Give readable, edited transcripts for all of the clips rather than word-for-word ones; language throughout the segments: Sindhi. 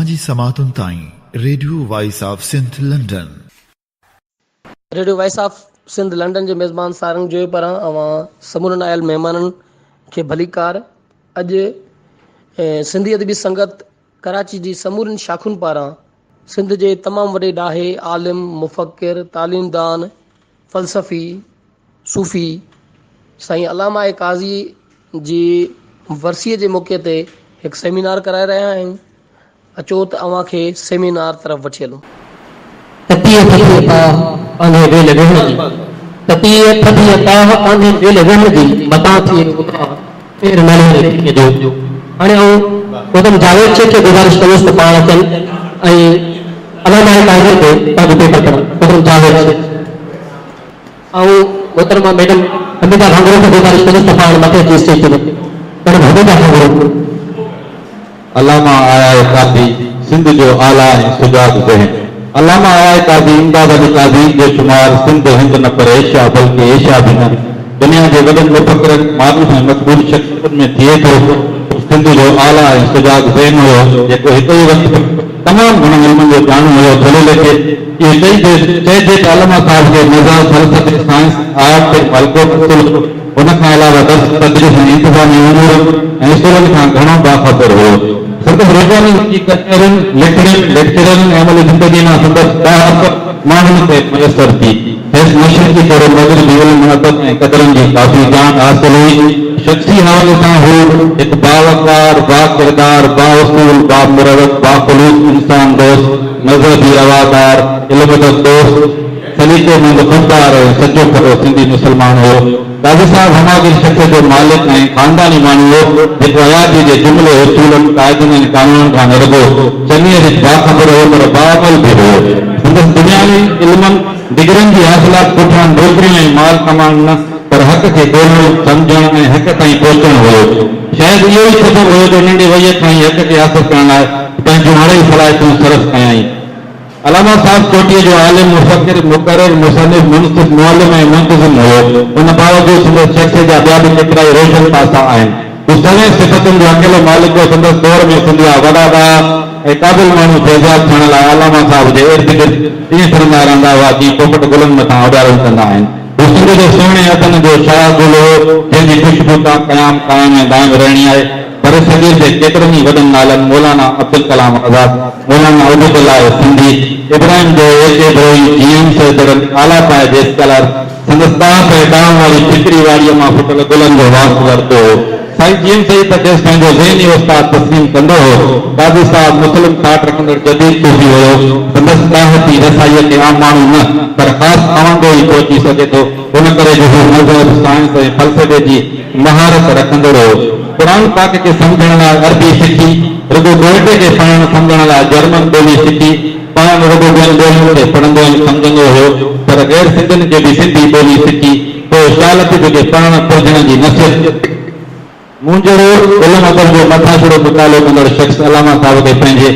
اوهان جي سماعتن تائين radio voice of Sindh London. Radio voice of Sindh London جي ميزبان سارنگ جويو پاران اوهان سمورن آيل مهمانن کي ڀليڪار. اڄ سنڌي ادبي سنگت ڪراچي جي سمورين شاخن پاران سنڌ جي تمام وڏي ڏاهي، عالم، مفڪر، تعليمدان، فلسفي، صوفي سائين علامه آء قاضي جي ورسيء جي موقعي تي هڪ سيمينار ڪرائي رهيا آهيون. اچو ته اوهان کي سيمينار طرف وٺي هلون. تتيء ٿڌيء تاهه ڪانهي ويل ويهڻ جي، تتيء ٿڌيء تاهه ڪانهي ويل ويهڻ جي، متان ٿئي گناهه پير نالي ٺيڪي جو. هاڻي آئون محترم جاويد شيخ کي گذارش ڪندس ته پاڻ اچن ۽ علامه قاضي تي پنهنجو پيپر پڙهن. محترم جاويد شيخ. آئون محترمه ميڊم حميده گهانگهرو کي گذارش ڪندس ته پاڻ مٿي اچي اسٽيج تي ويهن. ميڊم حميده گهانگهرو. علامه آء آء قاضي سنڌ جو اعليٰ ۽ سجاڳ ذهن. علامه آء آء قاضي امداد علي قاضي جو شمار سنڌ، هند نه پر ايشيا بلڪه ايشيا به نه دنيا جي وڏن مفڪرن، معروف ۽ مقبول شخصيتن ۾ ٿئي ٿو. هو سنڌ جو اعليٰ ۽ سجاڳ ذهن هيو، جيڪو هڪ ئي وقت تمام گهڻن علمن جو ڄاڻو هيو. ٿوري ليکي اهو چئجي ته علامه صاحب کي مذهب، فلسفي، سائنس، آرٽ تي ملڪو حاصل هو. ان کان علاوه درس، تدريس ۽ انتظامي امورن ۽ اصولن کان گهڻو باخبر هيو. سندس روزاني جي ڪچهرين، لکڻين، ليڪچرن ۽ عملي زندگيء مان سندس ڏاهپ ماڻهن کي ميسر ٿي. کيس مشرقي توڙي مغربي علم، ادب ۽ قدرن جي ڪافي ڄاڻ حاصل هئي. شخصي حوالي سان هو هڪ باوقار، باڪردار، بااصول، بامروت، باخلوص انسان دوست، مذهبي روادار، علم ادب دوست، سليقيمند، خوددار ۽ سچو کٽو سنڌي مسلمان هو. قاضي صاحب هماگير شخصيت جو مالڪ ۽ خانداني ماڻهو هو، جيڪو حياتيء جي جملي اصولن، قاعدن ۽ قانونن کان نه رڳو چڱيء ريت باخبر هو پر باعمل به هو. سندس دنياوي علمن، ڊگرين جي حاصلات پٺيان نوڪريون ۽ مال ڪمائڻ نه پر حق کي ڳولڻ، سمجهڻ ۽ حق تائين پهچڻ هيو. شايد اهو ئي سبب هيو جو ننڍي وهيء کان ئي حق کي حاصل ڪرڻ لاء پنهنجون اڙهئي صلاحيتون صرف ڪيائين. علامه صاحب چوٽيء جو عالم، مفڪر، مقرر، مصنف، منصف، معلم ۽ منتظم هيو. ان باوجود سندس شخصيت جا ٻيا به ڪيترائي روشن پاسا آهن. هو سوين صفتن جو اڪيلو مالڪ هو. سندس دور ۾ سنڌ جا وڏا ڏاها ۽ قابل ماڻهو فيضياب ٿيڻ لاء علامه صاحب جي ارد گرد ائين ڦرندا رهندا هئا، جيئن پوپٽ گلن مٿان اڏارون ڪندا آهن. هو سنڌ جي سهڻي عدن جو شاهه گل هو، جنهن جي خوشبو تا قيام قائم ۽ دائم رهڻي آهي. برصغير جي ڪيترن ئي وڏن نالن مولانا عبدالڪلام آزاد، مولانا عبيدالله سنڌي، ابراهيم جويو، اي ڪي بروهي، جي ايم سيد جهڙن اعليٰ پايه جي اسڪالر سندس ڏاهپ ۽ ڏانء واري فڪري واڙيء مان ڦٽل گلن جو واس ورتو هو. سائين جي ايم سيد ته کيس پنهنجو ذهني استاد تسليم ڪندو هو. قاضي صاحب مسلم ٿاٽ رکندڙ جديد صوفي هيو. سندس ڏاهپي رسائيء کي عام ماڻهو نه پر خاص خواندو ئي پهچي سگهي ٿو. ان ڪري جو هو مذهب، سائنس ۽ فلسفي جي مهارت رکندڙ هو. قرآن پاڪ کي سمجهڻ لاء عربي سکي، رڳو گوئٽي کي پڙهڻ سمجهڻ لاء جرمن ٻولي سکي، پاڻ نه رڳو ٻين ٻولين کي پڙهندو ۽ سمجهندو هيو، پر غير سنڌين کي به سنڌي ٻولي سکي، پوء شاهه لطيف کي پڙهڻ پرجهڻ جي نصيحت. مون جهڙو علم ادب جو مٿاڇرو مطالعو ڪندڙ شخص علامه صاحب کي پنهنجي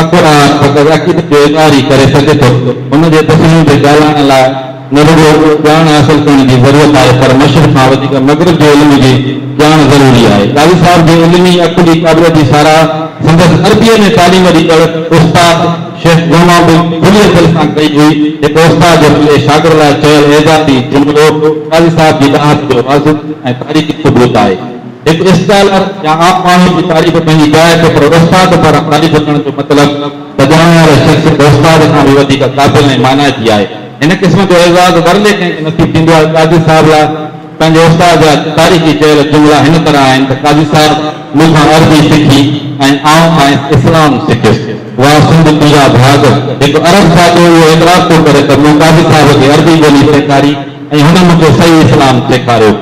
اک ڏانهن فقط عقيدت جو اظهار ئي ڪري سگهي ٿو. هن جي تصويرن تي ڳالهائڻ لاء نه رڳو ڄاڻ حاصل ڪرڻ جي ضرورت آهي پر مشرق کان وڌيڪ مغرب جي علم جي ڄاڻ ضروري آهي. قاضي صاحب جي علمي عقلي قابليت جي ساراهه سندس عربيء ۾ تعليم ڏيندڙ استاد شيخ گوما به کليء دل سان ڪئي هئي. هڪ استاد جو پنهنجي شاگرد لاء چيل اعزازي جملو قاضي صاحب جي ڏاهپ جو واضح ۽ تاريخي ثبوت آهي. هڪ اسڪالر يا عام ماڻهو جي تعريف پنهنجي جاء تي پر استاد پاران تعريف ڪرڻ جو مطلب ته ڄاڻڻ واري شخصيت استاد کان به وڌيڪ قابل ۽ مانائتي آهي. هن قسم جو اعزاز ورلي ڪنهن کي نصيب ٿيندو آهي. قاضي صاحب لاء پنهنجي استاد جا تاريخي چيل جملا هن طرح آهن ته قاضي صاحب مون کان عربي سکي ۽ آئون کانئس اسلام سکيس. واه سنڌ تنهنجا ڀاڳ! هڪ عرب زادو اهو اعتراف ٿو ڪري ته مون قاضي صاحب کي عربي ٻولي سيکاري ۽ هن مون کي صحيح اسلام سيکاريو.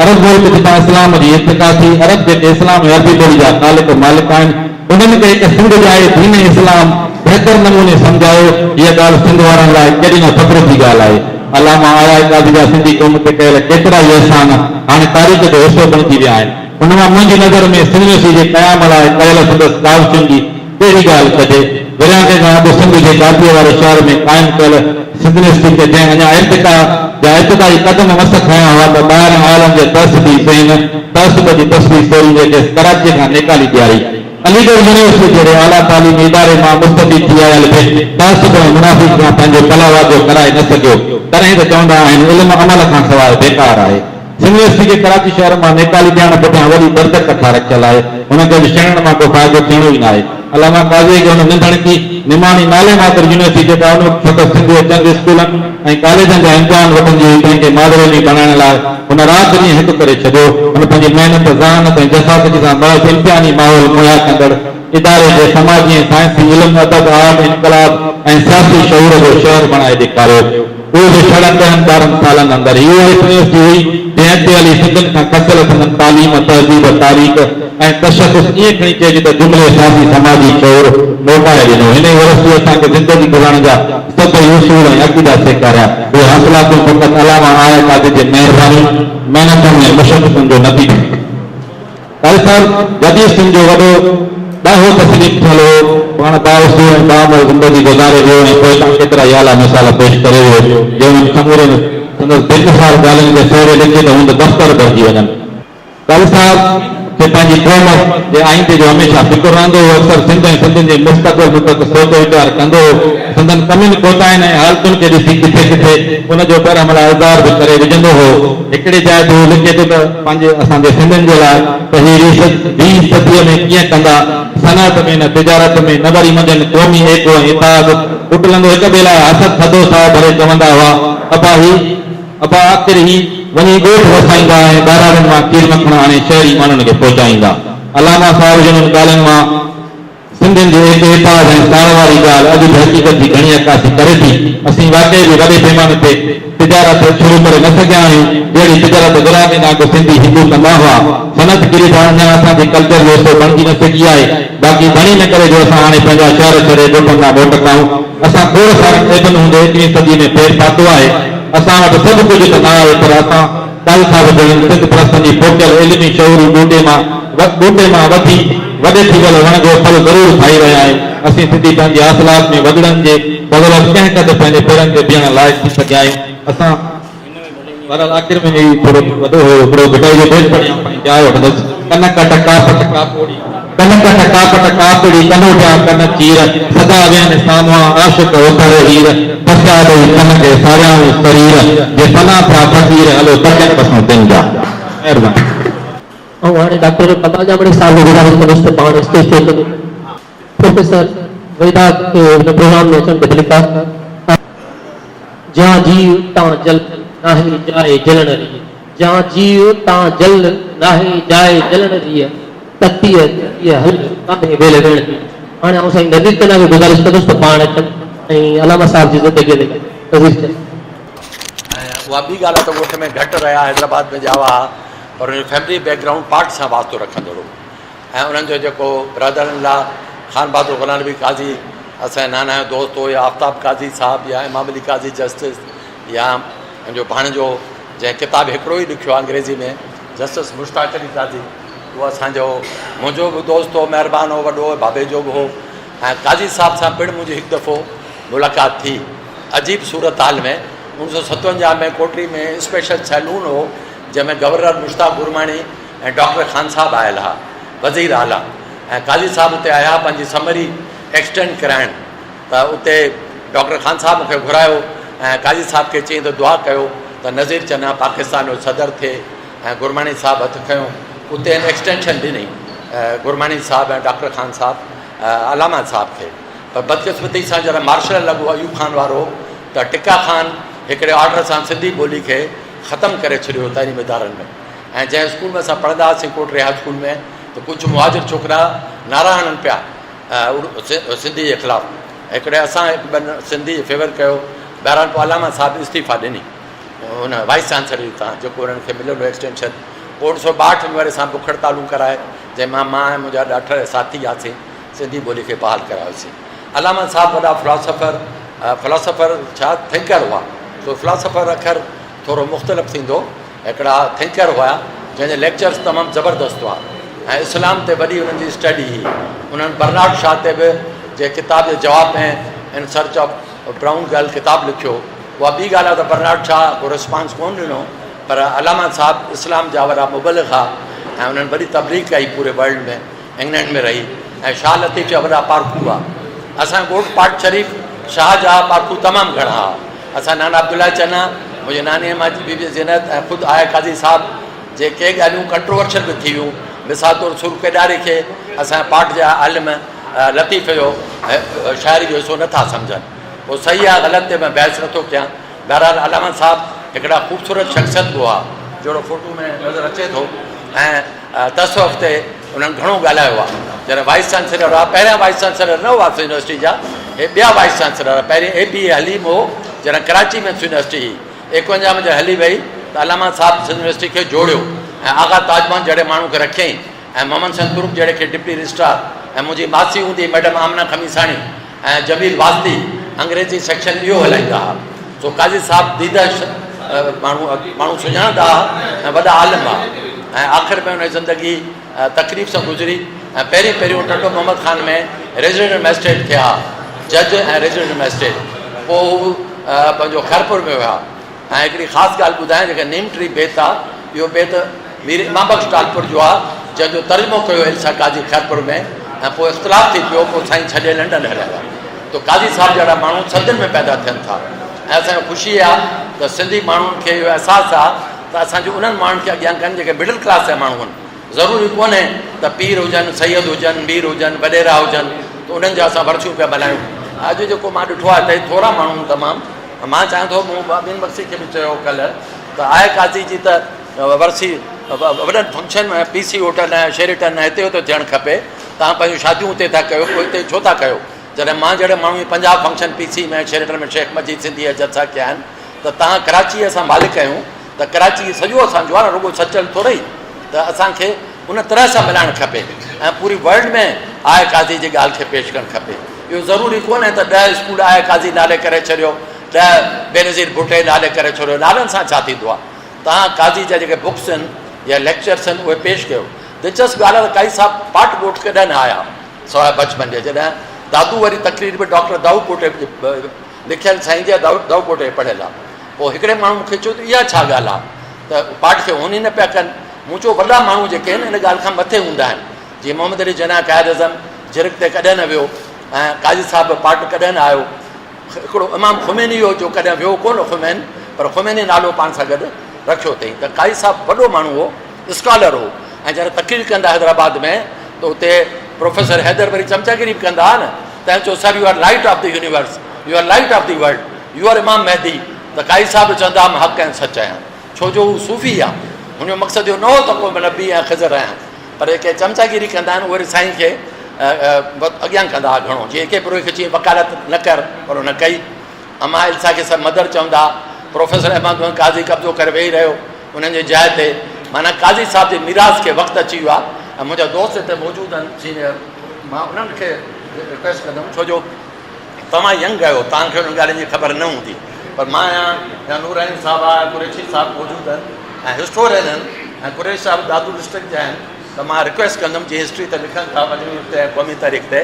عرب ملڪ جتان اسلام جي ارتقا ٿي، عرب جيڪي اسلام ۽ عربي ٻولي جا خالق و مالڪ آهن، انهن کي هڪ سنڌ ڄائي دين اسلام بهتر نموني سمجهايو، هيء ڳالهه سنڌ وارن لاء ڪيڏي نه فخر جي ڳالهه آهي. علامه آء آء قاضي جا سنڌي قوم تي ڪيل ڪيترائي احسان هاڻي تاريخ جو حصو بڻجي ويا آهن. ان مان منهنجي نظر ۾ سنڌ جي قيام لاء ڪيل سندس ڪاوشن جي ڪهڙي ڳالهه ڪجي؟ ورهاڱي کان اڳ سنڌ جي گاديء واري شهر ۾ قائم ڪيل سنڌنيسٽي کي جنهن اڃا ارتقا جا ابتدائي قدم مس کنيا هئا ته ٻاهرين عالم جي تعصبي ذهن تعصب جي تسبيح سوريندي کيس ڪراچيء کان نيڪالي ڏياري. علي ڳڙهه يونيورسٽي جهڙي اعليٰ تعليمي اداري مان مستفيد ٿي آيل به تعصب ۽ منافقي کان پنهنجو پلاواجو ڪرائي نه سگهيو. تڏهن ته چوندا آهن علم عمل کان سواء بيڪار آهي. سنڌ يونيورسٽي کي ڪراچي شهر مان نيڪالي ڏيڻ پٺيان وڏي درد ڪٿا رکيل آهي. هن کي اڄ ڇيڻڻ مان ڪو فائدو ٿيڻو ئي ناهي. علامه قاضيء کي هن ننڌڻڪي، نماڻي نالي ماتر يونيورسٽي جيڪا ان وقت فقط سنڌ جي چند اسڪولن ۽ ڪاليجن جا امتحان وٺندي هئي تنهن کي مادرعلمي بڻائڻ لاء هن رات ڏينهن هڪ ڪري ڇڏيو. هن پنهنجي محنت، ذهانت ۽ جفاڪشي سان محض امتحاني ماحول مهيا ڪندڙ اداري کي سماجي ۽ سائنسي علم، ادب، آرٽ، انقلاب ۽ سياسي شعور جو شهر بڻائي ڏيکاريو. اهو به ڇڙن ڏهن ٻارهن سالن اندر. هيء اها يونيورسٽي هئي، جنهن اڳتي هلي سنڌين کان کسيل سندن تعليم، تهذيب، تاريخ ۽ تشخص ائين کڻي چئجي ته جملي سياسي سماجي شعور موٽائي ڏنو. هن يونيورسٽيء اسان کي زندگي گذارڻ جا سڀئي اصول ۽ عقيدا سيکاريا. اهي حاصلاتون فقط علامه آء آء قاضي جي مهربانين، محنتن ۽ مشقتن جو نتيجو هيون. قاضي صاحب جديد سنڌ جو وڏو ڏاهو تسليم ٿيل هو. پاڻ بااصول ۽ باعمل زندگي گذاري ويو ۽ پوئتان ڪيترائي اعليٰ مثال پيش ڪري ويو، جي انهن سمورين سندس بي مثال ڳالهين کي سهيڙي لکجي ته هوند دفتر ڀرجي وڃن. قاضي صاحب کي پنهنجي قوم جي آئيندي جو هميشه فڪر رهندو هو. اڪثر سنڌ ۽ سنڌين جي مستقبل متعلق سوچ ويچار ڪندو هو. سندن ڪمين ڪوتاهين ۽ حالتن کي ڏسي ڪٿي ڪٿي ان جو برحمله اظهار به ڪري وجهندو هو. هڪڙي جاء تي هو لکي ٿو ته پنهنجي اسان جي سنڌين جي لاء ته هي ريس ويهين صديء ۾ ڪيئن ڪندا، صنعت ۾ نه تجارت ۾ نه وري منجهن قومي ايڪو ۽ اتحاد اٽلندو هڪ ٻئي لاء حسد ٿڌو ساهه ڀري چوندا هئا ابا هي ابا آخر هي وڃي ڳوٺ وسائيندا ۽ ٻهراڙين مان کير مکڻ آڻي شهري ماڻهن کي پهچائيندا. علامه صاحب جي انهن ڳالهين مان سنڌين جي ايڪي اتحاد ۽ ساڙ واري ڳالهه اڄ به حقيقت جي گهڻي عڪاسي ڪري ٿي. اسين واقعي به وڏي پيماني تي تجارت شروع ڪري نه سگهيا آهيون، جهڙي تجارت ورهاڱي کان اڳ سنڌي هندو ڪندا هئا. صنعت گيري ته اڃا اسان جي ڪلچر جو حصو بڻجي نه سگهي آهي. باقي ڌڻي نه ڪري جو اسان هاڻي پنهنجا شهر ڇڏي ڳوٺن ڏانهن موٽ کائون. اسان کوڙ سارن عيبن هوندي ايڪويهين صديء ۾ پير پاتو آهي. اسان وٽ سڀ ڪجهه ته نه آهي پر اسان قاضي صاحب جهڙن سنڌ پرستن جي پوکيل علمي شعوري ٻوٽي مان ٻوٽي مان وڌي وڏي ٿي ويل وڻ جو ڦل ضرور کائي رهيا آهيون. اسين سنڌي پنهنجي حاصلات ۾ وڏڙن جي بدولت ڪنهن قدر پنهنجي پيرن تي بيهڻ لائق ٿي سگهيا آهيون. اسان بهرحال آخر ۾ هي ٿورو وڏو هيو هڪڙو ڀٽائي جو بيت پڙهي آئون پنهنجي جاء وٺندس. ڪن ڪٽ ڪاپٽ ڪاپوڙي، ڪن ڪٽ ڪاپٽ ڪاپڙي، ڪنوٽيا ڪن چير، سدا ويهن سامهان عاشق اوتر هير، پسيا ڏئي تن کي ساريائون سرير، جي فنا ٿيا فقير، هلو تڪين بسون تن جا. مهرباني. آئون هاڻي ڊاڪٽر ڪمال ڄامڙي صاحب کي گذارش ڪندس ته پاڻ اسٽيج تي اچن. پروفيسر ويدا کي هن پروگرام ۾ اچڻ تي ڀليڪار. جان جيء تان جل ناهي جاء جلڻ ريء. جان جيء تان جل ناهي جاء جلڻ ريء. تتيء تتيء هل ڪانهي ويل ويڻ جي. هاڻي آئون سائين نذير چنا کي گذارش ڪندس ته پاڻ اچن ۽ علامه صاحب جي زندگيء تي ڳالهائين. نذير چنا. ۽ اها ٻي ڳالهه آهي ته ڳوٺ ۾ گهٽ رهيا حيدرآباد ۾ ڄاوا ها پر ان جو فيملي بيڪ گرائونڊ پارٽ سان واسطو رکندڙ هو ۽ انهن جو جيڪو برادر ان لا خان بهادر غلام نبي قاضي اسان جي نانا جو دوست هو يا آفتاب قاضي صاحب يا امام علي قاضي جسٽس يا ان جو ڀاڻيجو جنهن ڪتاب هڪڙو ئي لکيو آهي انگريزي ۾ جسٽس مشتاق علي قاضي اهو اسانجو منهنجو به دوست هو مهربان هو وڏو بابي جو به هو ۽ قاضي صاحب سان پڻ منهنجي هڪ دفعو ملاقات ٿي عجيب صورتحال ۾ اڻويهه سو 57 ۾ ڪوٽڙي ۾ اسپيشل سيلون هو جنهن ۾ گورنر مشتاق گرماڻي ۽ ڊاڪٽر خان صاحب آيل ها وزير اعليٰ ۽ قاضي صاحب اتي آيا پنهنجي سمري ايڪسٽينڊ ڪرائڻ ته اتي ڊاڪٽر خان صاحب مون کي گهرايو ۽ قاضي صاحب کي چيائين ته دعا ڪيو ته نذير چنا پاڪستان جو صدر ٿئي ۽ گرماڻي صاحب هٿ کنيو اتي هن ايڪسٽينشن ڏني گرماڻي صاحب ۽ ڊاڪٽر خان صاحب علامه صاحب کي پر بدقسمتي سان جڏهن مارشل لڳو ايوب خان وارو ته ٽڪا خان هڪڙي آرڊر سان سنڌي ٻولي کي ختم ڪري ڇڏيو تعليمي ادارن ۾ ۽ جنهن اسڪول ۾ اسان پڙهندا هئاسين ڪوٽڙي هاء اسڪول ۾ ته ڪجهه مهاجر ڇوڪرا نعرا هڻن پيا سنڌي جي خلاف هڪڙي اسان هڪ ٻن سنڌي جي فيور ڪيو بهرحال پوء علامه صاحب استعيفا ڏني ان وائيس چانسلر جي تان جيڪو انهن کي مليل هو ايڪسٽينشن پوء 1962 ۾ وري اسان بک هڙتالون ڪرائي جنهن مان مان ۽ منهنجا ڏاٺر ساٿي هئاسين سنڌي ٻولي کي بحال ڪرايوسين علامه صاحب وڏا فلاسافر فلاسافر ڇا ٿنڪر هئا سو فلاسافر اکر ٿورو مختلف ٿيندو هڪڙا ٿنڪر هئا جنهن جا ليڪچرس تمام زبردست هئا ۽ اسلام تي وڏي انهن جي اسٽڊي هئي انهن برنارڊ شا تي به جي ڪتاب جي جواب ۾ in search of brown girl ڪتاب لکيو اها ٻي ڳالهه آهي ته برنارڊ شا ڪو رسپانس ڪونه ڏنو پر علامه صاحب اسلام جا وڏا مبلغ هئا ۽ انهن وڏي تبليغ ڪئي پوري ورلڊ ۾ انگلينڊ ۾ رهي ۽ شاهه لطيف جا وڏا پارکو هئا. اسان جي ڳوٺ پاٽ شريف شاهه جا پارکو تمام گهڻا هئا. اسان نانا عبدالله چنا، منهنجي ناني اما جي بي بي زينت ۽ خود آء قاضي صاحب جي ڪي ڳالهيون ڪنٽروورشل به ٿي ويون. مثال طور سر ڪيڏاري کي اسان جي پاٽ جا عالم لطيف جو شاعري جو حصو نٿا سمجهن. اهو صحيح آهي غلط تي مان بحث نٿو ڪيان. بهرحال علامه صاحب هڪڙا خوبصورت شخصيت به هئا جهڙو فوٽو ۾ نظر اچي ٿو ۽ تصوف تي انهن گهڻو ڳالهايو آهي. جڏهن وائيس چانسلر هئا پهريان وائيس چانسلر نه هئا سنڌ يونيورسٽي جا هي ٻيا وائيس چانسلر هئا. پهرين اي بي اي حليم هو جڏهن ڪراچي ۾ سنڌ يونيورسٽي هئي 51 ۾ جڏهن هلي وئي ته علامه صاحب سنڌ يونيورسٽي کي جوڙيو ۽ آغا تاج محمد جهڙي ماڻهو کي رکيائين ۽ محمد حسين ترڪ جهڙي کي ڊپٽي رجسٽرار ۽ منهنجي ماسي هوندي هئي ميڊم آمنه خميساڻي ۽ جميل واسطي انگريزي سيڪشن اهو هلائيندا ها. سو قاضي صاحب ديده ماڻهو ماڻهو سڃاڻندا ها ۽ وڏا عالم ها ۽ آخر ۾ ان جي زندگي تڪليف سان گذري ۽ پهرين پهريون ٽنڊو محمد خان ۾ ريزيڊنٽ مئجسٽريٽ ٿيا ها جج ۽ ريزيڊنٽ مئجسٽريٽ پوء هو پنهنجو خيرپور ۾ ويا. ۽ هڪڙي خاص ڳالهه ٻڌايان جيڪا نيم ٽري بيت آ اهو بيت مير امام بخش ٽالپر جو آ جنهن جو ترجمو ڪيو ايلسا قاضي خيرپور ۾ ۽ پوء اختلاف ٿي پيو پوء سائين ڇڏي لنڊن هليا ويا تو قاضي صاحب جهڙا ماڻهو صدين ۾ پيدا ٿين ٿا ۽ اسان کي خوشي آ ته سنڌي ماڻهن کي اهو احساس آ ته اسان جي انهن ماڻهن کي اڳيان ڪن جيڪي مڊل ڪلاس جا ماڻهو آهن ضروري ڪونهي ته پير هجن سيد هجن مير هجن وڏيرا هجن ته انهن جا اسان ورسيون پيا ملهايون اڄ جيڪو مان ڏٺو آهي ته ٿورا ماڻهو تمام مان چاهيان ٿو مون امين بخشي کي به چيو ڪلهه ته آء قاضي جي ته ورسي وڏن function ۾ P C hotel ۽ Sheraton ۽ هتي هتي ٿيڻ کپي توهان پنهنجون شاديون اتي ٿا ڪيو پوء هتي ڇو ٿا ڪيو جڏهن مان جهڙي ماڻهو 50 فنڪشن پي سي ۾ شيريٽن ۾ شيخ مجيد سنڌي جا جلسا ڪيا آهن ته توهان ڪراچي اسان مالڪ آهيون ته ڪراچي سڄو اسان جو آهي نه رڳو سچل ٿورئي ته اسان کي ان طرح سان ملائڻ کپي ۽ پوري ورلڊ ۾ آء قاضي جي ڳالهه کي پيش ڪرڻ کپي. اهو ضروري ڪونهي ته ڏهه اسڪول آء قاضي نالي ڪري ڇڏيو، ڏهه بينظير ڀٽي نالي ڪري ڇڏيو، نالن سان ڇا ٿيندو آهي؟ توهان قاضي جا جيڪي بڪس آهن يا ليڪچرس آهن اهي پيش ڪيو. دلچسپ ڳالهه آهي ته قاضي صاحب پاٽ ڳوٺ ڪڏهن نه آيا سواء بچپن جي. جڏهن دادو واري تقرير به ڊاڪٽر دائود پوٽي لکيل سائين جي دائود پوٽي جي پڙهيل آهي. پوء هڪڙي ماڻهو مون کي چيو ته اها ڇا ڳالهه آهي ته پاٽ کي هون ئي نه پيا ڪن. مون چيو وڏا ماڻهو جيڪي آهن ان ڳالهه کان مٿي هوندا آهن. جيئن محمد علي جناح قائد اعظم جرڳ تي ڪڏهن نه ويو ۽ قاضي صاحب به پاٽ ڪڏهن نه آيو. هڪڙو امام خميني هو جو ڪڏهن ويو ڪونه خمين پر خميني نالو پاڻ سان گڏ رکيو اٿئي ته قاضي صاحب وڏو ماڻهو هو، اسڪالر هو ۽ جڏهن تقرير ڪندا حيدرآباد ۾ ته اتي پروفيسر حيدر وري چمچاگيري به ڪندا هئا نه تنهن چيو sir you are light of the universe you are light of the world you are Imam Mahdi ته قاضي صاحب به چوندا هئا مان حق ۽ سچ آهيان. ڇو جو هو صوفي آ. هن جو مقصد اهو نه هو ته ڪو نبي ۽ خضر آهيان. پر جيڪي چمچاگيري ڪندا آهن اهي وري سائين کي اڳيان ڪندا ها گهڻو. جيئن اي ڪي بروهي کي چيائين وڪالت نه ڪر پر هن ڪئي. امان السا کي سڀ مدر چوندا ها. پروفيسر احمد محمد قاضي قبضو ڪري ويهي رهيو انهن جي جاء تي. معنيٰ قاضي صاحب جي ميراث کي وقت اچي ويو آهي ۽ منهنجا دوست هتي موجود آهن سينيئر مان انهن کي رڪويسٽ ڪندم ڇو جو توهان ينگ آهيو توهان کي انهن ڳالهين جي خبر نه هوندي پر مان آهيان يا نوراني صاحب آهي قريشي صاحب موجود آهن ۽ هسٽورين آهن ۽ قريشي صاحب دادو ڊسٽرڪٽ جا آهن ته مان رڪويسٽ ڪندم جي هسٽري تي لکن ٿا مجموعي تي قومي تاريخ تي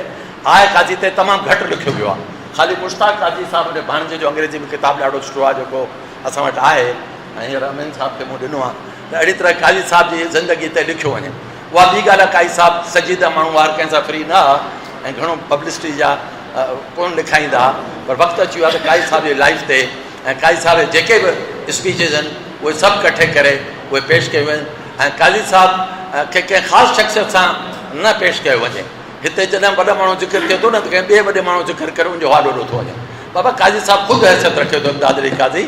آء قاضي تي تمام گهٽ لکيو ويو آهي خالي مشتاق قاضي صاحب جي ڀاڻيجي جو انگريزي ۾ ڪتاب ڏاڍو سٺو آهي جيڪو اسان وٽ آهي ۽ هينئر امين صاحب کي مون ڏنو آهي ته اهڙي طرح قاضي صاحب جي زندگي تي لکيو وڃي اها ٻي ڳالهه آهي قاضي صاحب سنجيده ماڻهو هر ڪنهن سان فري نه هئا ۽ گهڻو پبلسٽي جا ڪونه لکائيندا ها پر وقت اچي ويو آهي ته قاضي صاحب جي لائيف تي ۽ قاضي صاحب جي جيڪي به اسپيچز آهن اهي سڀ ڪٺي ڪري اهي پيش ڪيون وڃن ۽ قاضي صاحب کي ڪنهن خاص شخصيت سان نه پيش ڪيو وڃي هتي جڏهن وڏا ماڻهو ذڪر ٿئي ٿو نه ته ڪنهن ٻئي وڏي ماڻهو ذڪر ڪري ان جو حال وڏو ٿو وڃي بابا قاضي صاحب خود حيثيت رکي ٿو امداد علي قاضي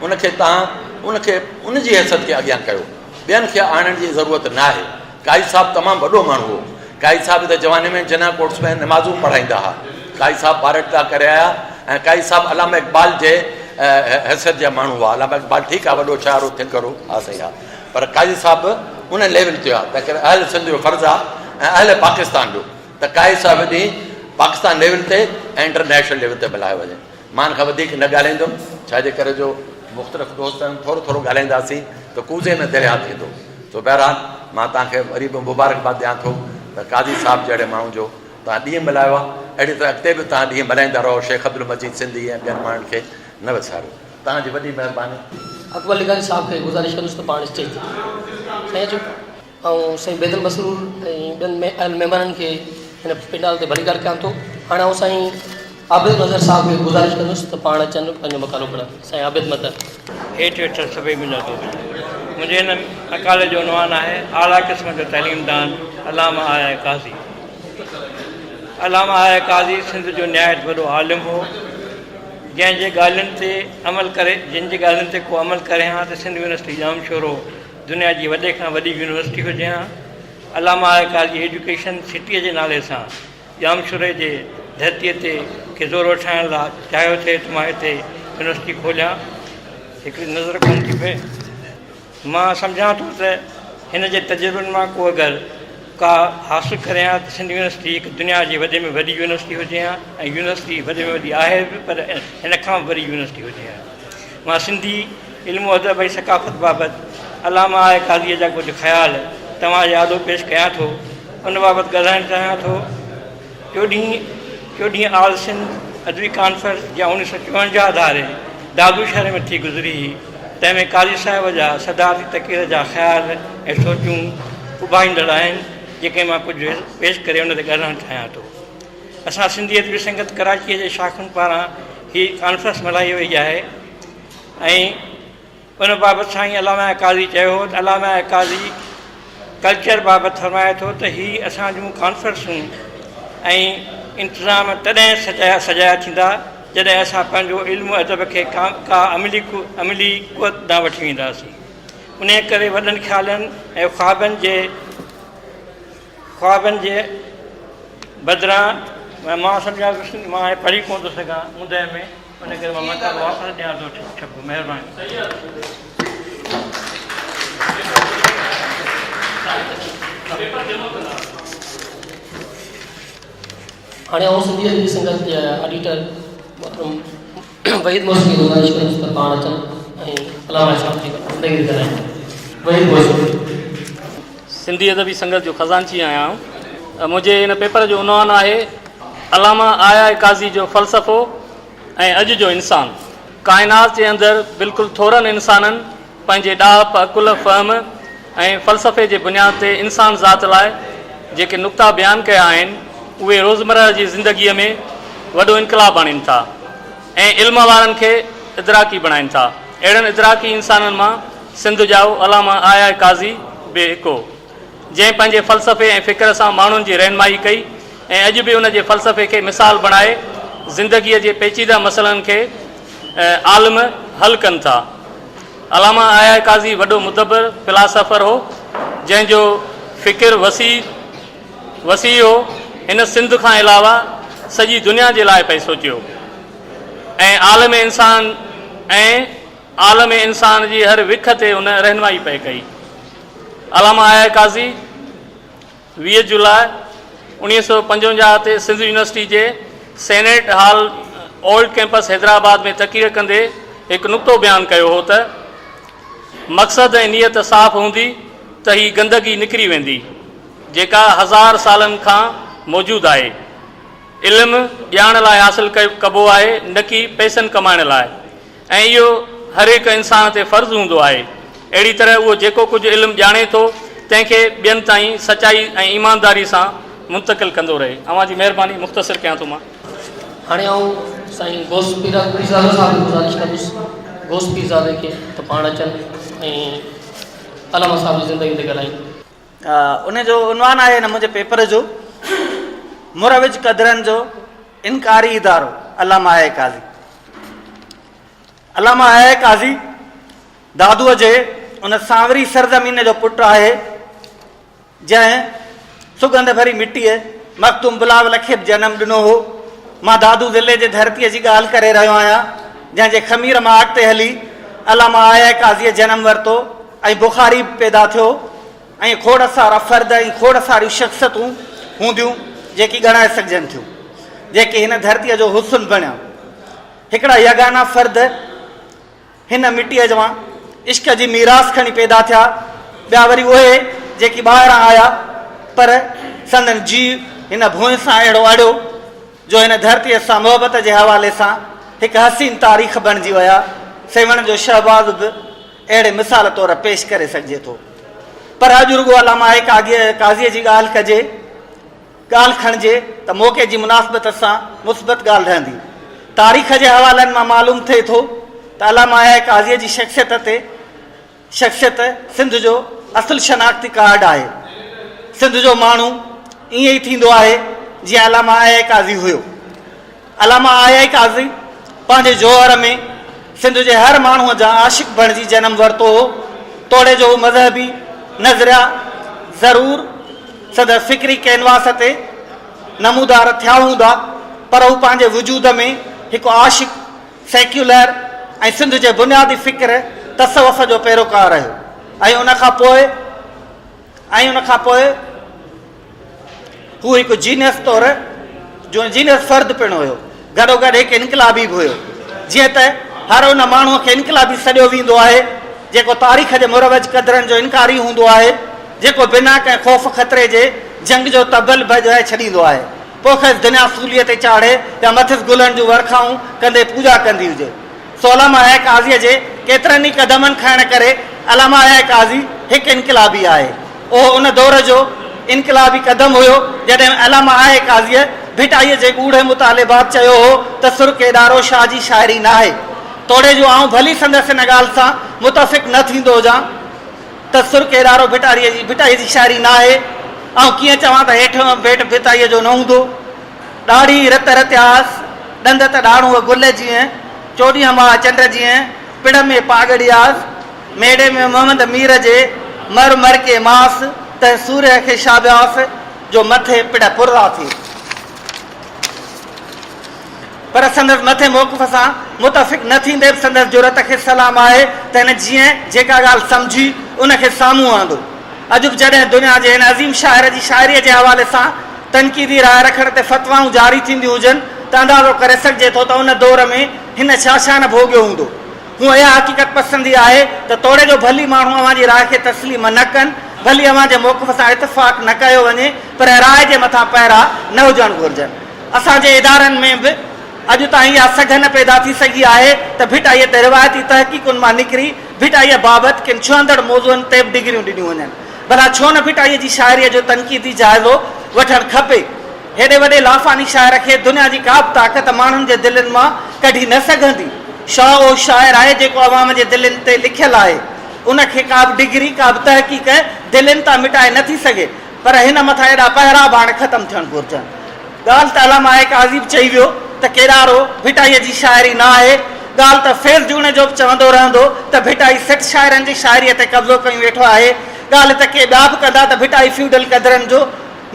ان کي تان ان کي ان جي حيثيت کي اڳيان ڪيو ٻين کي آڻڻ جي ضرورت ناهي. قاضي صاحب تمام وڏو ماڻهو هو. قاضي صاحب ته جواني ۾ جناح ڪورٽس ۾ نمازون پڙهائيندا ها. قاضي صاحب باريٽ لا ڪري آيا ۽ قاضي صاحب علامه اقبال جي حيثيت جا ماڻهو هئا. علامه اقبال ٺيڪ آهي وڏو شاعر هو ٿنڪر هو ها صحيح آهي پر قاضي صاحب به ان ليول تي هئا تنهن ڪري اهل سنڌ جو فرض آهي ۽ اهل پاڪستان جو ته قاضي صاحب ڏينهن پاڪستان ليول تي ۽ انٽرنيشنل ليول تي ملهايو وڃي. مان ان کان وڌيڪ نه ڳالهائيندم، ڇا جي ڪري جو مختلف دوست آهن، ٿورو ٿورو ڳالهائينداسين ته ڪوزي ۾ درياهه ٿيندو. سو بهرحال مان توهان کي وري به مبارڪباد ڏيان ٿو ته قاضي صاحب جهڙي ماڻهو جو توهان ڏينهن ملهايو آهي، اهڙي طرح اڳتي به توهان ڏينهن ملهائيندا رهو، شيخ عبدالمجيد سنڌي ۽ ٻين ماڻهن کي نه وساريو. توهان جي وڏي مهرباني. اڪبر لغاري صاحب کي گذارش ڪندس ته پاڻ اسٽيج تي سائين اچو. ۽ سائين بيدل مسرور ۽ ٻين اهل مهمانن کي هن پنڊال تي ڀليڪار ڪيان ٿو. هاڻي آئون سائين عابد مظهر صاحب کي گذارش ڪندس ته پاڻ اچن پنهنجو مقالو پڙهن. سائين عابد مظهر. هيٺ ويٺل سڀئي منهنجا دوست. منهنجي هن مقالي جو عنوان آهي، اعليٰ قسم جو تعليمدان علامه آء آء قاضي. علامه آء آء قاضي سنڌ جو نهايت وڏو عالم هو، جنهن جي ڳالهين تي عمل ڪري جن جي ڳالهين تي ڪو عمل ڪري ها ته سنڌ يونيورسٽي ڄامشورو دنيا جي وڏي کان وڏي يونيورسٽي هجي ها. علامه آء قاضي ايجوڪيشن سٽيء جي نالي سان ڄامشوري جي ڌرتيء تي کي زور وٺائڻ لاء چاهيو ٿي ته مان هتي يونيورسٽي کوليان. هڪڙي نظر ڪونه ٿي پئي. مان سمجهان ٿو ته هن جي تجربن مان ڪو اگر ڪا حاصل ڪري ها ته سنڌ يونيورسٽي هڪ دنيا جي وڏي ۾ وڏي يونيورسٽي هجي ها ۽ يونيورسٽي وڏي ۾ وڏي آهي به پر هن کان به وڏي يونيورسٽي هجي ها. مان سنڌي علم و ادب ۽ ثقافت بابت علامه آء قاضيء جا ڪجهه خيال توهان جي آڏو پيش ڪيان ٿو. ان بابت ڳالهائڻ چاهيان ٿو. چوڏهين چوڏهين آل سنڌ ادبي ڪانفرنس جا اوڻيهه سؤ چوونجاهه ڌاري دادو شهر ۾ ٿي گذري هئي، تنهن ۾ قاضي صاحب جا صدارتي تقرير جا خيال ۽ سوچون اڀاريندڙ آهن، جيڪي مان ڪجهه پيش ڪري ان تي ڳالهائڻ چاهيان ٿو. اسان سنڌي ادبي سنگت ڪراچيء جي شاخن پاران هي ڪانفرنس ملهائي وئي آهي ۽ ان بابت سائين علامه قاضي چيو هو ته علامه قاضي ڪلچر بابت فرمائي ٿو ته هي اسان جون ڪانفرنسون ۽ انتظام تڏهن سجايا سجايا ٿيندا جڏهن اسان پنهنجو علم و ادب کي ڪا عملي عملي قوت ڏانهن وٺي وينداسين انهيء ڪري وڏن خيالن ۽ خوابن جي خوابن جي بدران مان سمجهان ٿو مان هاڻي پڙهي ڪونه ٿو سگهان اوندهه ۾ ان ڪري مان مقالو واپس ڏيان ٿو ڇپو مهرباني. هاڻي آئون سنڌي ادبي سنگت جي ايڊيٽر محترم وحيد محسن کي گذارش ڪندس ته پاڻ اچن ۽ علامه صاحب جي زندگي تي ڳالهائين. وحيد محسن. سنڌي ادبي سنگت جو خزانچي آهيان آئون. منهنجي هن پيپر جو عنوان آهي علامه آء آء قاضي جو فلسفو ۽ اڄ جو انسان. ڪائنات جي اندر بلڪل ٿورن انسانن پنهنجي ڏاهپ، عقل، فهم ۽ فلسفي جي بنياد تي انسان ذات لاء جيڪي نقطا بيان ڪيا آهن، اهي روزمره جي زندگيء ۾ وڏو انقلاب آڻين ٿا ۽ علم وارن کي ادراڪي بڻائين ٿا. اهڙن ادراڪي انسانن مان سنڌ ڄائو علامه آء آء قاضي به هڪ هو، جنهن پنهنجي فلسفي ۽ فڪر سان ماڻهن جي رهنمائي ڪئي ۽ اڄ به ان جي فلسفي کي مثال بڻائي زندگيء جي پيچيده مسئلن کي عالم حل ڪن ٿا. علامه آء آء قاضي وڏو مدبر، فلاسافر، هو، جنهن جو فڪر وسيع وسيع هو. هن سنڌ کان علاوه سڄي دنيا جي لاء پئي سوچيو ۽ عالم انسان ۽ عالم انسان جي هر وک تي هن رهنمائي پئي ڪئي. علامه آء آء قاضي 20 جولاء 1955 تي سنڌ يونيورسٽي جي senate hall old campus Hyderabad ۾ تقرير ڪندي هڪ نقطو بيان ڪيو هو ته مقصد ۽ نيت صاف هوندي ته هي گندگي نڪري ويندي جيڪا هزار سالن کان موجود آهي. علم ڄاڻ لاء حاصل ڪبو آهي نه ڪي پئسن ڪمائڻ لاء. ۽ اهو هر هڪ انسان تي فرض هوندو آهي. اهڙي طرح اهو جيڪو ڪجهه علم ڄاڻي ٿو، تنهن کي ٻين تائين سچائي ۽ ايمانداري سان منتقل ڪندو رهي. اوهان جي مهرباني، مختصر ڪيان ٿو مان. هاڻي آئون سائين غوث پيرزادو صاحب کي گذارش ڪندس، غوث پيرزادي کي ته پاڻ اچن ۽ علامه صاحب جي زندگي تي ڳالهائين. ان جو عنوان آهي هن منهنجي پيپر جو مروج قدرن جو انڪاري ادارو علامه آء قاضي. علامه آء قاضي دادوء جي ان سانوري سرزمين جو پٽ آهي، جنهن سڳنڌ ڀري مٽيء مخدوم بلاول کي به جنم ڏنو هو. مان دادو ضلعي جي ڌرتيء جي ڳالهه ڪري رهيو آهيان، جنهن جي خمير مان اڳتي هلي علامه آء قاضيء جنم ورتو ۽ بخاري به پيدا ٿيو. ائين کوڙ سارا فرد ۽ کوڙ ساريون شخصيتون هونديون جيڪي ڳڻائي سگهجن ٿيون، جيڪي هن ڌرتيء جو حسن بڻيا. هڪڙا يگانا فرد هن مٽيء جوان عشق جي ميراث کڻي پيدا ٿيا، ٻيا وري اهي جيڪي ٻاهران آيا پر سندن جيء هن ڀونء سان اهڙو اڙيو جو هن ڌرتيء سان محبت جي حوالي سان هڪ حسين تاريخ بڻجي ويا. سيوهڻ جو شهباز به اهڙي مثال طور پيش ڪري سگهجي ٿو. پر اڄ رڳو علامه آء قاضيء جي ڳالهه ڪجي. ڳالهه کڻجي ته موقعي جي مناسبت سان مثبت ڳالهه رهندي. تاريخ جي حوالن مان معلوم ٿئي ٿو ته علامه آء آء قاضيء جي شخصيت تي شخصيت سنڌ جو اصل شناختي ڪارڊ آهي. سنڌ جو ماڻهو ائين ئي ٿيندو آهي جيئن علامه آء آء قاضي هيو. علامه آء آء قاضي پنهنجي جوهر ۾ سنڌ جي هر ماڻهوء جا عاشق بڻجي جنم ورتو هو، توڙي جو هو مذهبي نظريا ضرور سندس فڪري ڪينواس تي نمودار ٿيا هوندا، پر هو پنهنجي وجود ۾ هڪ عاشق، سيڪيولر ۽ سنڌ جي بنيادي فڪر تصوف جو پيروڪار رهيو ۽ ان کان پوء ۽ ان کان پوء هو هڪ جينيس طور جو جينيس فرد پڻ هيو، گڏوگڏ هڪ انقلابي به هيو. جيئن ته هر ان ماڻهوء کي انقلابي سڏيو ويندو آهي، جيڪو تاريخ جي مروج قدرن جو انڪاري هوندو آهي، جيڪو بنا ڪنهن خوف خطري جي جنگ جو طبل بجائي ڇڏيندو آهي، پوء کيس دنيا سوليء تي چاڙهي يا مٿس گلن جون ورکائون ڪندي پوڄا ڪندي هجي. سو علامه آء قاضيء جي ڪيترن ئي قدمن کڻڻ ڪري علامه آء قاضي هڪ انقلابي آهي. اهو ان دور جو انقلابي قدم هيو، جڏهن علامه آء قاضيء ڀٽائيء جي ڳوڙهي مطالعي بعد چيو هو ته سر ڪيڏارو شاهه جي شاعري ناهي. توڙي جو آئون ڀلي سندس ان ڳالهه سان متفق نه ٿيندو هجان ته سر ڪيڏارو ڀٽاريء جي ڀٽائيء جي شاعري ناهي، آئون ڪيئن چوان ته هيٺيون ڀيٽ ڀٽائيء جو نه هوندو. ڏاڙهي رت رتياس، ڏند ته ڏاڙهونء گل جيئن، چوڏهينء ماهه چنڊ جيئن، پڙ ۾ پاڳڙياس. ميڙي ۾ محمد مير جي، مر مرڪي ماس، تنهن سورهيه کي شابياس، جو مٿي پڙ پرزا ٿئي. پر سندس مٿين موقف سان متفق نه ٿيندي به سندس جرئت کي سلام آهي ته هن جيئن جيڪا ڳالهه سمجهي، ان کي سامهون آندو. اڄ به جڏهن دنيا جي هن عظيم شاعر جي شاعريء جي حوالي سان تنقيدي راء رکڻ تي فتوائون جاري ٿينديون هجن ته اندازو ڪري سگهجي ٿو ته ان دور ۾ هن ڇا ڇا نه ڀوڳيو هوندو. هونء اها حقيقت پسندي آهي ته توڙي جو ڀلي ماڻهو اوهان جي راء کي تسليم نه ڪن، ڀلي اوهان جي موقف سان اتفاق نه ڪيو وڃي، پر راء جي مٿان پهرا نه هجڻ گهرجن. اسان جي ادارن ۾ به اڄ تائين اها سگهه نه پيدا ٿي سگهي آهي ته ڀٽائيء تي روايتي تحقيقن مان نڪري ڀٽائيء بابت ڪن ڇهندڙ موضوعن تي به ڊگريون ڏنيون وڃن. ڀلا ڇو نه ڀٽائيء جي شاعريء جو تنقيدي جائزو وٺڻ کپي. هيڏي وڏي لافاني شاعر کي دنيا جي ڪا به طاقت ماڻهن جي دلين مان ڪڍي نه سگهندي. شاهه اهو شاعر آهي جيڪو عوام جي دلين تي لکيل آهي. ان کي ڪا به ڊگري، ڪا به تحقيق دلين تان مٽائي نه ٿي سگهي. پر هن مٿان ايڏا پهرا به هاڻي ختم ٿيڻ گهرجن. ڳالهه ته علامه آء قاضي به چئي ويو ته ڪيڏارو ڀٽائيء جي شاعري نه آهي. ڳالهه ته فيض جوڻيجو به چوندو رهندو ته ڀٽائي سٺ شاعرن جي شاعريء تي قبضو ڪيون ويٺو آهي. ڳالهه ته ڪي ٻيا به ڪندا ته ڀٽائي فيوڊل قدرن جو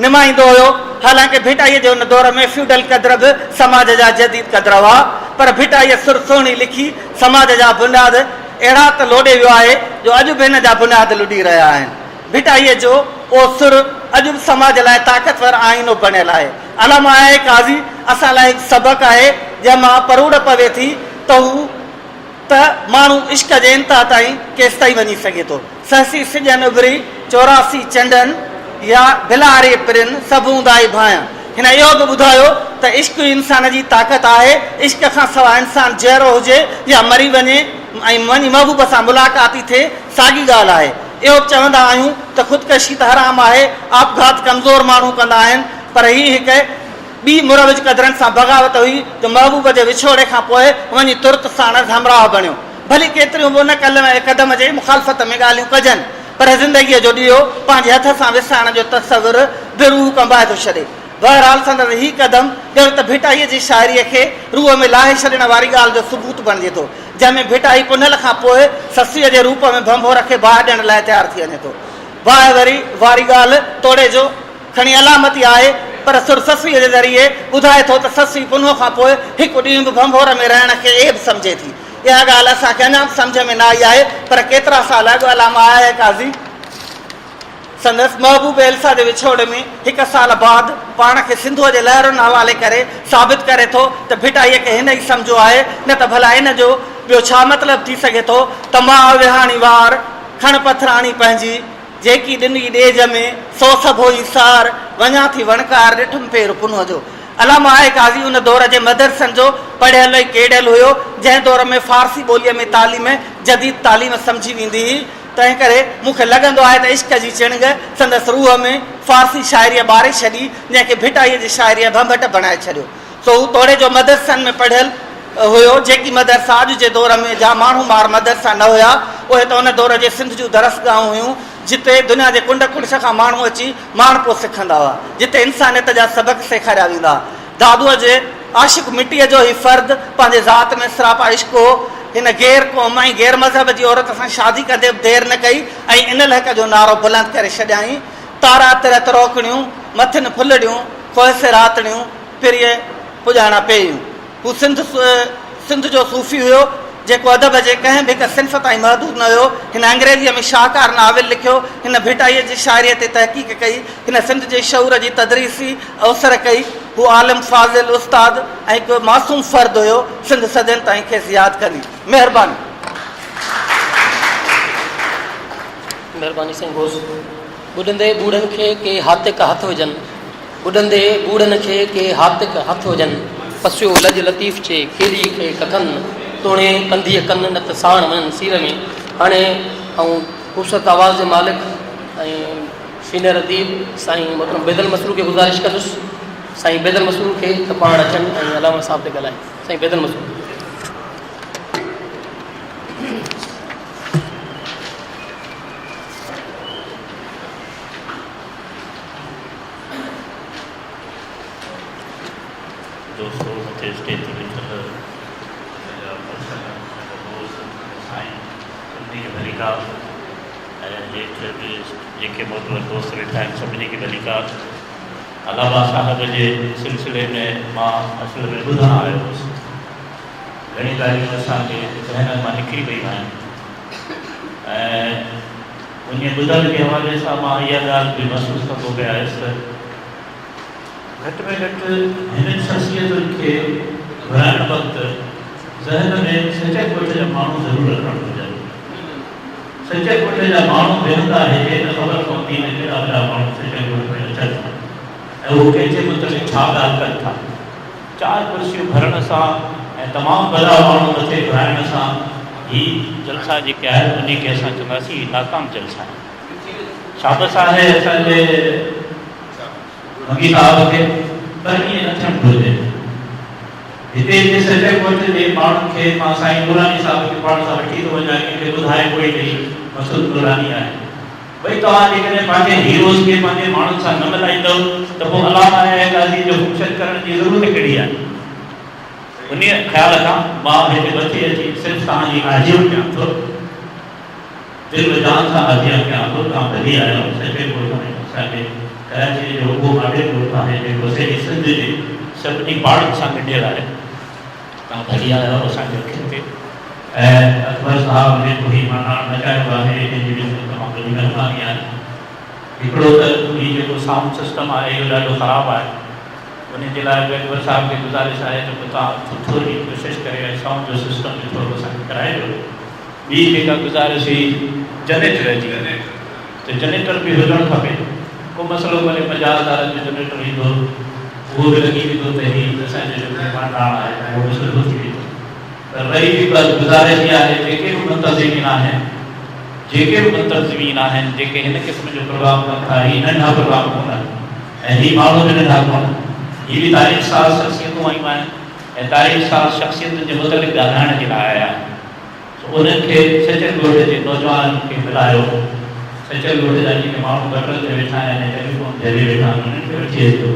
نمائندو هيو. حالانڪه ڀٽائيء جي ان دور ۾ فيوڊل قدر به سماج جا جديد قدر هئا، پر ڀٽائيء سر سهڻي لکي سماج جا بنياد اهڙا ته لوڏي ويو آهي جو اڄ به هن جا بنياد لڏي رهيا آهن. ڀٽائيء جو اهو سر اڄ به سماج لاء طاقتور آئينو بڻيل آهي. علامه آء آء قاضي اسان لاء هڪ سبق آهي، جنهن مان پروڙ پوي ٿي ته هو ته ماڻهو عشق جي انتها تائين ڪيستائين وڃي سگهي ٿو. سهسي سڄن اڀري، 84 چنڊن يا بلاري پرين، سڀ اونداهي ڀانئيان. هن اهو به ٻڌايو ته عشق ئي انسان جي طاقت آهي، عشق کان سواء انسان جيئرو هجي يا مري وڃي ۽ وڃي محبوب سان ملاقات ئي ٿئي، ساڳي ڳالهه آهي. اهو به چوندا آهيون ته خودڪشي ته حرام آهي، آپگهات ڪمزور ماڻهو ڪندا آهن، پر هي هڪ ٻي مروج قدرن سان بغاوت هئي جو محبوب جي وڇوڙي کان پوء وڃي ترت ساڻس همراهه بڻيو. ڀلي ڪيتريون به ان قدم جي مخالفت ۾ ڳالهيون ڪجن، پر زندگيء جو ڏيئو پنهنجي هٿ سان وسائڻ جو تصور به روح ڪنبائي ٿو ڇڏي. بهرحال سندس هي قدم ڄڻ ته ڀٽائيء جي شاعريء کي روح ۾ لاهي ڇڏڻ واري ڳالهه جو ثبوت بڻجي ٿو، جنهن ۾ ڀٽائي پنهل کان پوء سسئيء جي روپ ۾ ڀنڀور کي باهه ڏيڻ لاء تيار ٿي وڃي ٿو. باهه وري واري ڳالهه توڙي جو کڻي علامتي آهي، پر سر سسئيء جي ذريعي ٻڌائي ٿو ته سسئي پنهون کان پوء هڪ ڏينهن به ڀنڀور ۾ رهڻ کي عيب سمجهي ٿي. اها ڳالهه اسان کي اڃا به سمجهه ۾ نه آئي آهي، پر ڪيترا سال اڳ علامه آء آء قاضي سندس محبوب ايلسا جي وڇوڙي ۾ هڪ سال بعد پاڻ کي سنڌوء جي لهرن حوالي ڪري ثابت ڪري ٿو ته ڀٽائيء کي هن ئي سمجهيو آهي، نه ته ڀلا ان جو ٻيو ڇا مطلب ٿي سگهي ٿو ته ماء وهاڻي وار، کڻ پٿراڻي پنهنجي، جيڪي ڏني ڏيج ۾، سو سڀوئي سار، وڃان ٿي وڻڪار، ڏٺم پير پنهون جو. علامه آء قاضي ان دور جي مدرسن جو پڙهيل ۽ ڪيڙيل هيو، جنهن دور ۾ فارسي ٻوليء ۾ تعليم جديد تعليم سمجهي ويندي هئي. تنهن ڪري مون کي لڳندو آهي ته عشق جي چڻنگ سندس روح ۾ فارسي شاعريء ٻاري ڇڏي، جنهن کي ڀٽائيء جي شاعريء ڀنڀٽ بڻائي ڇڏيو. سو هو توڙي جو مدرسن ۾ پڙهيل هيو، جيڪي مدرسا اڄ جي دور ۾ جا ماڻهو مار مدرسا نه هيا، اهي ته ان دور جي سنڌ جون درسگاهون هيون، جتي دنيا جي ڪنڊ ڪڙڇ کان ماڻهو اچي ماڻهپو سکندا هئا، جتي انسانيت جا سبق سيکاريا ويندا هئا. دادوء جي عاشق مٽيء جو هي فرد پنهنجي ذات ۾ سراپا عشق هو. هن غير قوم ۽ غير مذهب جي عورت سان شادي ڪندي به دير نه ڪئي ۽ ان الحق جو نعرو بلند ڪري ڇڏيائين. تارا ترت روڪڻيون، مٿن ڦلڙيون، ڪوهسي راتڙيون، پريء پڄاڻا پيون. هو سنڌ سنڌ جو صوفي هيو، جيڪو ادب جي ڪنهن به هڪ صنف تائين محدود نه هيو. هن انگريزيء ۾ شاهڪار ناول لکيو. هن ڀٽائيء جي شاعريء تي تحقيق ڪئي. هن سنڌ جي شعور جي تدريسي اوسر ڪئي. هو عالم، فاضل، استاد ۽ هڪ معصوم فرد هيو. سنڌ صدين تائين کيس ياد ڪندي. مهرباني. مهرباني سائين غوث. ٻڏندي ٻوڙن کي ڪي هاتڪ هٿ وجهن. ٻڏندي ٻوڙن کي ڪي هاتڪ هٿ وجهن، پسيو لڄ لطيف چي، ڪيڏي کي ڪکن، توڻي ڪنڌيء ڪن، نه ته ساڻ وڃن سير ۾. هاڻي آئون خوبصورت آواز جي مالڪ ۽ سينئر اديب سائين محترم بيدل مسرور کي گذارش ڪندس، سائين بيدل مسرور کي ته پاڻ اچن ۽ علامه صاحب تي ڳالهائين. سائين بيدل مسرور. دوستو مٿي اسٽيج تي ويٺل اسان جا پرسن اسان جا دوست سائين سڀني کي ڀليڪار ۽ هيٺ به جيڪي معتبر دوست ويٺا آهن سڀني کي ڀليڪار علامه صاحب جي سلسلي ۾ مان اصل ۾ ٻڌڻ آيو هوس گهڻي ڳالهيون اسان کي ذهنن مان نڪري ويون آهن ۽ انهيء ٻڌڻ جي حوالي سان مان اها ڳالهه به محسوس ڪندو پئي آيس ته گهٽ ۾ گهٽ هنن شخصيتن کي گهرائڻ وقت ذهن ۾ سچل ڳوٺ جا ماڻهو ضرور رکڻ گهرجن. سچل ڳوٺ جا ماڻهو ويهندا هتي ته خبر پوندي ته ڪيڏا وڏا ماڻهو سچل ڳوٺ ۾ اچن ٿا ۽ اهو ڪنهن جي متعلق ڇا ڳالهه ڪن ٿا. چار ڪرسيون ڀرڻ سان ۽ تمام وڏا ماڻهو مٿي گهرائڻ سان هي جلسا جيڪي آهن انهي کي اسان چونداسين هي ناڪام جلسا آهن. شابس آهي اسان جي منگي صاحب کي پر ائين نه ٿيڻ گهرجي. هتي جي سچل ڳوٺ جي ماڻهن کي مان سائين نوراني صاحب کي پاڻ سان وٺي ٿو وڃان ڪنهن کي ٻڌائي ڪوئي ته هي مسعود نوراني آهي. ڀئي توهان جيڪڏهن پنهنجي هيروز کي پنهنجي ماڻهن سان نه ملائيندؤ ته پوء علامه آء قاضي جو فنڪشن ڪرڻ جي ضرورت ڪهڙي آهي؟ انهيء خيال کان مان هتي مٿي اچي صرف توهان جي آجيان ڪيان ٿو. دل و جان سان آجيان ڪيان ٿو. توهان ڀلي آيا آهيو سچي ڳوٺ ۾ اسان جي ڪراچيء جو اهو ماڊل ڳوٺ آهي جيڪو سڄي سنڌ جي سڀني پاڙن سان ڳنڍيل آهي. توهان ڀلي آيا آهيو اسان جي اکين تي ۽ اڪبر صاحب جيڪو هي مانڊاڻ مچايو آهي ان جي به تمام وڏي مهرباني آهي. هڪڙو ته هي جيڪو سائونڊ سسٽم آهي اهو ڏاڍو خراب آهي ان جي لاء به اڪبر صاحب کي گذارش آهي ته پوء توهان ٿوري ڪوشش ڪري ۽ سائونڊ جو سسٽم به ٿورو اسان کي ڪرائي ڏيو. ٻي جيڪا گذارش هئي جنريٽر جي ته جنريٽر به هجڻ کپي ڪو مسئلو ڪونهي 50 هزارن جو جنريٽر ايندو اهو به لڳي ويندو ته هي اسان جو جيڪو مهمان آهي اهو به سٺو ٿي ويندو پر رهي به بس گذارش اها آهي جيڪي به منتظمين آهن جيڪي به منتظمين آهن جيڪي هن قسم جو پروگرام ڪن ٿا هي ننڍا پروگرام ڪونهن ۽ هي ماڻهو به ننڍا ڪونهن هي به تاريخ ساز شخصيتون آيون آهن ۽ تاريخ ساز شخصيتن جي متعلق ڳالهائڻ جي لاء آيا آهن سو انهن کي سچل ڳوٺ جي نوجوانن کي ملايو. سچل ڳوٺ جا جيڪي ماڻهو گٽرن تي ويٺا آهن ۽ ٽيليفون جهلي ويٺا آهن انهن کي وٺي اچو.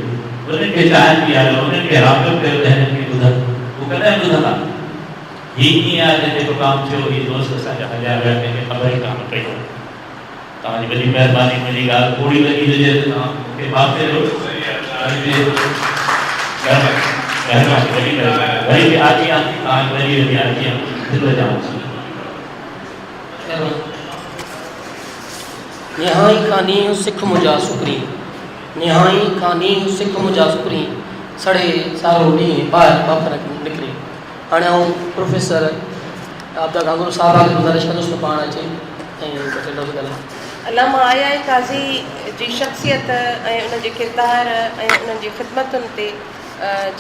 انهن کي چانهه پياريو، انهن کي راغب ڪيو ته هنن کي ٻڌن. هو ڪڏهن ٻڌندا؟ هي ائين آهي ته جيڪو ڪام ٿيو هي دوست اسان جا هليا ويا ڪنهن کي خبر ئي ڪانه پئي. توهان جي وڏي مهرباني منهنجي ڳالهه ڪوڙي لڳي هجي ته توهان مون کي معاف ڪجو. مهرباني وڏي مهرباني وري به آجيان توهان جي وڏي وڏي آجيان دل و جان سان. نهائين کان نينهن سک منهنجا سپرين نهائين کان نينهن سک منهنجا سپرين سڙي سارو ڏينهن ٻاهر ٻاڦ نڪري. هاڻي آئون پروفيسر عابده گهانگهرو صاحبه کي گذارش ڪندس ته پاڻ اچي ۽ ٻه ٽي لفظ ڳالهائي. علامه آء آء قاضي جي شخصيت ۽ ان جي ڪردار ۽ انهن جي خدمتن تي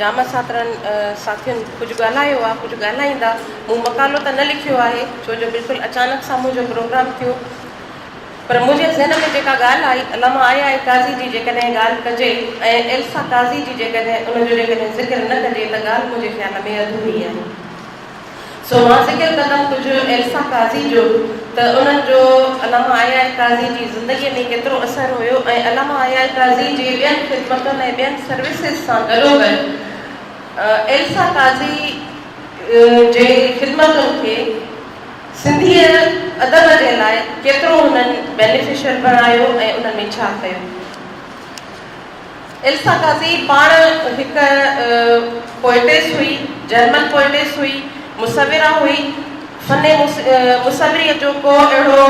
جام ساترن ساٿين ڪجهه ڳالهايو آ ڪجهه ڳالهائيندا. مون مقالو ته نه لکيو آهي ڇو جو بلڪل اچانڪ سان منهنجو پروگرام ٿيو. پر منهنجي ذهن ۾ جيڪا ڳالهه آئي، علامه آء آء قاضي جي جيڪڏهن ڳالهه ڪجي ۽ ايلسا قاضي جي جيڪڏهن ان جو جيڪڏهن ذڪر نه ڪجي ته ڳالهه منهنجي خيال ۾ اڌوري آهي. سو مان ذڪر ڪندم ڪجهه ايلسا قاضي جو ته انهن جو علامه آء آء قاضي جي زندگيء ۾ ڪيترو اثر هيو ۽ علامه آء آء قاضي جي ٻين خدمتن ۽ ٻين سروسز سان گڏوگڏ ايلسا قاضي جي خدمتن کي سنڌيء ادب جي لاء ڪيترو هنن بينيفيشل بڻايو ۽ انهن ۾ ڇا ڪيو. ايلسا قاضي پاڻ هڪ پوئٽيس هئي، جرمن پوئٽيس هئي، مصوره هئي، فن مصوريء جو ڪو اهڙو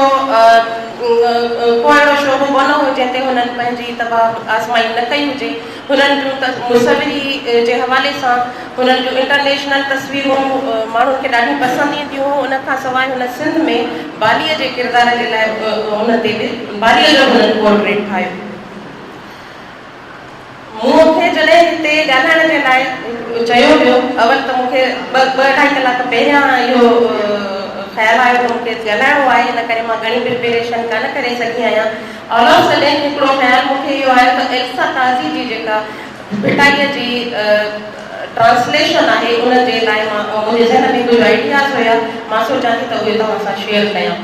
ڪو اهڙو شعبو ڪونه هو جنهن تي هنن پنهنجي طبع آزمائي نه ڪئي هجي. هنن جون مصوري جي حوالي سان هنن جون انٽرنيشنل تصويرون ماڻهن کي ڏاڍيون پسند اينديون هيون. ان کان سواء هن سنڌ ۾ باليء جي ڪردار جي لاء ان تي به باليء جو هنن پورٽريٽ ٺاهيو. مون کي جڏهن هتي ڳالهائڻ جي لاء چيو ويو، اول ته مون کي ٻه ٻه اڍائي ڪلاڪ پهريان اهو خيال آيو ته مون کي ڳالهائڻو آهي، ان ڪري مان گهڻي پرپيريشن ڪانه ڪري سگهي آهيان. آل آف سڊن هڪڙو خيال مون کي اهو آيو ته ايلسا قاضي جي جيڪا ڀٽائيء جي ٽرانسليشن آهي، ان جي لاء مان منهنجي ذهن ۾ ڪجهه آئيڊياز هيا، مان سوچان ٿي ته اهي توهان سان شيئر ڪيان.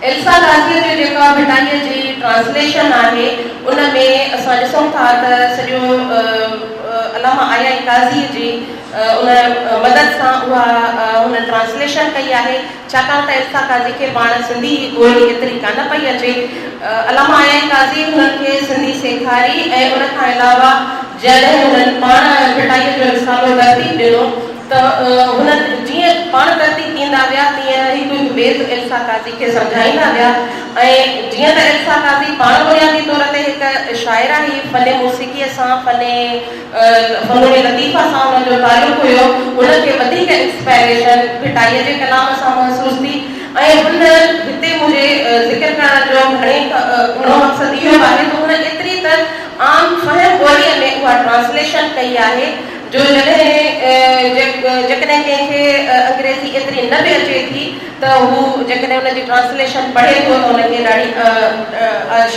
ايلسا قاضيء جو جيڪا ڀٽائيء جي ٽرانسليشن آهي، ان ۾ اسان ڏسون ٿا ته سڄو علامه آء آء قاضيء جي ان مدد سان اها هن ٽرانسليشن ڪئي آهي، ڇاڪاڻ ته ايلسا قاضي کي پاڻ سنڌي ٻولي ايتري ڪانه پئي اچي. علامه آء آء قاضي هنن کي سنڌي سيکاري ۽ ان کان علاوه جڏهن هنن پاڻ ڀٽائيء جو رسالو ترتيب ڏنو ته هنن جيئن پاڻ ترتيب ڏيندا ويا تيئن هڪ هڪ بيت ايلسا قاضي کي سمجهائيندا ويا ۽ جيئن ته ايلسا قاضي پاڻ بنيادي طور تي هڪ شاعره هئي فن موسيقيء سان فن فنون لطيفه سان هن جو تعلق هيو هن کي وڌيڪ انسپائريشن ڀٽائيء جي ڪلام سان محسوس ٿي ۽ هن هتي منهنجي ذڪر ڪرڻ جو گهڻي گهڻو مقصد اهو آهي ته هن ايتري ته عام فهم ٻوليء ۾ اها ٽرانسليشن ڪئي آهي جو جڏهن جيڪڏهن ڪنهن کي انگريزي ايتري نه به اچي ٿي ته هو جيڪڏهن ان جي ٽرانسليشن پڙهي ٿو ته ان کي ڏاڍي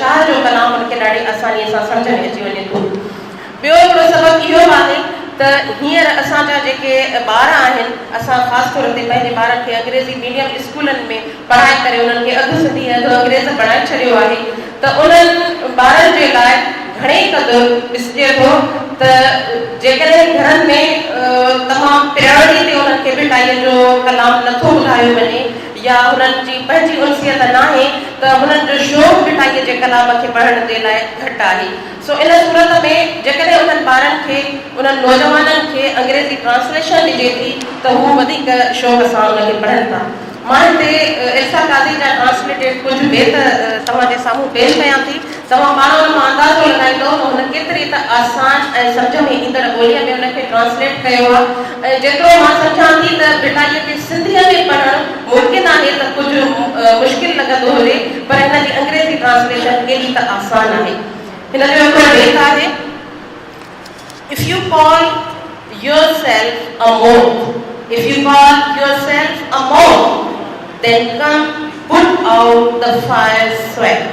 شاهه جو ڪلام ان کي ڏاڍي آسانيء سان سمجهه ۾ اچي وڃي ٿو. ٻيو هڪڙو سبب اهو به آهي ته هينئر اسان جا جيڪي ٻار آهن، اسان خاص طور تي پنهنجي ٻارن کي انگريزي ميڊيم اسڪولن ۾ پڙهائي ڪري انهن کي اڌ سنڌي ۽ اڌ انگريز بڻائي ڇڏيو آهي ته انهن ٻارن جي لاء گهڻي قدر ڏسجي ٿو ته جيڪڏهن گهرن ۾ تمام پريارٽي تي انهن کي ڀٽائيء جو ڪلام نٿو ٻڌايو وڃي يا هنن جي پنهنجي انسيت ناهي ته هنن جو شوق ڀٽائيء جي ڪلام کي پڙهڻ جي لاء گهٽ آهي. سو ان صورت ۾ جيڪڏهن انهن ٻارن کي، انهن نوجوانن کي انگريزي ٽرانسليشن ڏجي ٿي ته هو وڌيڪ شوق سان ان کي پڙهن ٿا. مان هتي ايلسا قاضي جا ٽرانسليٽيڊ ڪجهه بيت توهان جي سامهون پيش ڪيان ٿي. توهان پاڻ ان مان اندازو لڳائيندؤ ته هن ڪيتري ته آسان ۽ سمجهه ۾ ايندڙ ٻوليء ۾ ان کي ٽرانسليٽ ڪيو آهي ۽ جيترو مان سمجهان ٿي ته ڀٽائيء کي سنڌيء ۾ پڙهڻ ممڪن آهي ته ڪجهه مشڪل لڳندو هجي پر هن جي انگريزي ٽرانسليشن ڪيڏي ته آسان آهي. هن جو هڪڙو بيت آهي، If you call yourself a moth, If you call yourself a moth, then come put out the fire sweat.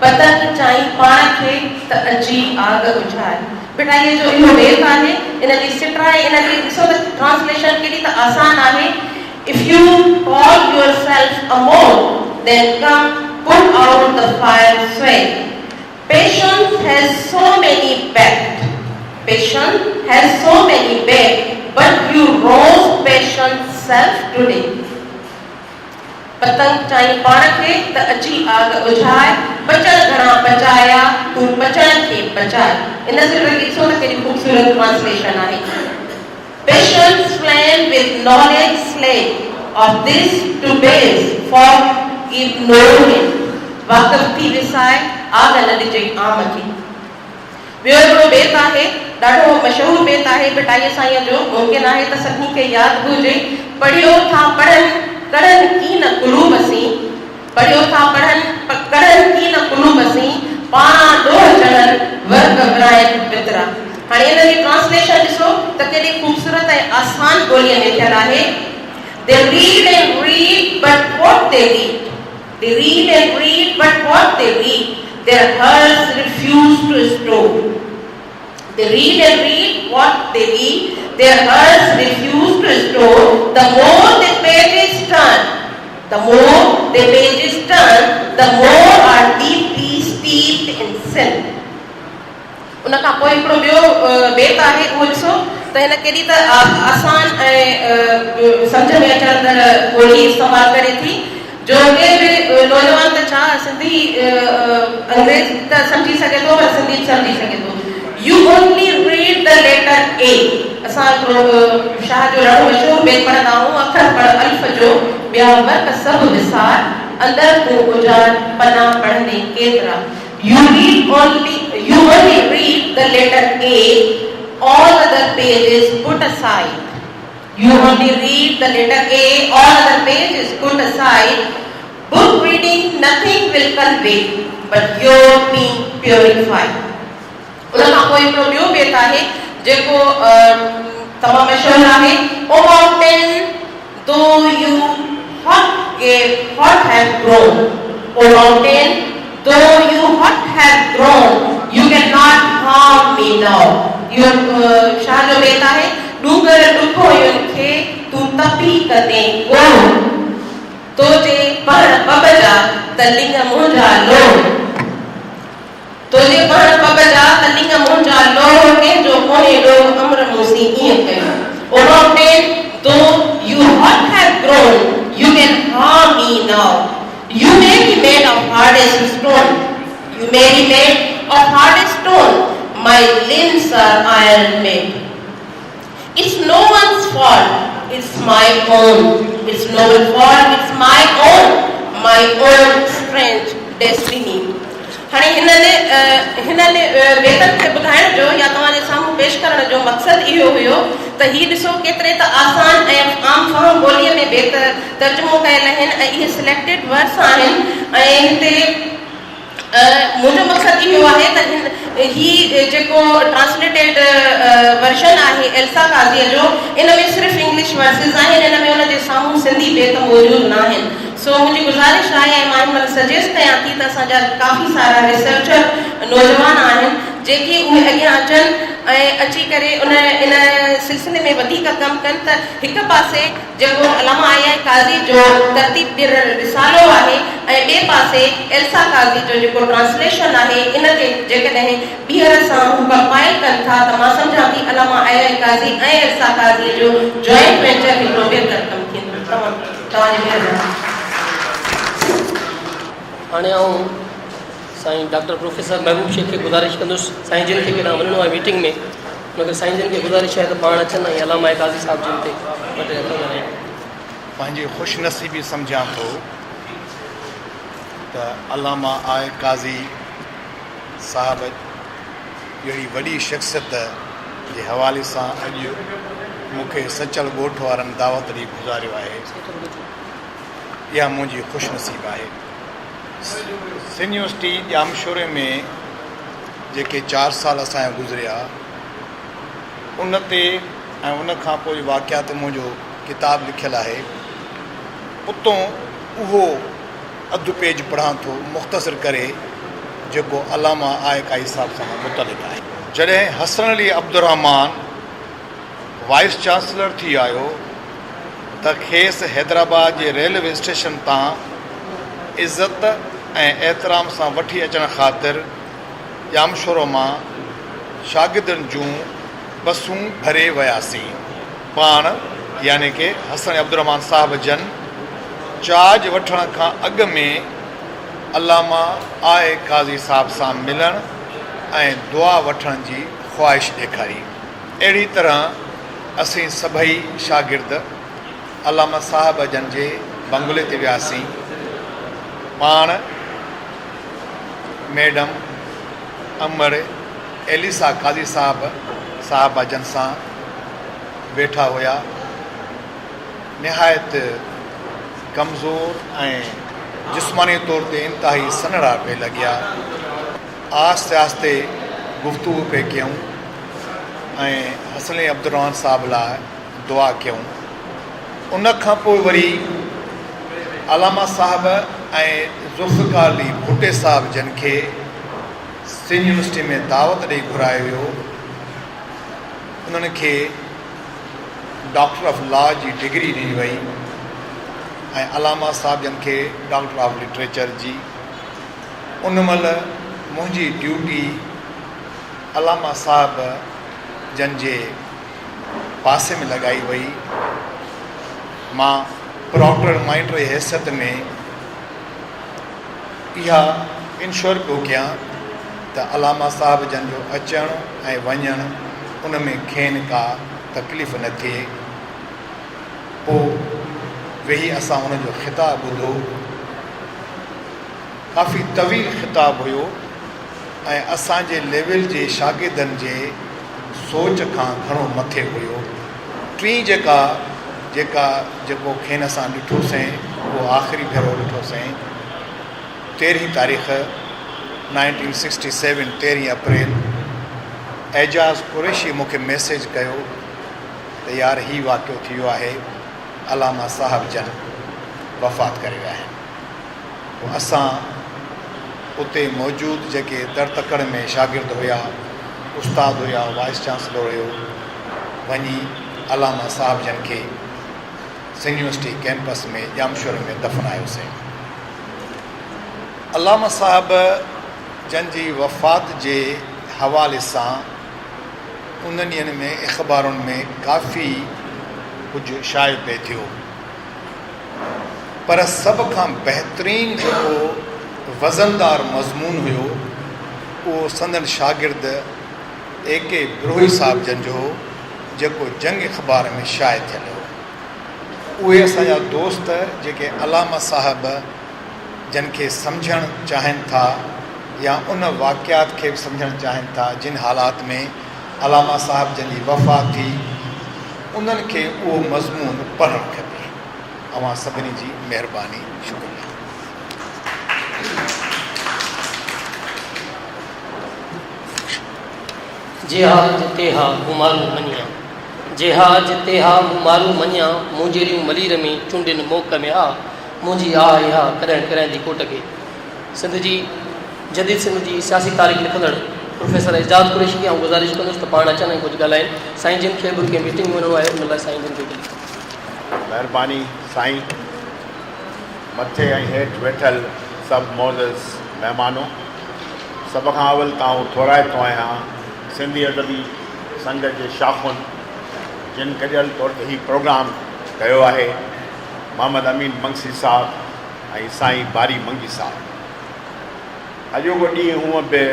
پتنگ چائين پاڻ کي ته اچي آگ اجهائي. ڀٽائيء جو اهو بيت آهي. ان جي سٽرائي ان جي ڏسو ته ٽرانسليشن ڪيڏي ته آسان آهي. If you call yourself a moth, then come put out the fire sweat. Patience has so many backed, Patience has so many back, but you rose patience self today. پتنگ چائين پاڻ کي ته اچي آگ اجهاء، پچڻ گهڻا پچايا، تون پچڻ کي پچاء. ان سٽ کي ڏسو ته ڪيڏي خوبصورت ٽرانسليشن آهي. Patience flame with knowledge slay, of this to base folk give no hint. واقف ٿي وساء، آگ نه ڏجي عام کي. ٻيو هڪڙو بيت آهي، ڏاڍو مشهور بيت آهي ڀٽائيء سائينء جو، ممڪن آهي ته سڀني کي ياد به هجي، پڙهيو ٿا پڙهن، ڪڙهن ڪين قلوب سين، پڙهيو ٿا پڙهن، ڪڙهن ڪين قلوب سين، پاڻان ڏوهه چڙهن، ورق ورائن وترا. هاڻي ان جي ٽرانسليشن ڏسو ته ڪيڏي خوبصورت ۽ آسان ٻوليء ۾ ٿيل آهي، They read and read but what they read. They read and read but what they read their hearts refuse to store. They read and read what they read, their hearts refuse to store. The more the pages turn, the more the pages turn, the more are deeply steeped in sin. ان کان پوء هڪڙو ٻيو بيت آهي اهو ڏسو ته هن ڪيڏي ته آسان ۽ سمجهه ۾ اچڻندڙ ٻولي استعمال ڪري ٿي جو ڪير به نوجوان ته ڇا سنڌي انگريز ته سمجهي سگهي ٿو پر سنڌي به سمجهي سگهي ٿو. You only read the letter A اسان هڪڙو شاهه جو ڏاڍو مشهور بيت پڙهندا آهيون اکر پڙهه الف جو ٻيا ورق سڀ وسار اندر تون اجار پنا پڙهندين ڪيترا You read only you only read the letter A all other pages put aside You only read the letter A, all other pages put aside. Book reading nothing will convey, but your being purified. ان کان پوء هڪڙو ٻيو بيت آهي جيڪو تمام مشهور آهي O mountain though you hot gave hot have grown O mountain though you hot have grown you can not harm me now اهو شاهه جو بيت آهي ڏونگر ڏکوئين کي تون تپي ڪندين ڳوڙهه تو جي پهڻ پٻ جا ته لڱ منهنجا لوڙهه تو جي پهڻ پٻ جا ته لڱ منهنجا لوڙهه ڪنهن جو ڪونهي ڏوهه امر مون سين ائين ڪيو O mountain though you hot have grown you can harm me now You may be made of hardest stone You may be made of hardest stone My limbs are iron made It's no one's fault It's my own It's no one's fault It's my own My own strange destiny هاڻي هنن هنن بيتن کي ٻڌائڻ جو يا توهان جي سامهون پيش ڪرڻ جو مقصد اهو هيو ته هي ڏسو ڪيتري ته آسان ۽ عام فهم ٻوليء ۾ بيت ترجمو ڪيل آهن ۽ اهي سليڪٽيڊ ورس آهن ۽ هتي منهنجو مقصد اهو آهي ته هن هي جيڪو ٽرانسليٽيڊ ورشن آهي ايلسا قاضيء جو ان ۾ صرف انگلش ورسز آهن ان ۾ ان جي سامهون سنڌي بيت موجود ناهن سو منهنجي گذارش آهي ۽ مان هن مهل سجيسٽ ڪيان ٿي ته اسان جا ڪافي سارا ريسرچر نوجوان آهن جيڪي اهي اڳيان اچن ۽ اچي ڪري ان ان سلسلي ۾ وڌيڪ ڪم ڪن ته هڪ پاسي جيڪو علامه آء آء قاضي جو ترتيب ڏنل رسالو آهي ۽ ٻئي پاسي ايلسا قاضي جو جيڪو ٽرانسليشن آهي ان کي جيڪڏهن ٻيهر سان هو ڪمپائل ڪن ٿا ته مان سمجهان ٿي علامه آء آء قاضي ۽ ايلسا قاضي جو جوائنٽ وينچر هڪڙو بهتر ڪم ٿيندو. تمام توهان جي مهرباني. هاڻي آئون سائين ڊاڪٽر پروفيسر محبوب شيخ کي گذارش ڪندس سائين جن کي ڪيڏانهن وڃڻو آهي ميٽنگ ۾ ان ڪري سائين جن کي گذارش آهي ته پاڻ اچن ۽ علامه قاضي صاحب جن تي ٻه ٽي اکر ڳالهائين. پنهنجي خوش نصيبي سمجهان ٿو ته علامه آء قاضي صاحب جهڙي وڏي شخصيت جي حوالي سان اڄ مون کي سچل ڳوٺ وارن دعوت ڏئي گذاريو آهي اها منهنجي خوش نصيب آهي. سنڌ يونيورسٽي ڄامشوري ۾ جيڪي چار سال اسان جا گذريا ان تي ۽ ان کان پوء جي واقعات تي منهنجو ڪتاب لکيل آهي اتون اهو اڌ پيج پڙهان ٿو مختصر ڪري جيڪو علامه آء قائي صاحب سان متعلق آهي. جڏهن حسن علي عبدالرحمان وائيس چانسلر ٿي آيو ته کيس حيدرآباد جي ريلوي اسٽيشن تان عزت ۽ احترام سان وٺي اچڻ خاطر ڄامشورو مان شاگردن جون بسون ڀري وياسين. پاڻ يعني ڪه حسن عبدالرحمان صاحب جن چارج وٺڻ کان اڳ ۾ علامه آء قاضي صاحب سان ملڻ ۽ دعا وٺڻ جي خواهش ڏيکاري. اهڙي طرح اسين سڀئي شاگرد علامه صاحب جن جي بنگلي تي وياسين. پاڻ ميڊم امڙ ايليسا قاضي صاحب صاحبه جن سان ويٺا هيا. نهايت ڪمزور ۽ جسماني طور تي انتهائي سنهڙا پئي لڳيا. آهستي آهستي گفتگو پئي ڪيائون ۽ حسن علي عبدالرحمان صاحب لاء دعا ڪيائون. ان کان پوء وري علامه صاحب ۽ ذوالفقار علي ڀٽي صاحب جن کي سنڌ يونيورسٽي ۾ دعوت ڏئي گهرايو ويو. انهن کي ڊاڪٽر آف لا جي ڊگري ڏني وئي ۽ علامه صاحب جن کي ڊاڪٽر آف لٽريچر جي. ان مهل منهنجي ڊيوٽي علامه صاحب جن جي پاسي ۾ لڳائي وئي. مان پراڪٽر مائنڊر جي حيثيت ۾ اها انشور پيو ڪيان ته علامه صاحب جن جو اچڻ ۽ وڃڻ ان ۾ کين ڪا تڪليف نه ٿئي. پوء ويهي اسان ان جو خطاب ٻڌو. ڪافي طويل خطاب هيو ۽ اسان جي ليول جي شاگردن جي سوچ کان گهڻو مٿي هيو. ٽين جيڪا جيڪا جيڪو کين اسان ڏٺوسين اهو آخري ڀيرو ڏٺوسين تيرهين تاريخ نائنٽين سڪسٽي سيون تيرهين اپريل اعجاز قريشي مون کي ميسيج ڪيو ته يار هي واقعو ٿي ويو آهي علامه صاحب جن وفات ڪري ويا آهن. پوء اسان اتي موجود جيڪي تڙ تڪڙ ۾ شاگرد هيا، استاد هيا، وائيس چانسلر هيو، وڃي علامه صاحب جن کي سنڌ يونيورسٽي ڪئمپس ۾ ڄامشوري ۾ دفنايوسين. علامه صاحب جن جي وفات جي حوالي سان انهن ڏينهن ۾ اخبارن ۾ ڪافي ڪجهه شايع پئي ٿيو. پر سڀ کان بهترين جيڪو وزندار مضمون هيو اهو سندن شاگرد اي ڪي بروهي صاحب جن جو هو جيڪو جنگ اخبار ۾ شايع ٿيل هو. اهي اسان جا دوست جيڪي علامه صاحب جن کي سمجهڻ چاهين ٿا يا ان واقعات کي به سمجهڻ چاهين ٿا جن حالات ۾ علامه صاحب جن جي وفات ٿي انهن کي اهو مضمون پڙهڻ کپي. اوهان سڀني جي مهرباني شڪريه. جي ها جتي ها مون مارو مڃيان. جي ها جتي ها مون مارو مڃيان مون جهڙيون ملير ۾ چونڊين موڪ ۾ ها منهنجي آهه اها ڪڏهن ڪرين جي ڪوٽ کي. سنڌ جي جديد سنڌ جي سياسي تاريخ لکندڙ پروفيسر اعجاز قريشي کي آئون گذارش ڪندس ته پاڻ اچن ۽ ڪجهه ڳالهائين. سائين جن کي به ڪنهن ميٽنگ ۾ وڃڻو آهي ان لاء سائين جن کي ڀلي. مهرباني سائين. مٿي ۽ هيٺ ويٺل سڀ معزز مهمانو. سڀ کان اول ته آئون ٿورائتو آهيان سنڌي ادبي سنگت جي شاخن جن گڏيل طور تي هي پروگرام ڪيو آهي محمد امين منگسي صاحب ۽ سائين باري منگي صاحب. اڄوڪو ڏينهن هونء به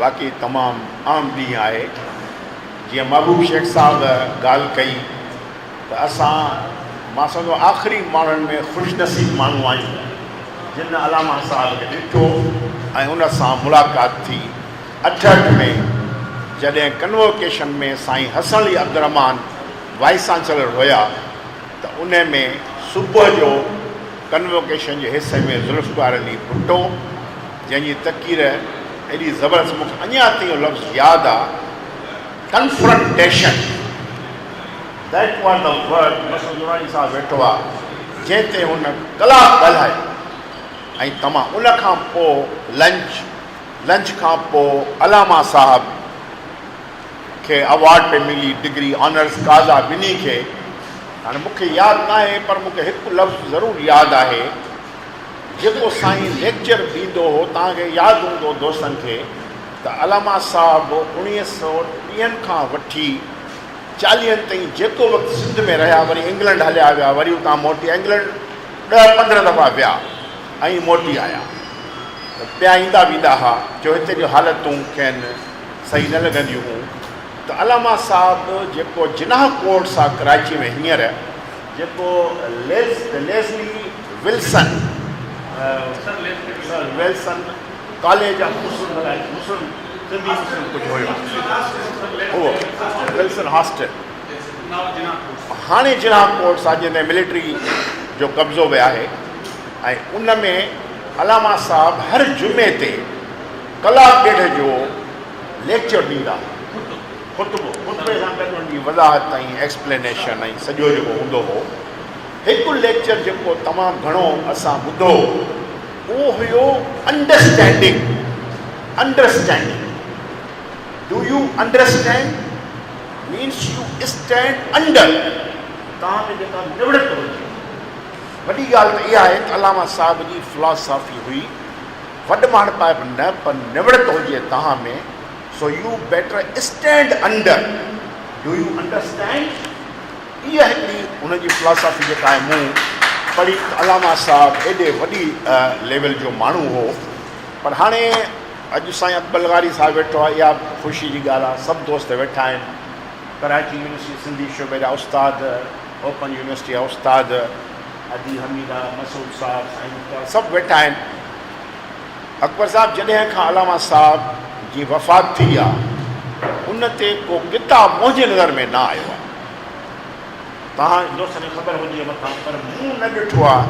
واقعي تمام اهم ڏينهن آهي. جيئن محبوب شيخ صاحب ڳالهه ڪئي ته اسان مان سمجهان ٿو آخري ماڻهن ۾ خوش نصيب ماڻهو آهيون جن علامه صاحب کي ڏٺو ۽ ان سان ملاقات ٿي. 68 ۾ جڏهن ڪنووڪيشن ۾ سائين حسن علي عبدالرحمان وائيس چانسلر هيا ته انهي ۾ صبح جو ڪنووڪيشن جي حصي ۾ ذوالفقار علي ڀٽو جنهن جي تقرير ايڏي زبردست مون کي اڃا تائين اهو لفظ ياد آ confrontation That was the word Masood Noorani صاحب ويٺو آ جنهن تي هن ڪلاڪ ڳالهايو ۽ تمام ان کان پوء لنچ لنچ کان پوء علامه صاحب کي اوارڊ پئي ملي ڊگري آنرز ڪازا ٻنهي کي هاڻي مون کي ياد ناهي پر مون کي هڪ لفظ ضرور ياد آهي جيڪو سائين ليڪچر ڏيندو هو توهان کي ياد هوندو دوستن کي ته علامه صاحب اوڻيهه سو ٽيهن کان وٺي چاليهن تائين جيڪو وقت سنڌ ۾ رهيا وري انگلنڊ هليا ويا وري اتان موٽي انگلنڊ ڏهه پندرهن دفعا ويا ۽ موٽي آيا ته پيا ايندا ويندا ها جو هتي جون حالتون کين صحيح نه لڳنديون هيون ته علامه صاحب جيڪو جناح ڪورٽس آ ڪراچي ۾ هينئر جيڪو Leslie Wilson sir Wilson college of Muslim الائي مسلم سنڌي مسلم ڪجهه هيو هو ولسن هاسٽل هاڻي جناح ڪورٽس آ جنهن تي ملٽري جو قبضو به آهي ۽ ان ۾ علامه صاحب هر جمعي تي ڪلاڪ ڏيڍ جو ليڪچر ڏيندا هئا. خطبو، خطبي سان گڏ ان جي وضاحت ۽ ايڪسپلينيشن ۽ سڄو جيڪو هوندو هو. هڪ ليڪچر جيڪو تمام گهڻو اسان ٻڌو Understanding, Understanding. Do you understand means you stand under توهان ۾ جيڪا نوڙت هجي. وڏي ڳالهه ته اها آهي ته علامه صاحب جي فلاسافي هئي وڏ ماڻهپائپ نه پر نوڙت هجي توهان ۾ so you better stand under do you understand اها هڪڙي هن جي فلاسافي جيڪا آهي مون پڙهي ته علامه صاحب ايڏي وڏي ليول جو ماڻهو هو پر هاڻي اڄ سائين اڪبر لغاري صاحب ويٺو آهي اها به خوشي جي ڳالهه آهي سڀ دوست ويٺا آهن ڪراچي يونيورسٽي سنڌي شعبي جا استاد اوپن يونيورسٽي جا استاد ادي حميده مسعود صاحب سائين مختار سڀ ويٺا آهن اڪبر صاحب جڏهن کان علامه صاحب جي وفات ٿي آهي ان تي ڪو ڪتاب منهنجي نظر ۾ نه آيو آهي توهان دوستن کي خبر هجي متان پر مون نه ڏٺو آهي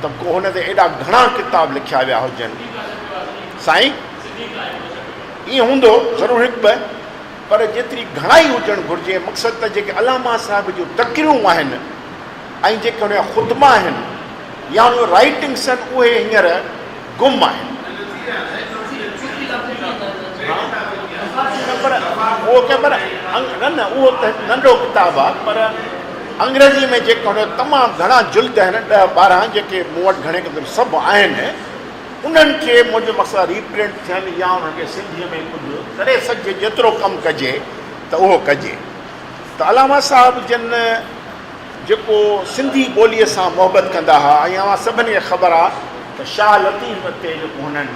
ته ڪو هن تي ايڏا گهڻا ڪتاب لکيا ويا هجن. سائين ائين هوندو ضرور هڪ ٻه پر جيتري گهڻائي هجڻ گهرجي مقصد ته جيڪي علامه صاحب جون تقريرون آهن ۽ جيڪي هن جا خطبا آهن يا هن جون رائيٽنگس آهن اهي هينئر گم آهن. پر اهو ڪنهن پر نه نه اهو ته هڪ ننڍو ڪتاب آهي پر انگريزي ۾ جيڪي هن جا تمام گهڻا جلد آهن ڏهه 12 جيڪي مون وٽ گهڻي قدر سڀ آهن انهن کي منهنجو مقصد ري پرنٽ ٿين يا انهن کي سنڌيء ۾ ڪجهه ڪري سگهجي جيترو ڪم ڪجي ته اهو ڪجي ته علامه صاحب جن جيڪو سنڌي ٻوليء سان محبت ڪندا ها ۽ اوهان سڀني کي خبر آ ته شاهه لطيف تي جيڪو هنن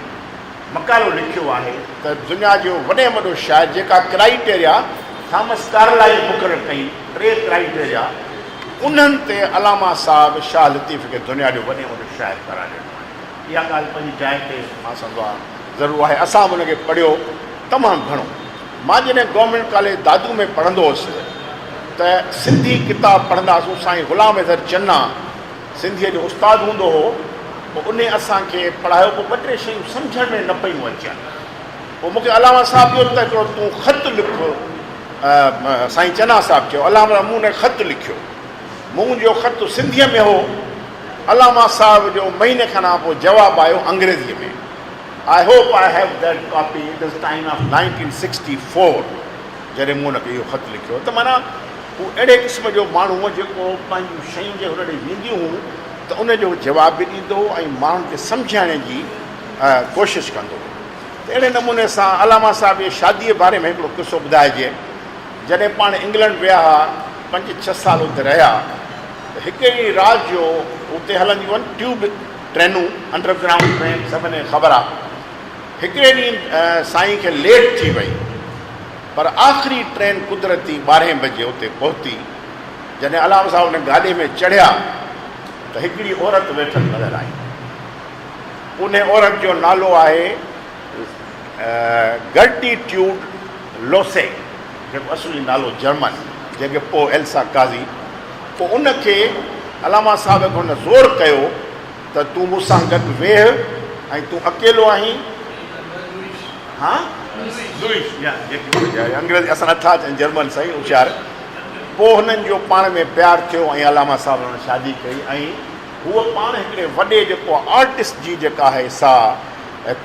مقالو لکيو آهي ته دنيا جو وڏي ۾ وڏو شاعر جيڪا ڪرائيٽيريا ٿامس ڪارلائل مقرر ڪئي ٽي ڪرائيٽيريا انهن تي علامه صاحب شاهه لطيف کي دنيا جو وڏي ۾ وڏو شاعر قرار ڏنو آهي. اها ڳالهه پنهنجي جاء تي مان سمجهندو آهيان ضرور آهي اسان به ان کي پڙهيو تمام گهڻو. مان جڏهن گورنمينٽ ڪاليج دادو ۾ پڙهندو هوس ته سنڌي ڪتاب پڙهندا هئاسون، سائين غلام حيدر چنا سنڌيء جو استاد هوندو هو، پوء انهي اسان کي پڙهايو، پوء ٻه ٽي شيون سمجهڻ ۾ نه پيون اچن، پوء مون کي علامه صاحب چيو ته هڪڙو تون خط لک، سائين چنا صاحب چيو، علامه صاحب مون ان کي خط لکيو، منهنجو خط سنڌيء ۾ هو، علامه صاحب جو مهيني کن کان پوء جواب آيو انگريزيء ۾. I hope I have that copy, it is time of 1964 جڏهن مون ان کي اهو خط لکيو ته معنيٰ هو اهڙي قسم جو ماڻهو هو جيڪو پنهنجون شيون جي هن ڏي وينديون هيون ته ان جو جواب به ڏيندو هو ۽ ماڻهن کي سمجهائڻ جي ڪوشش ڪندو هو ته اهڙي نموني سان علامه صاحب جي شاديء باري ۾ هڪڙو قصو ٻڌائجي جڏهن پاڻ انگلنڊ ويا ها پنج ڇهه سال اتي رهيا ته هڪ ڏينهن رات جو اتي هلنديون هن ٽيوب ٽرينون، انڊر گرائونڊ ٽرين سڀني کي خبر آ. هڪڙي ڏينهن سائين کي ليٽ ٿي وئي پر آخري ٽرين قدرتي ٻارهين بجي اتي پهتي. جڏهن علامه صاحب ان گاڏي ۾ چڙهيا ته هڪڙي عورت ويٺل نظر آئي. ان عورت جو نالو آهي گرٽي ٽيوڊ لوسي جيڪو اصلي نالو جرمن جنهن کي پوء ايلسا قاضي پوء ان کي علامه صاحب کي هن زور ڪيو ته تون مون سان گڏ ويهه ۽ تون اڪيلو آهين ها لوئس يا جيڪي انگريزي اسان نٿا اچن جرمن سائين هوشيار پوء هنن جو پاڻ ۾ پيار ٿيو ۽ علامه صاحب هن شادي ڪئي ۽ هوء پاڻ هڪڙي وڏي جيڪو آرٽسٽ جي جيڪا آهي سا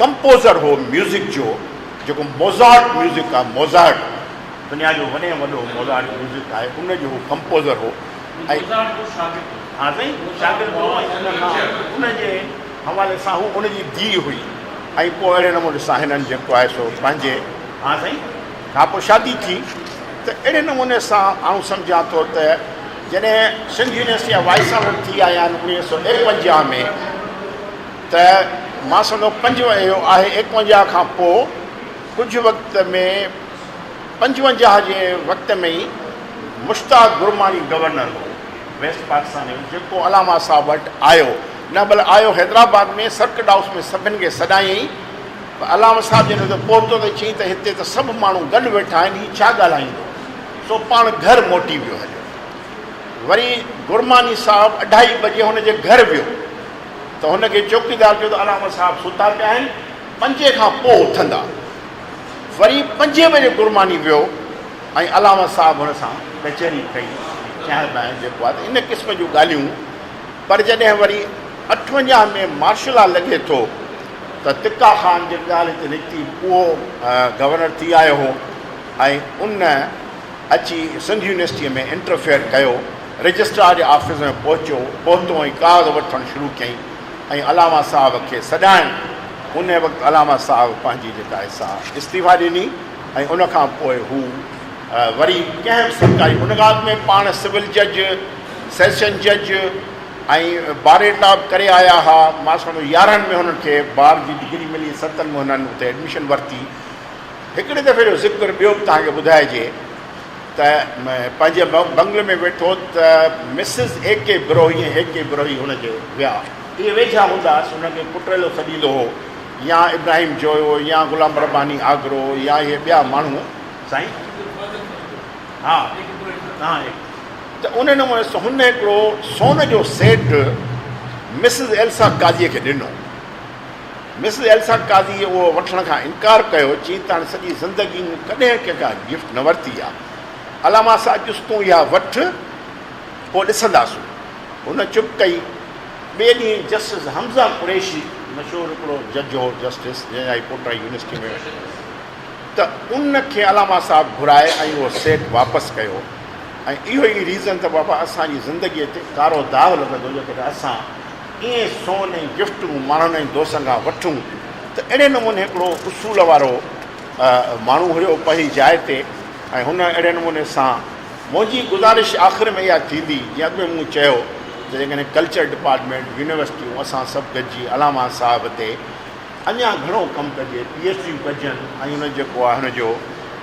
ڪمپوزر هو ميوزڪ جو جيڪو موزارٽ ميوزڪ آهي موزارٽ دنيا جو وڏي ۾ وڏو موزارٽ ميوزڪ آهي ان جو هو ڪمپوزر هو ۽ ها سائين شاگرد هو ۽ ان کان ان جي حوالي سان هو ان جي ڌيء هئي ۽ پوء اهڙي نموني سان هنن جيڪو آهي سو پنهنجي ها سائين کان پوء شادي ٿي ته اهڙي نموني سان آئون سمجهان ٿو ته جڏهن سنڌ يونيورسٽي جا وائيس چانسلر ٿي آيا آهن 1951 ۾ ته مان سمجهان ٿو پنج اهو آهي 51 کان پوء ڪجهه وقت ۾ 55 جي وقت ۾ ئي مشتاق گرماڻي گورنر هو ويسٽ پاڪستان جو جيڪو علامه صاحب وٽ آيو نه بل آيو حيدرآباد ۾ سرڪٽ هائوس ۾ سڀن کي سڏايائين پر علامه صاحب جڏهن اتي پهتو ته چيائين ته هتي ته سڀ ماڻهو گڏ ويٺا آهن هي ڇا ڳالهائيندو سو پاڻ گهر موٽي ويو هليو وري گرماڻي صاحب اڍائي بجي هن جي گهر ويو ته هن کي چوڪيدار چيو ته علامه صاحب ستا پيا آهن پنجين کان پوء اٿندا. وري پنجين بجي گرماني ويو ۽ علامه صاحب هن سان ڪچهري ڪئي ۽ چانهه بانهه جيڪو آهي ته ان قسم جون ڳالهيون پر جڏهن وري 58 ۾ مارشل لا لڳي ٿو ته تڪا خان جي ڳالهه هتي نڪتي اهو گورنر ٿي آيو هو ۽ ان اچي سنڌ يونيورسٽيء ۾ انٽرفيئر ڪيو، رجسٽرار جي آفيس ۾ پهچيو، پهتو ۽ ڪاغذ وٺڻ شروع ڪيائين ۽ علامه صاحب کي سڏائڻ، انهيء وقت علامه صاحب پنهنجي جيڪا آهي سا استعيفا ڏني ۽ ان کان پوء هو وري ڪنهن به سرڪاري ان کان اڳ ۾ پاڻ سول جج، سيشن جج ۽ باريٽا به ڪري آيا ها، مان سمجهان ٿو يارهن ۾ هنن کي بار جي ڊگري ملي، ستن ۾ هنن اتي ايڊميشن ورتي. هڪڙي دفعي جو ذڪر ٻيو به توهان کي ٻڌائجي ته پنهنجي بنگلي ۾ ويٺو ته Mrs A K Brohi ۽ A K Brohi هن جي ويا. اهي ويجها هوندا هئس، هن کي پٽيلو سڏيندو هو يا ابراهيم جويو يا غلام رباني آگرو يا اهي ٻيا ماڻهو. سائين ها ها ته ان نموني سان هن هڪڙو سون جو سيٽ مسز ايلسا قاضيء کي ڏنو. مسز ايلسا قاضيء اهو وٺڻ کان انڪار ڪيو، چيائين ته هاڻي سڄي زندگي مون ڪڏهن ڪنهن کان گفٽ نه ورتي آهي. علامه صاحب چيس تون اها وٺ پوء ڏسنداسون. هن چپ ڪئي. ٻئي ڏينهن جسٽس حمزه قريشي، مشهور هڪڙو جج هو جسٽس، جنهن جا هي پوٽا يونيورسٽي ۾ ته ان کي علامه صاحب گهرائي ۽ اهو سيٽ واپس ڪيو ۽ اهو ئي ريزن ته بابا اسان جي زندگيء تي ڪارو داغ لڳندو جيڪڏهن اسان ائين سون ۽ گفٽون ماڻهن ۽ دوستن کان وٺون ته اهڙي نموني هڪڙو اصول وارو ماڻهو هيو پنهنجي جاء تي ۽ هن اهڙي نموني سان منهنجي گذارش آخر ۾ اها ٿيندي جيئن اڳ ۾ مون چيو ته جيڪڏهن ڪلچر ڊپارٽمينٽ يونيورسٽيون اسان سڀ گڏجي علامه صاحب تي اڃا گهڻو ڪم ڪجي پي ايڇ ڊيون ڪجن ۽ ان جيڪو آهي هن جو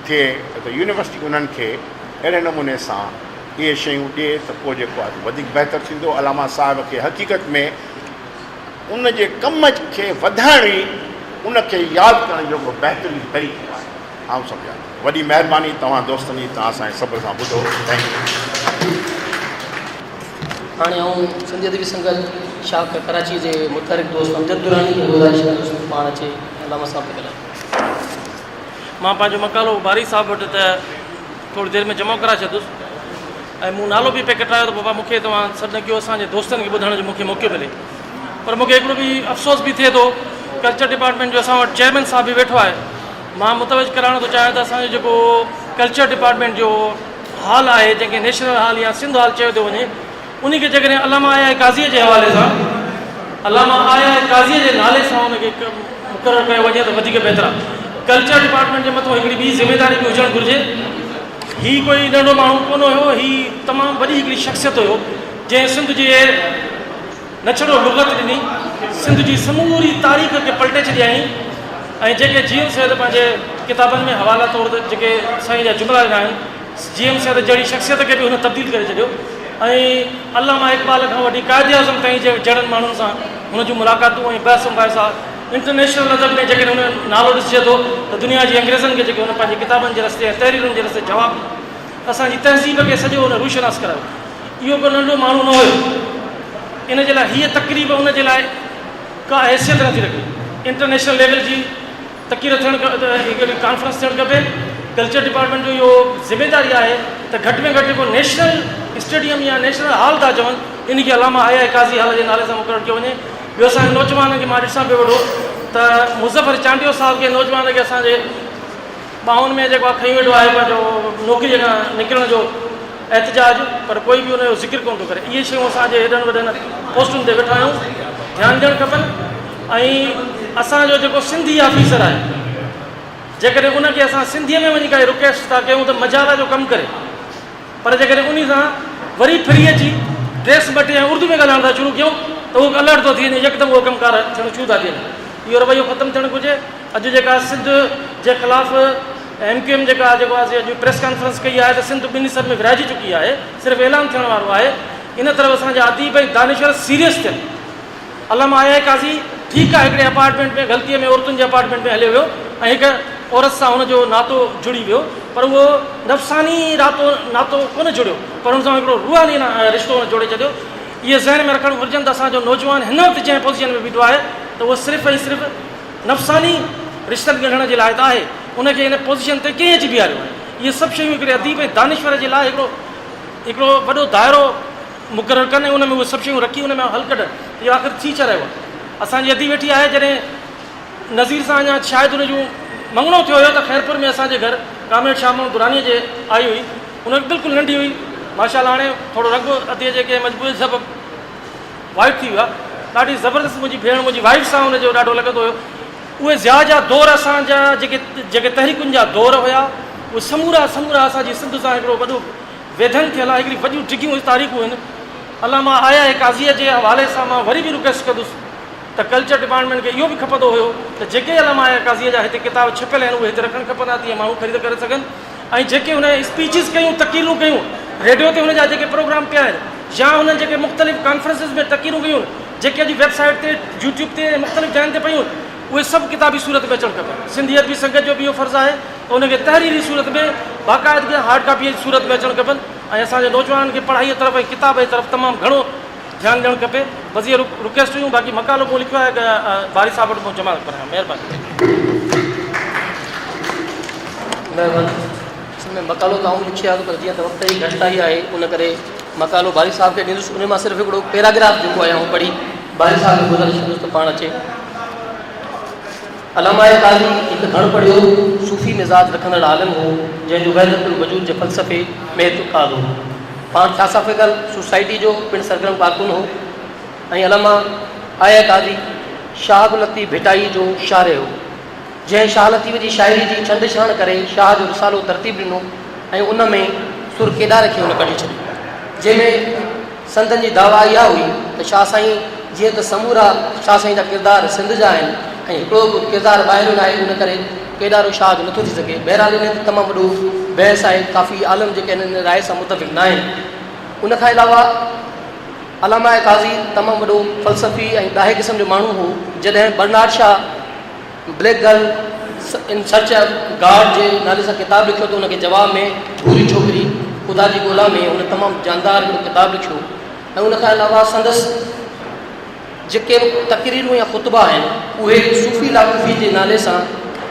ٿئي ته يونيورسٽي انهن کي اهڙي نموني سان اهي شيون ڏئي ته پوء جيڪو آهي وڌيڪ بهتر ٿيندو. علامه صاحب کي حقيقت ۾ ان جي ڪم کي وڌائڻ ئي ان کي ياد ڪرڻ جو هڪڙو بهترين طريقو آهي. آئون سمجهان ٿو. وڏي مهرباني توهان دوستن جي توهان اسان کي صبر سان ٻڌو. Thank you. هاڻي آئون سنڌي ادبي سنگت شاخ ڪراچي جي متحرڪ دوست امجد دراني کي گذارش ڪندس ته پاڻ اچي علامه صاحب تي ڳالهائي. مان پنهنجو مقالو باري صاحب وٽ ته ٿوري دير ۾ جمع ڪرائي ڇڏيندس ۽ مون نالو به پئي ڪٽرايو ته بابا مون کي توهان سڏ نه ڪيو اسان جي دوستن کي ٻڌڻ جو مون کي موقعو ملي پر مون کي هڪڙو به افسوس به ٿئي ٿو ڪلچر ڊپارٽمينٽ جو اسان وٽ چيئرمين صاحب به ويٺو آهي مان متوجه ڪرائڻ ٿو چاهيان ته اسان جو جيڪو ڪلچر ڊپارٽمينٽ جو هال آهي جنهن کي نيشنل هال يا سنڌ هال چيو ٿو وڃي انهي کي جيڪڏهن علامه آء آء قاضيء جي حوالي سان علامه آء آء قاضيء جي نالي سان ان کي مقرر ڪيو وڃي ته وڌيڪ بهتر آهي. ڪلچر ڊپارٽمينٽ جي مٿو هڪڙي ٻي ذميداري به هجڻ گهرجي. هي ڪوئي ننڍو ماڻهو ڪونه هيو، هي تمام وڏي هڪڙي شخصيت هيو، جنهن سنڌ جي نه ڇڙو لغت ڏني، سنڌ جي سموري تاريخ کي پلٽي ڇڏيائين ۽ جيڪي جي ايم سيد پنهنجي ڪتابن ۾ حوالا طور جيڪي سائين جا جملا ڏنا آهن، جي ايم سيد جهڙي شخصيت کي به هن تبديل ڪري ڇڏيو ۽ علامه اقبال کان وٺي قائد اعظم تائين جي جهڙن ماڻهن سان هن جون ملاقاتون ۽ بحث مباحثا انٽرنيشنل ادب ۾ جيڪڏهن هن نالو ڏسجي ٿو ته دنيا جي انگريزن کي جيڪي هن پنهنجي ڪتابن جي رستي ۽ تحريرن جي رستي جواب ڏنا اسان جي تهذيب کي سڄو هن روشناس ڪرايو اهو ڪو ننڍو ماڻهو نه هيو ان جي لاء هيء تقريب ان جي لاء ڪا حيثيت نٿي رکي انٽرنيشنل ليول جي تقرير ٿيڻ هڪڙي ڪانفرنس ٿيڻ کپي ڪلچر ڊپارٽمينٽ جو اهو ذميداري آهي ته گهٽ ۾ گهٽ جيڪو نيشنل اسٽيڊيم يا نيشنل هال ٿا چون ان کي علامه آء آء قاضي هال جي نالي سان مقرر ڪيو وڃي ٻيو اسان جي نوجوانن کي مان ڏسان پيو ويٺو ته مظفر چانڊيو صاحب کي نوجوان کي اسان جي ٻانهن ۾ جيڪو آهي کنيو ويٺو آهي پنهنجو نوڪري کان نڪرڻ جو احتجاج پر ڪوئي به ان جو ذڪر ڪونه ٿو ڪري اهي شيون اسان جي هيڏن وڏن پوسٽن تي ويٺا آهيون ڌيان ڏيڻ کپن ۽ اسان جو جيڪو سنڌي آفيسر آهي جيڪڏهن ان کي اسان سنڌيء ۾ وڃي ڪائي رڪويسٽ ٿا ڪيون ته مجال آ جو ڪم ڪري پر جيڪڏهن انهي سان وري ڦري اچي ڊريس مٽي ۽ اردو ۾ ڳالهائڻ ٿا شروع ڪيون ته اهو الرٽ ٿو ٿي وڃي يڪدم اهو ڪم ڪار ٿيڻ شروع ٿا ٿين اهو رويو ختم ٿيڻ گهرجي اڄ جيڪا سنڌ جي خلاف ايم ڪيو ايم جيڪا جيڪو آهي اڄ پريس ڪانفرنس ڪئي آهي ته سنڌ ٻن حصن ۾ ورهائجي چڪي آهي صرف اعلان ٿيڻ وارو آهي ان طرف اسان جا اديب ۽ دانشور سيريس ٿين علامه آء آء قاضي ٺيڪ آهي هڪڙي اپارٽمينٽ ۾ غلطيء ۾ عورتن جي اپارٽمينٽ ۾ هليو ويو ۽ هڪ عورت سان هن جو ناتو جڙي ويو پر اهو نفساني راتو ناتو ڪونه جڙيو پر هن سان هڪڙو روحاني رشتو هن جوڙي ڇڏيو. اهي ذهن ۾ رکڻ گهرجن ته اسان جو نوجوان هن وقت جنهن پوزيشن ۾ بيٺو آهي ته اهو صرف ۽ صرف نفساني رشتن ڳنڍڻ جي لاء ته آهي ان کي ان پوزيشن تي ڪنهن اچي بيهاريو آهي. اهي سڀ شيون هڪڙي اديب ۽ دانشور جي لاء هڪڙو هڪڙو وڏو دائرو مقرر ڪن ۽ ان ۾ اهي سڀ شيون رکي ان ۾ حل ڪڍن ته اهو آخر ٿي ڇا رهيو آهي. اسان جي ادي ويٺي آهي جڏهن. نذير سان اڃا شايد ان جون مڱڻو ٿيو هيو ته خيرپور ۾ اسان جي گهر ڪامريڊ شاهه محمد درانيء جي آئي هئي. ان وقت بلڪل ننڍي هئي. ماشاء الله هاڻي ٿورو رنگ اديء جي ڪنهن مجبوريء سبب وائيٽ ٿي ويو آهي. ڏاڍي زبردست منهنجي ڀيڻ منهنجي وائيف سان ان جو ڏاڍو لڳندو هيو. اهي ضياء جا دور اسان جا جيڪي جيڪي تحريڪن جا دور هيا اهي سمورا سمورا اسان جي سنڌ سان هڪڙو وڏو ويڌن ٿيل آهي هڪڙي وڏيون ڊگهيون تاريخون آهن. علامه آء آء قاضيء جي حوالي سان مان وري به رڪويسٽ ڪندس ته ڪلچر ڊپارٽمينٽ کي اهو به کپندو هيو ته جيڪي علامه آء آء قاضيء جا هتي ڪتاب ڇپيل آهن اهي هتي رکڻ کپن ها تيئن ماڻهو خريد ڪري سگهن ۽ جيڪي هن اسپيچز ڪيون تقريرون ڪيون ريڊيو تي هن جا جيڪي پروگرام پيا آهن يا هنن جيڪي مختلف ڪانفرنسز ۾ تقريرون ڪيون جيڪي اڄ ويب سائيٽ تي يوٽيوب تي ۽ مختلف جاين تي پيون اهي سڀ ڪتابي صورت ۾ اچڻ کپن. سنڌي ادبي سنگت جو به اهو فرض آهي ته ان کي تحريري صورت ۾ باقاعدگي سان هارڊ ڪاپيء جي صورت ۾ اچڻ کپن ۽ اسان جي نوجوانن کي پڙهائيء طرف ۽ ڪتاب جي طرف تمام گهڻو ڌيان ڏيڻ کپي. بس اهي رڪويسٽ هيون باقي مقالو مون لکيو آهي باري صاحب وٽ مون جمع ڪرايان. مهرباني. مهرباني. اصل ۾ مقالو ته آئون لکي آيس پر جيئن ته وقت جي گهٽتائي آهي ان ڪري مقالو باري صاحب کي ڏيندس ان مان صرف هڪڙو پيراگراف جيڪو آهي آئون پڙهي باري صاحب کي گذارش ڪندس ته پاڻ اچي. علامه قاضي هڪ گهڻ پڙهيو صوفي مزاج رکندڙ عالم هو، جنهن جو وحدت الوجود جي فلسفي ۾ اعتقاد هو. پاڻ ٿياسافيڪل سوسائٽي جو پڻ سرگرم ڪارڪن هو ۽ علامه آء آء قاضي شاهه عبداللطيف ڀٽائي جو شارح هو، جنهن شاهه لطيف جي شاعري جي ڇنڊ ڇاڻ ڪري شاهه جو رسالو ترتيب ڏنو ۽ ان ۾ سر ڪيڏار کي هن ڪڍي ڇڏيو، جنهن ۾ سندن جي دعويٰ اها هئي ته شاهه سائين جيئن ته سمورا شاهه سائين جا ڪردار سنڌ جا آهن ۽ هڪڙو به ڪردار ٻاهريون ناهي ان ڪري ڪيڏارو شاهه جو نٿو ٿي سگهي. بهرحال انهي تي تمام وڏو بحث آهي ڪافي عالم جيڪي آهن ان راء سان متفق ناهن. ان کان علاوه علامه قاضي تمام وڏو فلسفي ۽ ڏاهي قسم جو ماڻهو هو جڏهن Bernard Shaw black girl in search of God جي نالي سان ڪتاب لکيو ته ان کي جواب ۾ ڀوري ڇوڪري خدا جي ڳولا ۾ هن تمام جاندار هڪڙو ڪتاب لکيو ۽ ان کان علاوه سندس جيڪي به تقريرون يا خطبا آهن اهي صوفي لاڪوفي جي نالي سان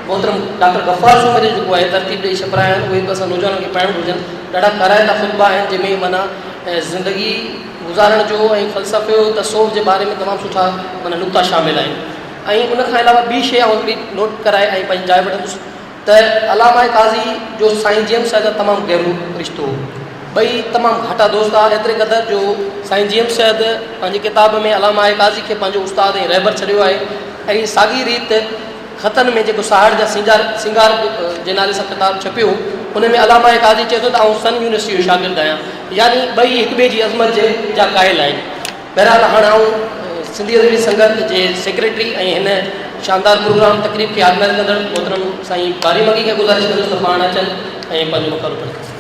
محترم ڊاڪٽر غفار سومري جيڪو آهي ترتيب ڏئي ڇپرايا آهن اهي به اسان نوجوانن کي پڙهڻ گهرجن ڏاڍا ڪارائتا خطبا آهن جنهن ۾ معنيٰ زندگي گذارڻ جو ۽ فلسفي تصوف جي باري ۾ تمام سٺا معنيٰ نقطا شامل آهن ۽ ان کان علاوه ٻي شيء آئون هڪڙي نوٽ ڪرائي ۽ پنهنجي جاء وٺندس ته علامه قاضي جو سائين جي ايم سيد سان تمام گهرو رشتو هو. ٻئي تمام گهاٽا دوست هئا ايتري قدر جو سائين جي ايم سيد پنهنجي ڪتاب ۾ علامه قاضي کي پنهنجو استاد ۽ رهبر ڇڏيو آهي ۽ ساڳي ريت خطن ۾ جيڪو ساهڙ جا سينگار سينگار جي نالي سان ڪتاب ڇپيو ان ۾ علامه قاضي چئي ٿو ته آئون سن يونيورسٽي جو شاگرد آهيان يعني ٻئي هڪ ٻئي جي عظمت جي جا قائل آهن. بهرحال هاڻ آئون سنڌي ادبي سنگت جي سيڪريٽري ۽ هن شاندار پروگرام تقريب کي آرگنائيز ڪندڙ محترم سائين باري مگي کي گذارش ڪندس ته پاڻ اچن ۽ پنهنجو مقالو پڙهن.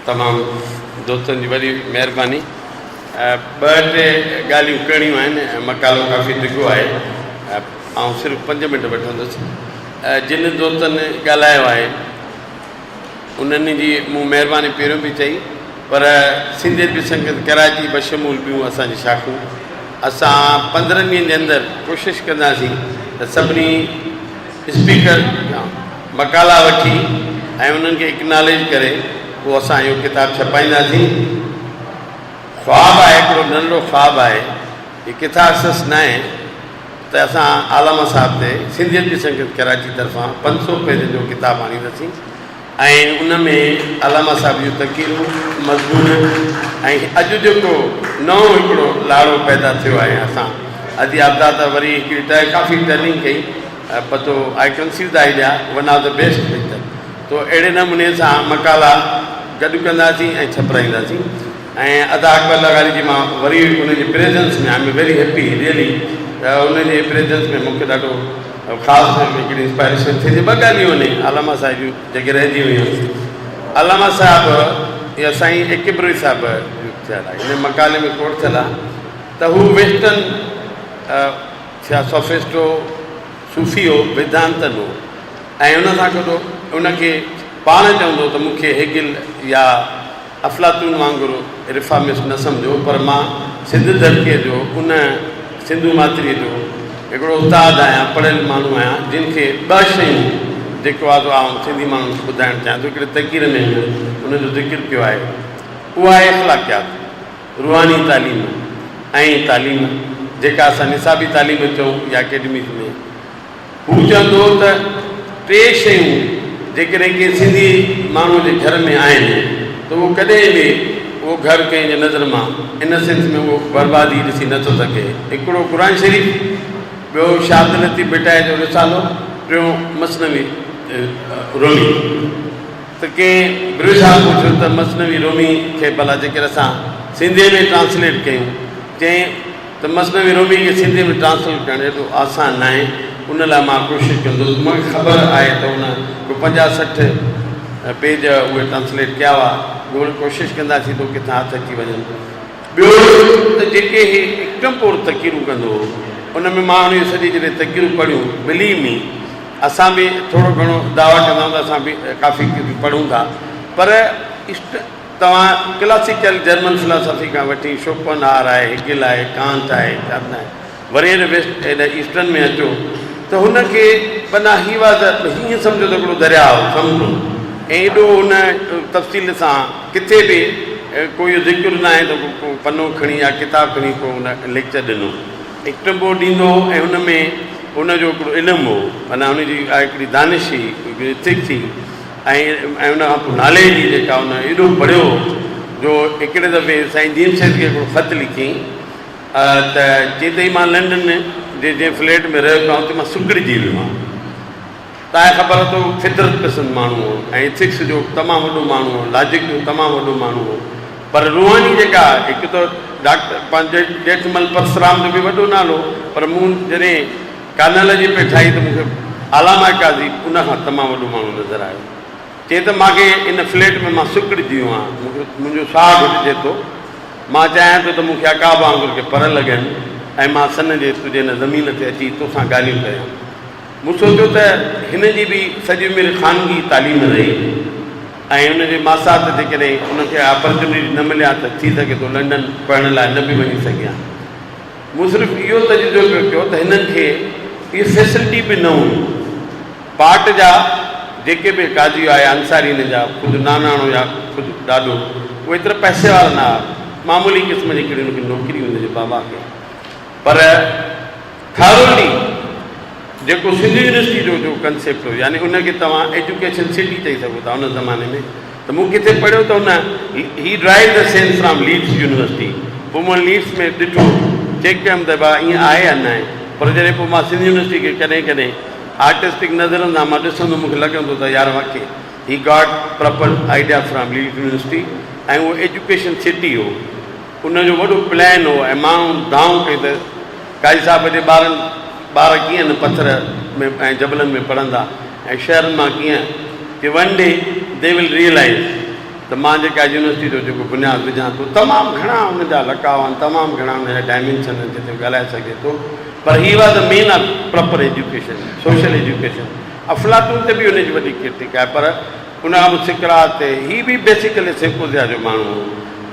تمام دوستن جي وڏي مهرباني. ٻه ٽي ڳالهيون ڪرڻيون آهن مقالو ڪافي ڊگهو آهي آئون صرف پنج منٽ وٺندس جن دوستن ڳالهايو آهي انهن جي مون مهرباني پهريون به چئي پر سنڌي ادبي سنگت ڪراچي بشمول ٻيون اسان جي شاخون اسان پندرهن ڏينهن جي اندر ڪوشش ڪنداسين ته سڀني اسپيڪر کان مقالا وٺي ۽ انهن کي اڪناليج ڪري پوء اسان اهو ڪتاب ڇپائينداسين. خواب آهي هڪڙو ننڍڙو خواب آهي هي ڪٿارسس ناهي ته اسان علامه صاحب تي سنڌي ادبي سنگت ڪراچي طرفان 500 پيجن جو ڪتاب آڻينداسين ۽ ان ۾ علامه صاحب جون تقريرون، مضمون ۽ اڄ جيڪو نئون هڪڙو لاڙو پيدا ٿيو آهي اسان ادي عابده ته وري هڪڙي ڪافي ٽرننگ ڪئي پتو I conceive the idea one of the best picture تو اهڙي نموني سان مقالا گڏ ڪنداسين ۽ ڇپرائينداسين ۽ ادا اڪبر لغاري جي مان وري ان جي presence ۾ I am very happy really ته ان جي پريزنس ۾ مونکي ڏاڍو خاص هڪڙي انسپائريشن ٿئي ٿي ٻه ڳالهيون آهن علامه صاحب جون جيڪي رهجي ويون علامه صاحب يا سائين اڪبري صاحب جو ٿيل آهي هن مقالي ۾ ڪوٽ ٿيل آهي ته هو ويسٽرن ٿياسافسٽ هو، صوفي هو، ويدانتن هو ۽ ان سان گڏ ان کي پاڻ چوندو هو ته مون کي هيگل يا افلاطون وانگر ريفارمسٽ نه سمجهو پر مان سنڌ ڌرتيء جو ان سنڌو ماٿريء جو. هڪڙو استاد آهيان، پڙهيل ماڻهو آهيان، جن کي ٻه شيون جيڪو آهي سو آئون سنڌي ماڻهن کي ٻڌائڻ چاهيان ٿو. هڪڙي تقرير ۾ هن ان جو ذڪر ڪيو آهي، اها آهي اخلاقيات، روحاني تعليم ۽ تعليم جيڪا اسان نصابي تعليم چئون يا اڪيڊميز ۾. هو چوندو هو ته ٽي شيون جيڪڏهن ڪنهن سنڌي ماڻهوء جي گهر ۾ آهن ته اهو ڪڏهن به اهو گهر ڪنهن جي نظر مان ان سينس ۾ اهو بربادي ڏسي نه ٿو سگهي. هڪڙو قرآن شريف، ٻيو شاهه عبداللطيف ڀٽائيء جو رسالو، ٽيون مثنوي رومي. ته ڪنهن بروهي صاحب پڇيو ته مثنوي رومي کي ڀلا جيڪر اسان سنڌيء ۾ ٽرانسليٽ ڪيون؟ چيائين ته مثنوي رومي کي سنڌيء ۾ ٽرانسليٽ ڪرڻ ايڏو آسان ناهي، ان لاء مان ڪوشش ڪندس. مون کي خبر آهي ته ان ڪو 50 60 پيج اهي ٽرانسليٽ ڪيا هئا. ڳولهه ڪوشش ڪنداسين ته ڪٿان هٿ اچي وڃن. ٻيو ته جيڪي هي اڪٽمپور تقريرون ڪندو هو، ان ۾ مان ان جون سڄي جڏهن تقريرون پڙهيون، بليو مي، اسان به ٿورو گهڻو دعويٰ ڪندا آهيون ته اسان به ڪافي ڪجهه پڙهون ٿا، پر اشٽ توهان ڪلاسيڪل جرمن فلاسافي کان وٺي شوپن هار آهي، هيگل آهي، ڪانٽ آهي، ڪارن آهي، وري هيڏي ويسٽ هيڏي ايسٽرن ۾ اچو ته هن کي بنا هي واز هيئن سمجهو ته هڪڙو درياء هو، سمنڊ هو ۽ ايڏو هن تفصيل سان ڪٿي به ڪو اهو ذڪر ناهي ته ڪو پنو کڻي يا ڪتاب کڻي ڪو هن ليڪچر ڏنو. اڪٽمبو ڏيندو هو ۽ ان ۾ ان جو هڪڙو علم هو معنيٰ ان جي هڪڙي دانش هئي، هڪڙي ايٿڪس هئي ۽ ۽ ان کان پوء ناليج هئي جيڪا ان ايڏو پڙهيو هو جو هڪڙي دفعي سائين جي ايم سيد کي هڪڙو خط لکيائين ته چيائين ته هي مان لنڊن جي جنهن فليٽ ۾ رهيو پيو آهيان اتي مان سڪڙجي ويو آهيان. تانکي خبر اٿو هو فطرت پسند ماڻهو هو ۽ ايٿڪس جو تمام وڏو ماڻهو هو، لاجڪ جو تمام وڏو ماڻهو هو پر روحاني جيڪا هڪ ته ڊاڪٽر پنهنجي ڄيٺمل پرسرام جو به وڏو نالو هو پر مون جڏهن ڪانالاجي پئي ٺاهي ته مون کي علامه قاضي ان کان تمام وڏو ماڻهو نظر آيو. چي ته مان کي ان فليٽ ۾ مان سڪڙجي ويو آهيان، مون کي منهنجو ساهه گهٽجي ٿو، مان چاهيان ٿو ته مون کي عقاب وانگر ڪي پر لڳن ۽ مان سن جي تنهنجي هن زمين تي اچي توسان ڳالهيون ڪريان. مون سوچيو ته هن جي به سڄي عمر خانگي تعليم رهي ۽ هن جي ماسات جيڪڏهن هن کي آپرچونٽي نه ملي ها ته ٿي سگهي ٿو لنڊن پڙهڻ لاء نه به وڃي سگهي ها. مون صرف اهو تجزيو پيو ڪيو ته هنن کي اهي فيسلٽي به نه هئي. پاٽ جا جيڪي به قاضي هئا يا انصاري هنن جا خود ناناڻو يا خود ڏاڏو اهي ايترا پئسي وارا نه هئا. معمولي قسم جي هڪڙي هن کي نوڪري هئي هن جي بابا کي پر ٿارولي جيڪو سنڌ يونيورسٽي جو جو ڪنسيپٽ هو يعني ان کي توهان ايجوڪيشن سٽي چئي سگهو ٿا ان زماني ۾ ته مون ڪٿي پڙهيو ته ان he derive the sense from Leeds university پوء مون ليڊس ۾ ڏٺو چيڪ ڪيم ته ڀاء ائين آهي يا ناهي پر جڏهن پوء مان سنڌ يونيورسٽي کي ڪڏهن ڪڏهن آرٽسٽڪ نظرن سان مان ڏسندو مون کي لڳندو ته يار واقعي he got proper idea from Leeds university ۽ اهو ايجوڪيشن سٽي هو ان جو وڏو پلان هو ۽ ماڻهن دانهون ڪئي ته قاضي صاحب جي ٻارن ٻار ڪيئن ان پٿر ۾ ۽ جبلن ۾ پڙهندا ۽ شهرن مان ڪيئن چي one day the will realise ته مان جيڪا يونيورسٽي جو جيڪو بنياد وجهان ٿو تمام گهڻا ان جا لقاء آهن تمام گهڻا ان جا ڊائمينشن آهن جتي ڳالهائي سگهجي ٿو پر he was the man of proper education social education افلاطون تي به ان جي وڏي ڪرٽڪ آهي پر ان کان پوء سقراط، هي به بيسيڪلي سيمپوزيا جو ماڻهو هو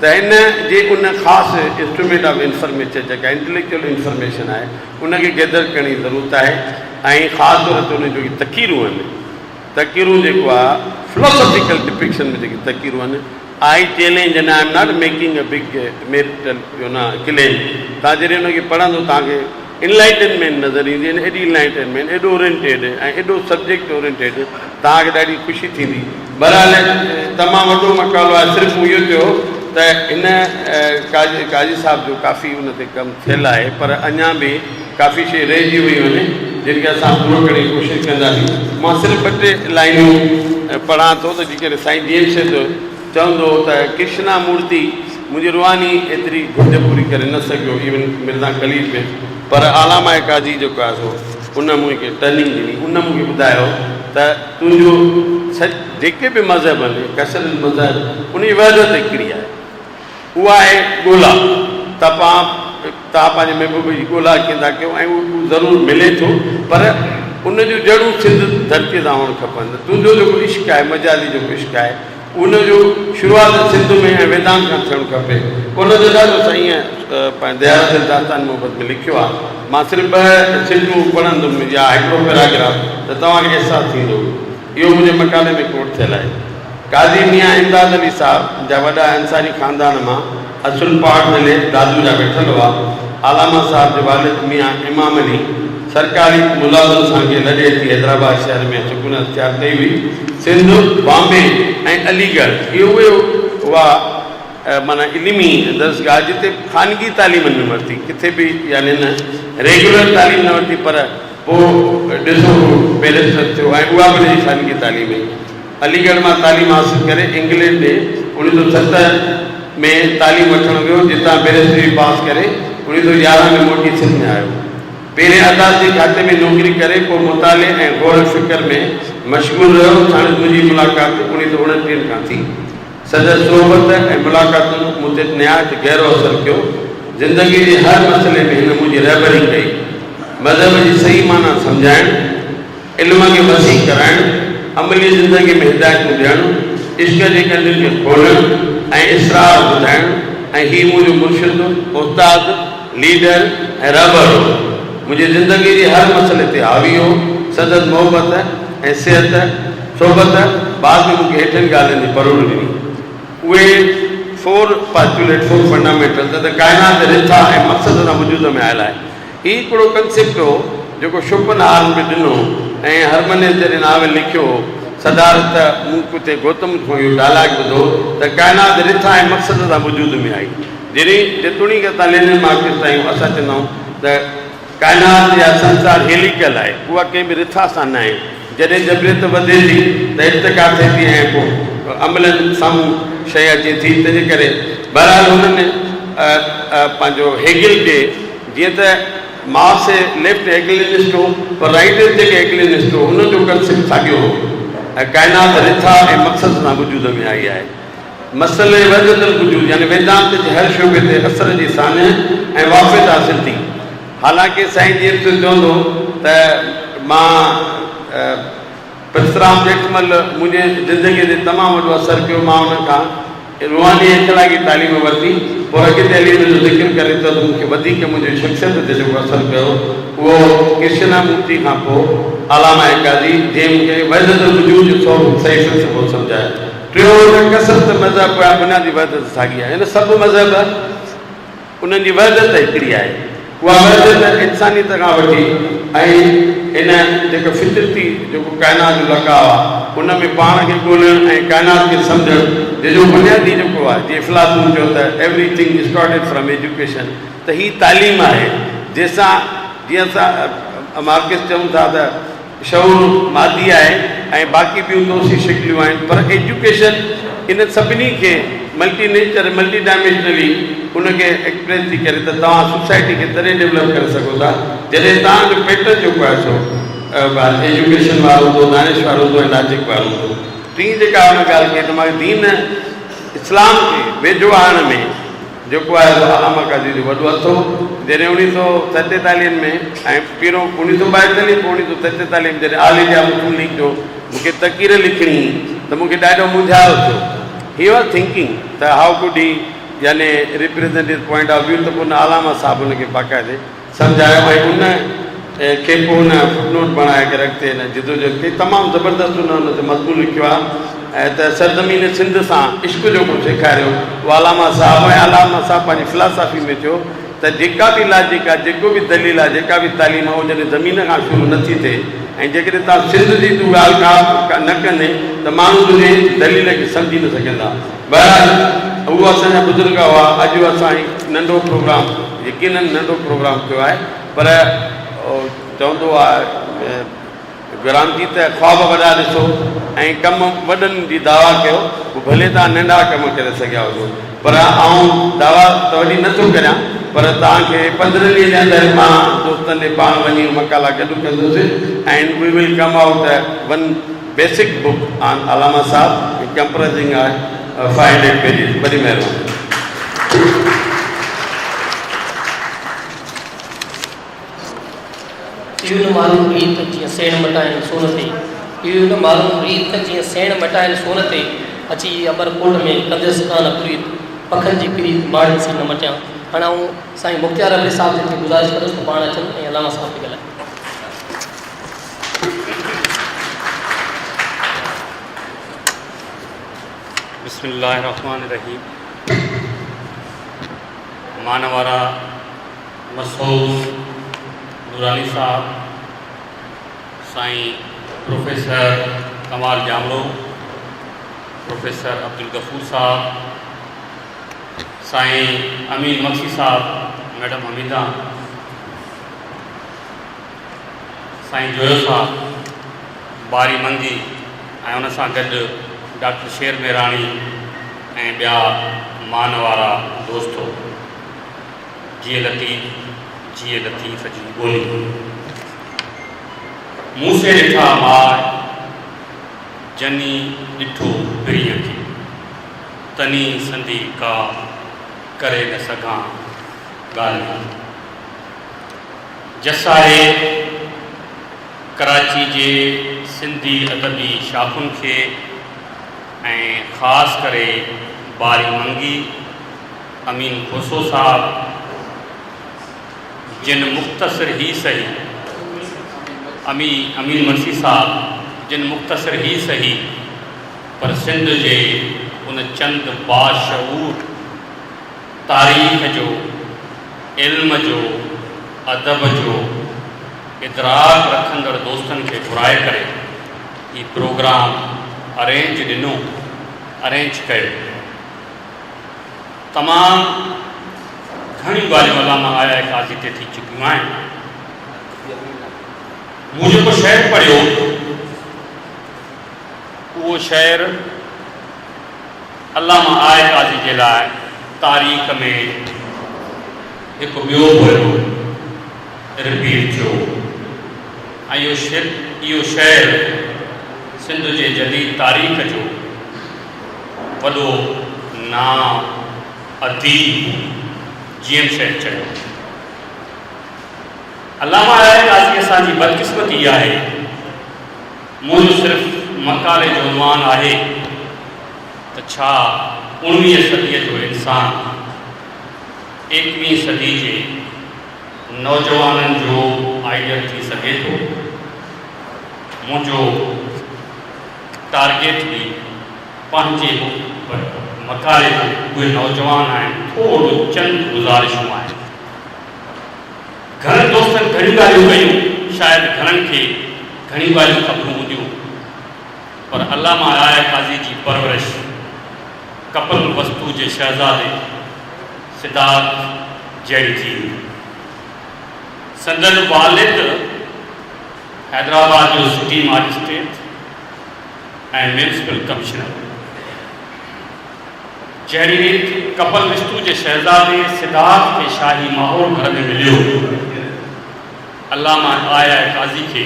ته هن جي ان خاص انسٽرومينٽ آف انفارميشن جيڪا انٽليڪچوئل انفارميشن آهي ان کي گيدر ڪرڻ جي ضرورت آهي ۽ خاص طور تي ان جون جيڪي تقريرون آهن تقريرون جيڪو آهي فلاسافيڪل ڊپڪشن ۾ جيڪي تقريرون آهن I challenge and I am not making a big marital you know claim توهان جڏهن ان کي پڙهندو توهان کي انلائٽنمينٽ نظر ايندي ۽ ايڏي انلائٽنمينٽ ايڏو اورينٽيڊ ۽ ايڏو سبجيڪٽ اورينٽيڊ توهان کي ڏاڍي خوشي ٿيندي. بهرحال تمام وڏو مقالو آهي صرف مون اهو چيو ته هن قاضي قاضي صاحب جو ڪافي ان تي ڪم ٿيل آهي پر اڃا به ڪافي شيء رهجي ويون آهن جن کي اسان پورو ڪرڻ جي ڪوشش ڪنداسين. مان صرف ٻه ٽي لائنون پڙهان ٿو ته جيڪڏهن سائين جي ايم سيد چوندو هو ته ڪرشنا مورتي منهنجي روحاني ايتري گهرج پوري ڪري نه سگهيو ايون مرزا قليچ به پر علامه قاضي جيڪو آهي سو ان مون کي ٽرننگ ڏني ان مون کي ٻڌايو ته تنهنجو سڄ جيڪي به مذهب آهن ڪثر المذاهب ان جي وحدت هڪڙي آهي اها آهي ڳولا ته پان توهان پنهنجي محبوب جي ڳولا ڪيئن ٿا ڪيو ۽ اهو ضرور ملي ٿو پر ان جون جڙون سنڌ ڌرتيء سان هئڻ کپن ته تنهنجو جيڪو عشق آهي مجازي جيڪو عشق آهي ان جو شروعات سنڌ ۾ ۽ ويدانت کان ٿيڻ کپي ان جو ڏاڍو سائين پنهنجي ديال دل داستان محبت ۾ لکيو آهي. مان صرف ٻه سٽون پڙهندم يا هڪڙو پيراگراف ته توهان کي احساس ٿيندو. اهو منهنجي مقالي ۾ ڪوٽ ٿيل آهي. قاضي ميان امداد علي صاحب جا وڏا انصاري خاندان مان اصل پاٽ ضلعي دادو جا ويٺل هئا. علامه صاحب جي والد ميان امام علي سرڪاري ملازم سانگي لڏي اچي حيدرآباد شهر ۾ سڪونت اختيار ڪئي هئي. سنڌ، بامبي ۽ علي ڳڙهه اهي اهي هئا معنيٰ علمي درسگاهه جتي خانگي تعليم نه ورتي ڪٿي به يعني نه ريگيولر تعليم نه ورتي پر پوء ڏسو هو بئريسٽر ٿيو ۽ اها به ان جي خانگي تعليم هئي. علي ڳڙهه مان تعليم حاصل ڪري انگلينڊ ڏي 1907 ۾ تعليم وٺڻ ويو جتان بئريسٽري پاس ڪري 1911 ۾ موٽي سنڌ ۾ آيو. پهرين عدالتي کاتي ۾ نوڪري ڪري پوء مطالعي ۽ غور فڪر ۾ مشغول رهيو. ساڻس منهنجي ملاقات 1929 کان ٿي. سندس صحبت ۽ ملاقاتن مون تي نهايت گهرو اثر ڪيو. زندگيء جي هر مسئلي ۾ هن منهنجي رهبري ڪئي. مذهب جي صحيح معنيٰ سمجهائڻ، علم کي وسيع ڪرائڻ، عملي زندگيء ۾ هدايتون ڏيڻ، عشق جي ڪنڊين کي کولڻ ۽ اسرار ٻڌائڻ ۽ هي منهنجو مرشد، استاد، ليڊر ۽ رهبر هو. منهنجي زندگيء جي هر مسئلي تي حاوي هو. سندس محبت ۽ صحت، صحبت بعد ۾ مون کي هيٺين ڳالهين جي پروڙ ڏني. اهي فور پاسٽيوليٽ، فور فنڊامينٽل، ته ڪائنات رٿا ۽ مقصد سان وجود ۾ آيل آهي. هي هڪڙو ڪنسيپٽ هو جيڪو شوپنهارن به ڏنو ۽ هرمنيس جڏهن ناول لکيو هو سڌارٿ ته مون ڪٿي گوتم کان اهو ڊائلاگ ٻڌو ته ڪائنات رٿا ۽ مقصد سان وجود ۾ آئي. جڏهن جيتوڻيڪ اسان لينن مارڪس آهيون اسان چوندا آهيون ته ڪائنات يا سنسار هيليڪل آهي اها ڪنهن به رٿا سان ناهي جڏهن جبريت وڌي ٿي ته ارتقا ٿئي ٿي ۽ پوء عملاً سامهون شيء اچي ٿي تنهنجي ڪري بهرحال هنن پنهنجو هيگل کي جيئن ته مارڪس ليفٽ هيگلينسٽ هو پر رائيٽ جيڪي هيگلينسٽ هو انهن جو ڪنسيپٽ ساڳيو هو ۽ ڪائنات رٿا ۽ مقصد سان وجود ۾ آئي آهي. مسئلي وحدت الوجود يعني ويدانت جي هر شعبي تي اثر جي ساڃهه ۽ وافيت حاصل ٿي. حالانڪه سائين جي ايم سيد چوندو هو ته مان پرسرام ڄيٺمل منهنجي زندگيء تي تمام وڏو اثر ڪيو، مان ان کان روحاني ۽ اخلاقي تعليم ورتي، پر اڳتي هلي ان جو ذڪر ڪري ٿو ته مون کي وڌيڪ منهنجي شخصيت تي جيڪو اثر ڪيو اهو ڪرشنا مورتي کان پوء علامه قاضي جنهن مون کي وحدت الوجود جو صحيح فلسفو سمجهايو. ٽيون ته ڪثرت مذهب پويان بنيادي وحدت ساڳي آهي يعني سڀ مذهب انهن جي وحدت هڪڙي آهي اها وحدت انسانيت کان وٺي ۽ هن جيڪو فطرتي جيڪو ڪائنات جو لقاء آهي ان ۾ پاڻ کي ڳولڻ ۽ ڪائنات کي سمجهڻ جنهن جو بنيادي جيڪو آهي جيئن افلاطون چيو ته every thing started from education ته هي تعليم آهي جنهن سان جيئن اسان مارڪس چئون ٿا ته شعور مادي آهي ۽ باقي ٻيون توسيع شڪليون آهن پر ايجوڪيشن ان سڀني کي ملٽي نيچر ملٽي ڊائمينشنلي ان کي ايڪسپريس ٿي ڪري ته توهان سوسائٽي کي تڏهن ڊولپ ڪري سگهو ٿا جڏهن توهان جو پيٽرن جيڪو آهي سو ايجوڪيشن وارو هوندو دانش وارو هوندو ۽ لاجڪ وارو هوندو. ٽين جيڪا هن ڳالهه ڪئي ته مان دين اسلام کي ويجهو آڻڻ ۾ جيڪو آهي سو علامه قاضي جو وڏو هٿ هو، جڏهن اڻيهه سو ستيتاليهن ۾ ۽ پهريون اڻيهه سو ٻائيتاليهه پوء اڻيهه سو ستيتاليهه ۾ جڏهن آل انڊيا مسلم ليگ جو مون کي تقرير لکڻي هئي ته مون کي ڏاڍو مونجهارو ٿيو. هي واز ٿنڪنگ ته how could هي يعني represent his point of view ته پوء ان علامه صاحب ان کي باقاعدي سمجهايو ۽ ان کي پوء هن فٽ نوٽ بڻائي ڪري اڳتي هن جدوجهد ڪئي. تمام زبردست هن ان تي مضمون لکيو آهي ته سرزمين سنڌ سان عشق جيڪو سيکاريو اهو علامه صاحب ۽ علامه صاحب پنهنجي فلاسافي ۾ چيو ته جيڪا به لاجڪ آهي جيڪو به دليل آهي جيڪا به تعليم آهي اهو جڏهن زمين کان شروع نه ٿي ٿئي ۽ جيڪڏهن توهان سنڌ جي تون ڳالهه ڪا نه ڪندين ته ماڻهو تنهنجي دليل کي سمجهي نه سگهندا. بهرحال هو اسان جا بزرگ هئا اڄ اسان هي ننڍو پروگرام يقينن ننڍو پروگرام ٿيو آهي پر چوندو آهي گرامجي ته خواب وڏا ڏسو ۽ ڪم وڏن جي دعويٰ ڪيو پوء ڀلي توهان ننڍا ڪم ڪري سگهيا هجو پر آئون دعويٰ ته وڏي نه ٿو ڪريان پر توهان کي 15 ڏينهن جي اندر مان دوستن ڏي پاڻ وڃي مقالا گڏ ڪندس and we will come out one basic book on Allama Sahib comprising آهي 500 پيجز وڏي مهرباني. اهو نه معلوم ريت جيئن سيڻ مٽائين سون تي اهو نه معلوم ريت جيئن سيڻ مٽائين سون تي اچي امر ڪوٽ ۾ ڪنديس ڪانه پريت پکن جي پريت ماڙين سين نه مٽيان. هاڻي آئون سائين مختيار ابڙي صاحب جن کي گذارش ڪندس ته پاڻ اچن ۽ علامه صاحب تي ڳالهائين. بسم الله الرحمٰن الرحيم مان وارا مسعود نوراني صاحب، سائين پروفيسر ڪمال ڄامڙو، پروفيسر عبدالغفور صاحب، سائين امين مگسي صاحب، ميڊم حميده، سائين جويو صاحب، باري منگي ۽ ان سان گڏ ڊاڪٽر شير ميراڻي ۽ ٻيا مان وارا دوستو. جيئي لطيف، جيئي لطيف جي ٻولي. مون سي ڏٺا ماء، جني ڏٺو پرينء کي. تني سندي ڪا، ڪري نه سگهان ڳالهه. جس آهي ڪراچي جي سنڌي ادبي شاخن کي ۽ خاص ڪري باري منگي، امين کوسو صاحب جن مختصر هي سهي، امين مرثي صاحب جن مختصر هي سهي پر سنڌ جي ان چند باشعور تاريخ جو، علم جو، ادب جو ادراڪ رکندڙ دوستن کي گهرائي ڪري هي پروگرام ارينج ڏنو، ارينج ڪيو. تمام گهڻيون ڳالهيون علامه آء آء قاضي تي ٿي چڪيون آهن. مون جيڪو شعر پڙهيو اهو شعر علامه آء آء قاضي جي لاء تاريخ ۾ هڪ ٻيو ڀيرو رپيٽ ٿيو ۽ اهو شعر سنڌ جي جديد تاريخ جو وڏو نانء اديب جي ايم سيد چيو. علامه آء آء قاضي اسان جي بدقسمتي آهي، منهنجو صرف مقالي جو عنوان آهي ته ڇا اڻويهين صديء جو انسان ايڪويهين صدي جي نوجوانن جو آئيڊيل ٿي سگهي ٿو؟ منهنجو ٽارگيٽ به پنهنجي مقالي جو اهي نوجوان آهن ٿورو چند گذارشون آهن گهڻن دوستن گهڻيون ڳالهيون ڪيون شايد گهڻن کي گهڻيون ڳالهيون خبرون هونديون پر علامه آء آء قاضي جي پرورش ڪپل وستو جي شهزادي سڌارٿ جهڙي ٿي هئي سندن والد حيدرآباد جو سٽي ماجسٽريٽ ۽ ميونسپل ڪمشنر هو. جهڙي ريت ڪپل وستو جي شهزادي سڌارٿ کي شاهي ماحول گهر ۾ مليو، علامه آء آء قاضي کي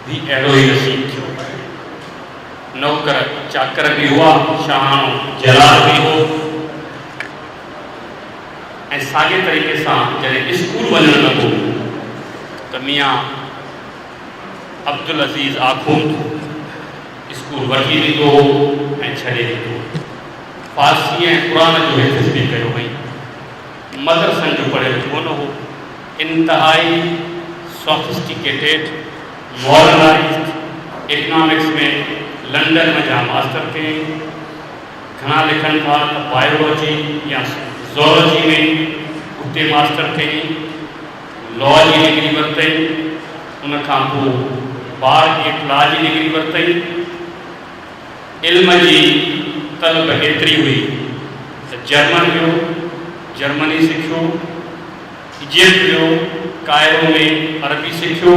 به اهڙو ئي نصيب ٿيو. نوڪر چاڪر به هئا، شاهاڻو جلال به هو ۽ ساڳئي طريقي سان جڏهن اسڪول وڃڻ لڳو ته ميان عبدالعزيز آخوند اسڪول وٺي ويندو هو ۽ ڇڏي ايندو هو. فارسي ۽ قرآن جو حفظ به ڪيو هئائين. مدرسن جو پڙهيل ڪونه هو. انتهائي سافسٽيڪيٽيڊ، ماڊرنائيزڊ اڪنامڪس ۾ لنڊن منجهان ماسٽر ڪيائين. گهڻا لکن ٿا ته بايولاجي يا زولاجي ۾ اتي ماسٽر ڪيائين. لا جي ڊگري ورتائين. ان کان پوء بار ايٽ لا جي ڊگري ورتائين. علم جي طلب ايتري هئي ته جرمن ويو، جرمني سکيو، ايجپٽ ويو، قاهرو ۾ عربي سکيو،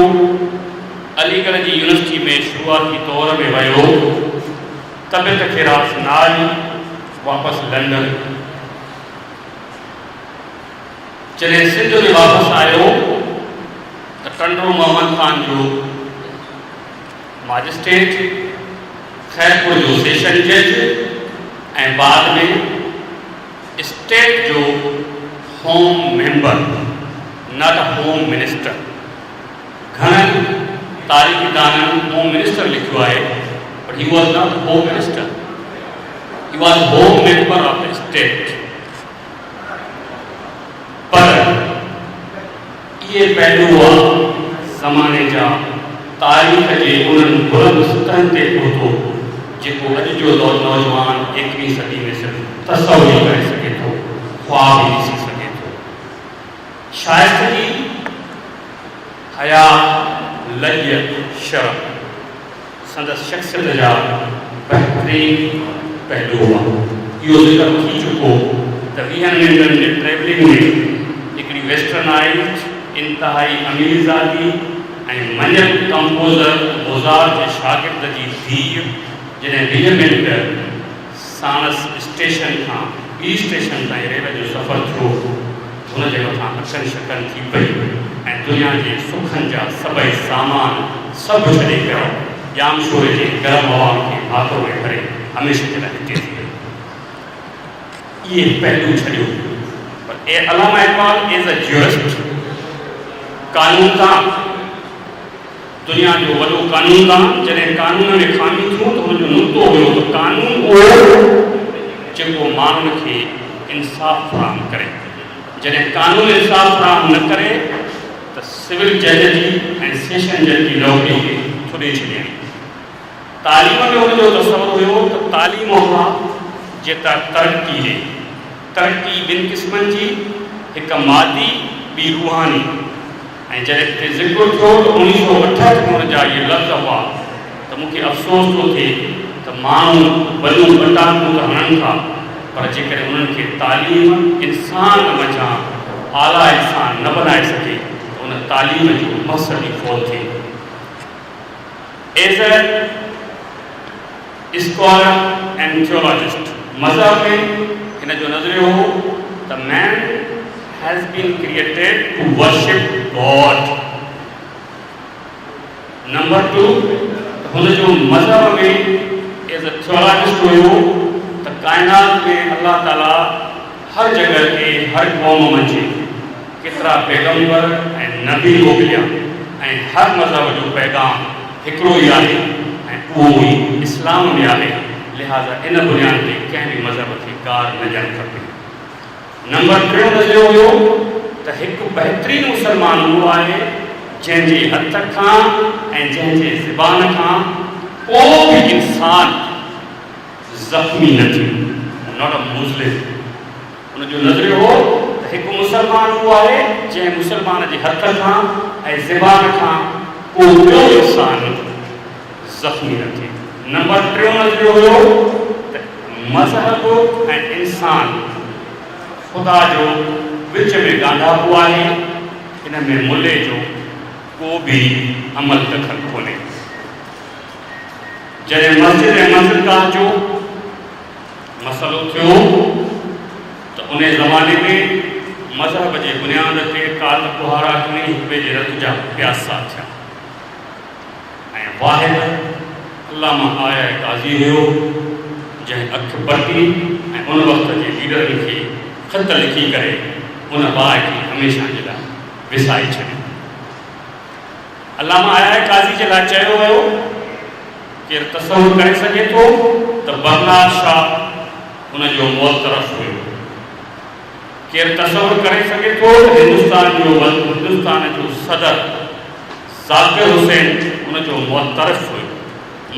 علي ڳڙهه جي يونيورسٽي ۾ شروعاتي دور ۾ ويو، طبيعت کي راس نه آئي، واپس لنڊن ويو. جڏهن سنڌ ۾ واپس آيو ته ٽنڊو محمد خان جو ماجسٽريٽ، خيرپور جو سيشن جج ۽ بعد ۾ اسٽيٽ جو هوم ميمبر، نه ته هوم منسٽر. گهڻن تاريخدانن هوم منسٽر لکيو آهي پر he was not home minister, he was home member of the state. اهي پهلو هئا زماني جا تاريخ جي انهن بلند سطحن تي پهتو، جيڪو اڄ جو نوجوان ايڪويهين صدي ۾ صرف تصور ئي ڪري سگهي ٿو، خواب ئي ڏسي سگهي ٿو. شائستگي، حياء، لڄ، شرم سندس شخصيت جا بهترين پهلو هئا. اهو ذڪر ٿي چڪو ته ويهن منٽن جي ٽريولنگ ۾ هڪڙي ويسٽرنائيزڊ، انتهائي اميرزادي ۽ مڃيل ڪمپوزر موزارٽ جي شاگرد جي ڌيء جڏهن 20 منٽ ساڻس اسٽيشن کان ٻي اسٽيشن تائين ريل جو سفر ٿيو، هن جي مٿان اڪن شڪن ٿي پئي ۽ دنيا جي سکن جا سڀئي سامان سڀ ڇڏي ڪري ڄامشوري جي گرم هوائن کي ڀاڪر ۾ ڀري هميشه جي لاء هتي ٿي وئي. اهي پهلو ڇڏيو پر اي علامه اقبال ايز اي جيورسٽ، قانوندان، دنيا جو وڏو قانوندان، جڏهن قانون ۾ خاميون ٿيون ته هن جو نقطو هيو ته قانون اهو جيڪو ماڻهن کي انصاف فراهم ڪري، جڏهن قانون انصاف فراهم نه ڪري ته سول جج جي ۽ سيشن جج جي نوڪري کي ٿڏي ڇڏيائين. تعليم ۾ هن جو تصور هيو ته تعليم اها جيڪا ترقي ڏي. ترقي ٻن قسمن جي، هڪ مادي ٻي روحاني. ۽ جڏهن هتي ذڪر ٿيو ته 1968 ۾ هن جا اهي لفظ هئا ته مون کي افسوس ٿو ٿئي ته ماڻهو وڏيون ٻٽاڪون ته هڻن ٿا پر جيڪڏهن انهن کي تعليم انسان منجهان اعليٰ انسان نه بنائي سگهي ته ان تعليم جو مقصد ئي فوت ٿئي. As a scholar and theologist مذهب ۾ هن جو نظريو هو ته man has been created to worship God. Number two ته هن جو مذهب ۾ ايز اي ٿيولاجسٽ هيو ته ڪائنات ۾ الله تعالي هر جڳهه تي هر قوم منجهه ڪيترا پيغمبر ۽ نبي موڪليا ۽ هر مذهب جو پيغام هڪڙو ئي آهي ۽ اهو ئي اسلام ۾ آهي لهٰذا ان بنياد تي ڪنهن به مذهب کي گار نه ڏيڻ کپي. نمبر ٽيون نظريو هيو ته هڪ بهترين مسلمان اهو آهي جنهن جي هٿ کان ۽ جنهن جي زبان کان ڪو به انسان زخمي نه ٿئي، Not a Muslim. ان جو نظريو هو ته هڪ مسلمان اهو آهي جنهن مسلمان جي هٿ کان ۽ زبان کان ڪو ٻيو انسان زخمي نه ٿئي. نمبر ٽيون نظريو هيو ته مذهب ۽ انسان خدا جو وچ ۾ ڳانڍاپو آهي، ان ۾ ملي جو ڪو به عمل دخل ڪونهي. جڏهن مسجد ۽ منزلگاهه جو مسئلو ٿيو ته انهي زماني ۾ مذهب جي بنياد تي ڪات ڪهاڙا کڻي هڪ ٻئي جي رت جا پياسا ٿيا ۽ واحد علامه آء آء قاضي هيو جنهن اک پٽي ۽ ان وقت جي ليڊرن کي خط لکي ڪري ان باهه کي هميشه جي لاء وسائي ڇڏيو. علامه آء آء قاضي جي لاء چيو ويو، ڪير تصور ڪري سگهي ٿو ته برنارڊ شا ان جو معترف هيو؟ ڪير تصور ڪري سگهي ٿو ته هندستان جو هندستان جو صدر ذاڪر حسين ان جو معترف هيو؟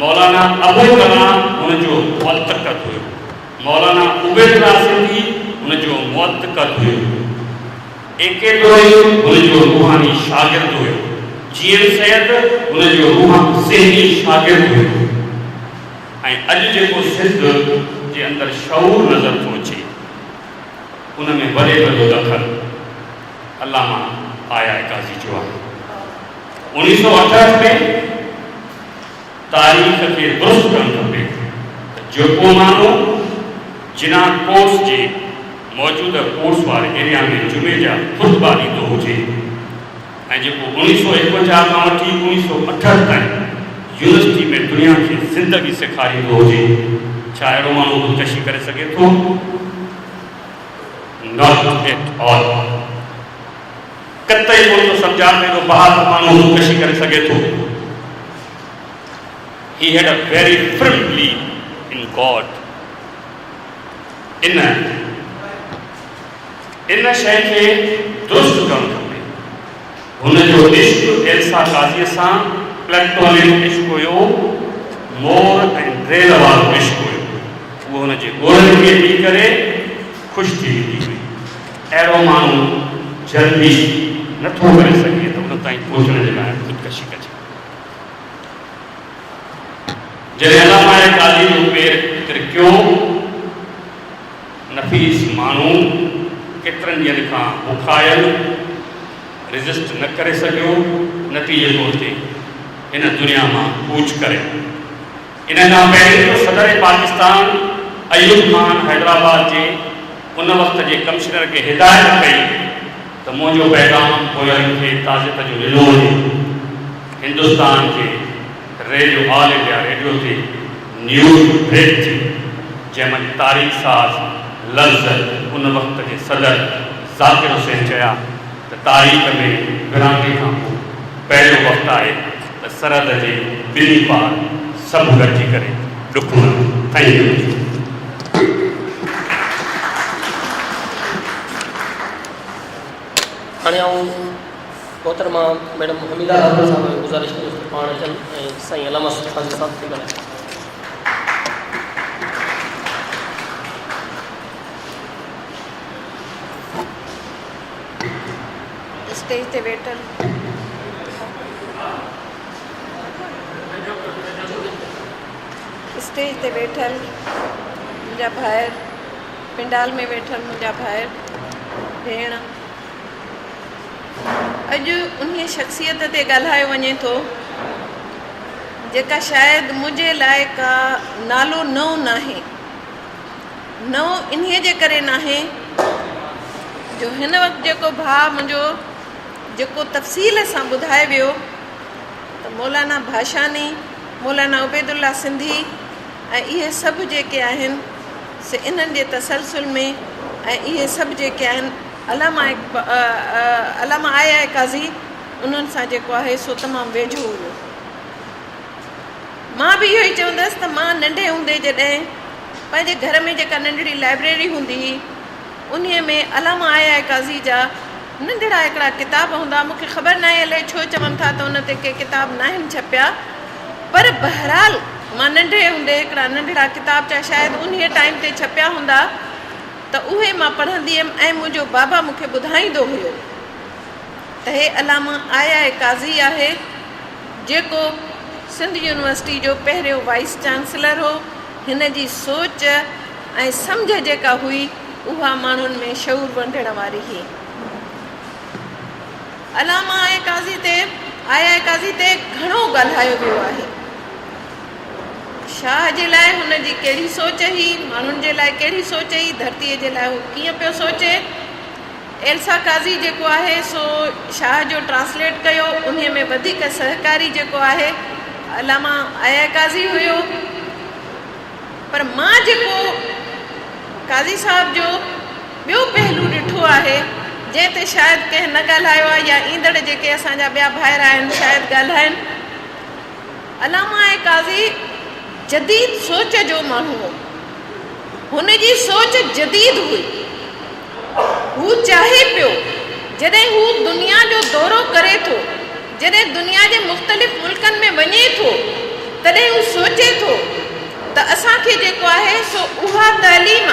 مولانا ابوالڪلام ان جو معتقد هيو؟ مولانا عبيدالله سنڌي ان جو معتقد هيو؟ اي ڪي ڏوهي هن جو روحاني شاگرد هيو. جي ايم سيد هن جو ذهني شاگرد هيو ۽ اڄ جيڪو سنڌ جي اندر شعور نظر ٿو اچي ان ۾ وڏي وڏو دخل علامه آء آء قاضي جو آهي. 1968 ۾ تاريخ کي درست ڪرڻ کپي ته جيڪو ماڻهو جناح ڪورس جي موجوده ڪورس واري ايريا ۾ جمعي جا خطبا ڏيندو هجي ۽ جيڪو 1951 کان وٺي 1968 تائين يونيورسٽي ۾ دنيا کي زندگي سيکاريندو هجي، ڇا اهڙو ماڻهو خودڪشي ڪري سگهي ٿو؟ Not at all. قطعي ڪونه ٿو سمجهان ته ايڏو بهادر ماڻهو خودڪشي ڪري سگهي ٿو. He had a very firm belief in God. ان ان شيء کي درست ڪرڻ کپي. هن جو عشق ايلسا قاضيء سان پلئٽونڪ عشق هيو، مور ۽ ڊريل وارو عشق هيو. هوء هن جي ڳوڙهن کي پي ڪري خوش ٿي ويندي هئي. اهڙو ماڻهو جلدي نه ٿو ڪري سگهي ته ان تائين پهچڻ جي لاء خودڪشي ڪجي. جڏهن علامه قاضي جو پير ترڪيو. نفيس ماڻهو ڪيترن ڏينهن کان بکايل ريزسٽ نه ڪري سگهيو، نتيجي طور تي هن دنيا مان ڪوچ ڪري. ان کان پهرين جو صدر پاڪستان ايوب خان حيدرآباد جي ان وقت جي ڪمشنر کي هدايت ڪئي ته منهنجو پيغام پوئلن کي تعزيت جو ڏنو وڃي. هندستان جي ريڊيو آل انڊيا ريڊيو تي نيوز بريڪ ٿي، جنهن منجهه تاريخ ساز لفظ ان وقت جي صدر ذاڪر حسين چيا ته تاريخ ۾ ورهاڱي کان پوء پهريون وقت آهي ته سرحد جي ٻنهي پار سڀ گڏجي ڪري ڏک ملهايون. Thank you. هاڻي آئون محترمه ميڊم حميده راڄپر صاحبه کي گذارش ڪندس ته پاڻ اچن ۽ سائين علامه قاضي صاحب تي ڳالهائين. اسٽيج تي ويٺل اسٽيج تي ويٺل منهنجا ڀائر پنڊال ۾ ويٺل منهنجا ڀائر ڀيڻ اڄ انهيء شخصيت تي ڳالهايو وڃي ٿو، جيڪا شايد منهنجي لاء ڪا نالو نئون ناهي. نئون انهيء جي ڪري ناهي جو هن وقت جيڪو ڀاء منهنجو جيڪو تفصيل سان ٻڌائي ويو ته مولانا ڀاشاني، مولانا عبيدالله سنڌي ۽ اهي سڀ جيڪي آهن سي انهن جي تسلسل ۾ ۽ اهي سڀ جيڪي آهن علامه علامه آء آء قاضي انهن سان جيڪو آهي سو تمام ويجهو هيو. مان به اهو ئي چوندس ته مان ننڍي هوندي جڏهن پنهنجي گهر ۾ جيڪا ننڍڙي لائبريري هوندي هئي انهي ۾ علامه آء آء قاضي جا ننڍڙا هڪڙا ڪتاب هوندا مون کي خبر ناهي الائي ڇو چون ٿا ته ان تي ڪي ڪتاب ناهن ڇپيا پر بهرحال مان ننڍي هوندي هڪڙا ننڍڙا ڪتاب چا شايد انهي ٽائيم تي ڇپيا هوندا ته اهي مان پڙهندي هيم ۽ منهنجو بابا مون کي ٻڌائيندو هيو ته هي علامه آء آء قاضي آهي جيڪو سنڌ يونيورسٽي جو پهريون وائيس چانسلر هو. هن جي سوچ ۽ سمجهه جيڪا هئي اها ماڻهن ۾ شعور ونڊڻ واري هئي. علامه آء قاضي تي آء آء قاضي تي گهڻو ڳالهايو ويو آهي. شاهه جي لاء هن جي ڪهڙي سوچ هئي، ماڻهن جي لاء ڪهڙي سوچ هئي، ڌرتيء جي لاء هو ڪيئن پيو سوچي. ايلسا قاضي جيڪو آهي سو شاهه جو ٽرانسليٽ ڪيو، انهيء ۾ وڌيڪ سهڪاري جيڪو آهي علامه آء آء قاضي هيو. پر مان جيڪو قاضي صاحب جو ٻيو پهلو ڏٺو آهي، جنهن تي شايد ڪنهن نه ڳالهايو آهي يا ايندڙ جيڪي اسان جا ٻيا ڀائر آهن شايد ڳالهائن. علامه آء قاضي جديد سوچ جو ماڻهو هو. هن جي سوچ جديد هئي. هو چاهي پيو، جڏهن هو دنيا جو دورو ڪري ٿو، جڏهن دنيا جي مختلف ملڪن ۾ وڃي ٿو، تڏهن هو سوچي ٿو ته اسان کي جيڪو آهي سو اها تعليم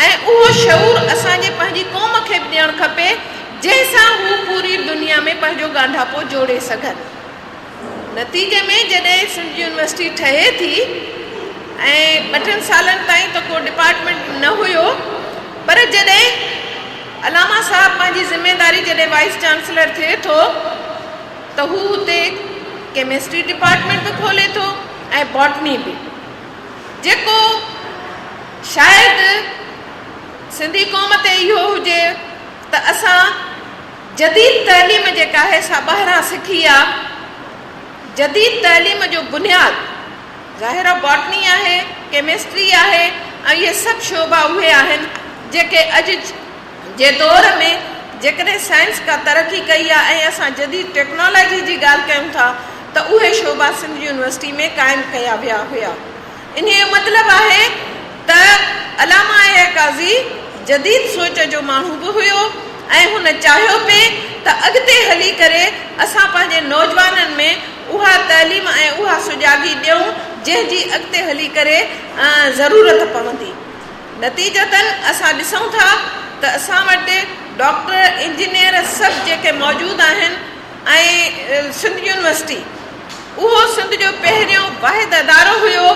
۽ اهو شعور اسان جي پنهنجي قوم کي به ڏيڻ کپي، جنهن سان هو پوري دنيا ۾ پنهنجو ڳانڍاپو جوڙي سگهن. نتيجي ۾ جڏهن سنڌ يونيورسٽي ٺهي ٿي ۽ ٻه ٽن سالن تائين ته ڪو ڊپارٽمينٽ نه هيو پر جڏهن علامه صاحب پنهنجي ذميداري جڏهن وائيس چانسلر ٿئي ٿو ته هو اتي ڪيمسٽري ڊپارٽمينٽ به کولي ٿو ۽ باٽني به جيڪو شايد سنڌي قوم تي اهو هجي ته اسان جديد تعليم جيڪا آهي سا ٻاهران سکي آ. جديد تعليم جو بنياد ظاهر آ باٽني آهي، ڪيمسٽري آهي ۽ اهي سڀ شعبا اهي آهن جيڪي اڄ جي دور ۾ جيڪڏهن سائنس ڪا ترقي ڪئي آ ۽ اسان جديد ٽيڪنالاجي جي ڳالهه ڪيون ٿا ته اهي شعبا سنڌ يونيورسٽي ۾ قائم ڪيا ويا هيا. انهيء جو مطلب آهي ته علامه آء آء قاضي جديد سوچ جو ماڻهو به هيو ۽ هن چاهيو پئي ته اڳتي هلي ڪري اسان پنهنجي نوجوانن ۾ اها تعليم ۽ اها سجاڳي ڏيون جنهن جي اڳتي هلي ڪري ضرورت پوندي. نتيجتاً اسان ڏسون ٿا ته اسان وٽ ڊاڪٽر، انجنيئر سڀ جيڪي موجود آهن ۽ سنڌ يونيورسٽي اهو سنڌ جو پهريون واحد ادارو هيو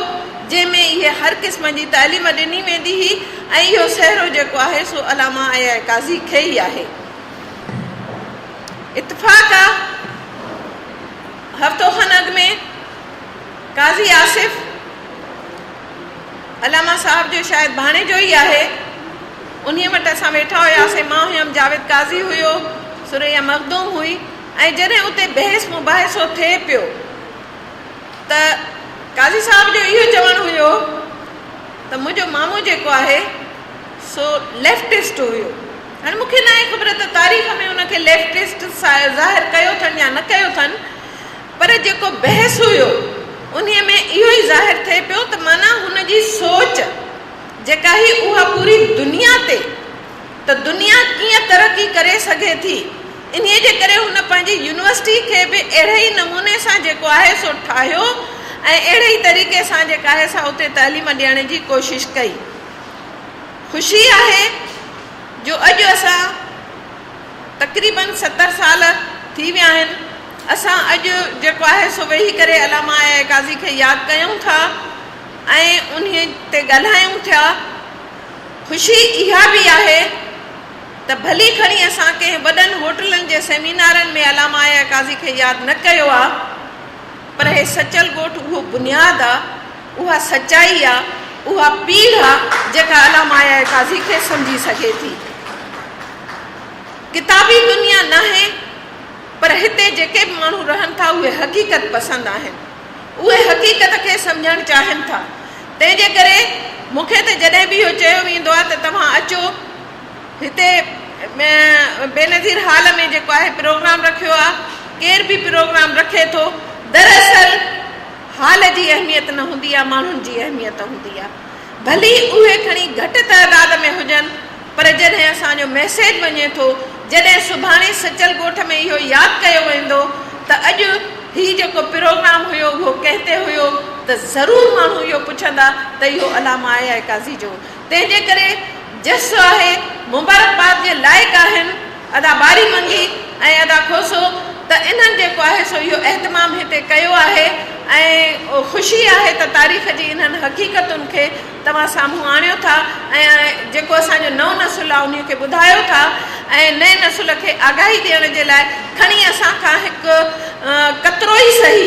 جنهن ۾ اهي هر قسم جي تعليم ڏني ويندي هئي ۽ اهو سهرو جيڪو آهي سو علامه آء آء قاضي کي ئي آهي. اتفاق آ هفتو کن اڳ ۾ قاضي آصف علامه صاحب جو شايد ڀاڻيجو ئي آهي انهي وٽ اسان ويٺا هياسين مان هيم جاويد قاضي هيو ثريا مخدوم هئي ۽ جڏهن اتي بحث مباحثو ٿئي پيو ته قاضي صاحب جو اهو چوڻ هيو ته منهنجو مامو جيڪو آهي سو ليفٽسٽ هيو. هاڻي مون کي ناهي خبر ته تاريخ ۾ ان کي ليفٽسٽ ظاهر ڪيو اٿن يا نه ڪيو اٿن پر جيڪو بحث هيو انهي ۾ اهو ئي ظاهر ٿئي پيو ته معنيٰ هن جي سوچ جيڪا هئي اها پوري دنيا تي ته دنيا ڪيئن ترقي ڪري سگهي ٿي انهي جي ڪري هن پنهنجي يونيورسٽي کي به اهڙي ئي نموني سان جيڪو آهي سو ٺاهيو ۽ اهڙي ئي طريقي سان جيڪا آهي سا اتي تعليم ڏيڻ جي ڪوشش ڪئي. خوشي آهي جو اڄ اسان تقريبن 70 سال ٿي ويا آهن اسان اڄ جيڪو آهي سو ويهي ڪري علامه آء آء قاضي کي ياد ڪيون ٿا ۽ انهي تي ڳالهايون ٿيا. خوشي اها به آهي ته ڀلي کڻي اسان ڪنهن وڏن هوٽلن جي سيمينارن ۾ علامه آء آء قاضي کي ياد نه ڪيو آ پر هي سچل ڳوٺ اهو بنياد آ، اها سچائي آ، اها پيڙهه آ جيڪا علامه آء آء قاضي کي سمجهي سگهي ٿي. ڪتابي دنيا ناهي پر هتي جيڪي به ماڻهو رهن ٿا اهي حقيقت پسند آهن. اهي حقيقت کي سمجهڻ چاهين ٿا. تنهن جي ڪري مون کي ته جڏهن به اهو چيو ويندو آهي ته توهان اچو هتي بينظير هال ۾ جيڪو آهي پروگرام رکيو آهي، ڪير به پروگرام رکي ٿو، دراصل هال جي اهميت نه هوندي آهي، ماڻهن جي اهميت هوندي آهي. ڀلي اهي کڻي گهٽ تعداد ۾ هجن پر جڏهن اسان جو ميسيج وڃي ٿو، جڏهن سڀاڻي سچل ڳوٺ ۾ اهو ياد ڪيو ويندو ته اڄ هي جيڪو پروگرام هيو اهو ڪنهن تي هيو ته ضرور ماڻهو اهو پڇندا ته اهو علامه آء آء قاضي جو هو. تنهن جي ڪري جس آهي، مبارڪباد جي لائق آهن ادا باري منگي ۽ ادا کوسو ته انهن جيڪو آهي سو اهو اهتمام هتي ڪيو آهي ۽ خوشي آهي ته تاريخ جي انهن حقيقتن کي توهان سامهون آڻيو ٿا ۽ جيڪو اسان جو نئون نسل آهي انهي کي ٻڌايو ٿا ۽ نئين نسل کي آگاهي ڏيڻ جي لاء کڻي اسان کان هڪ قطرو ئي سهي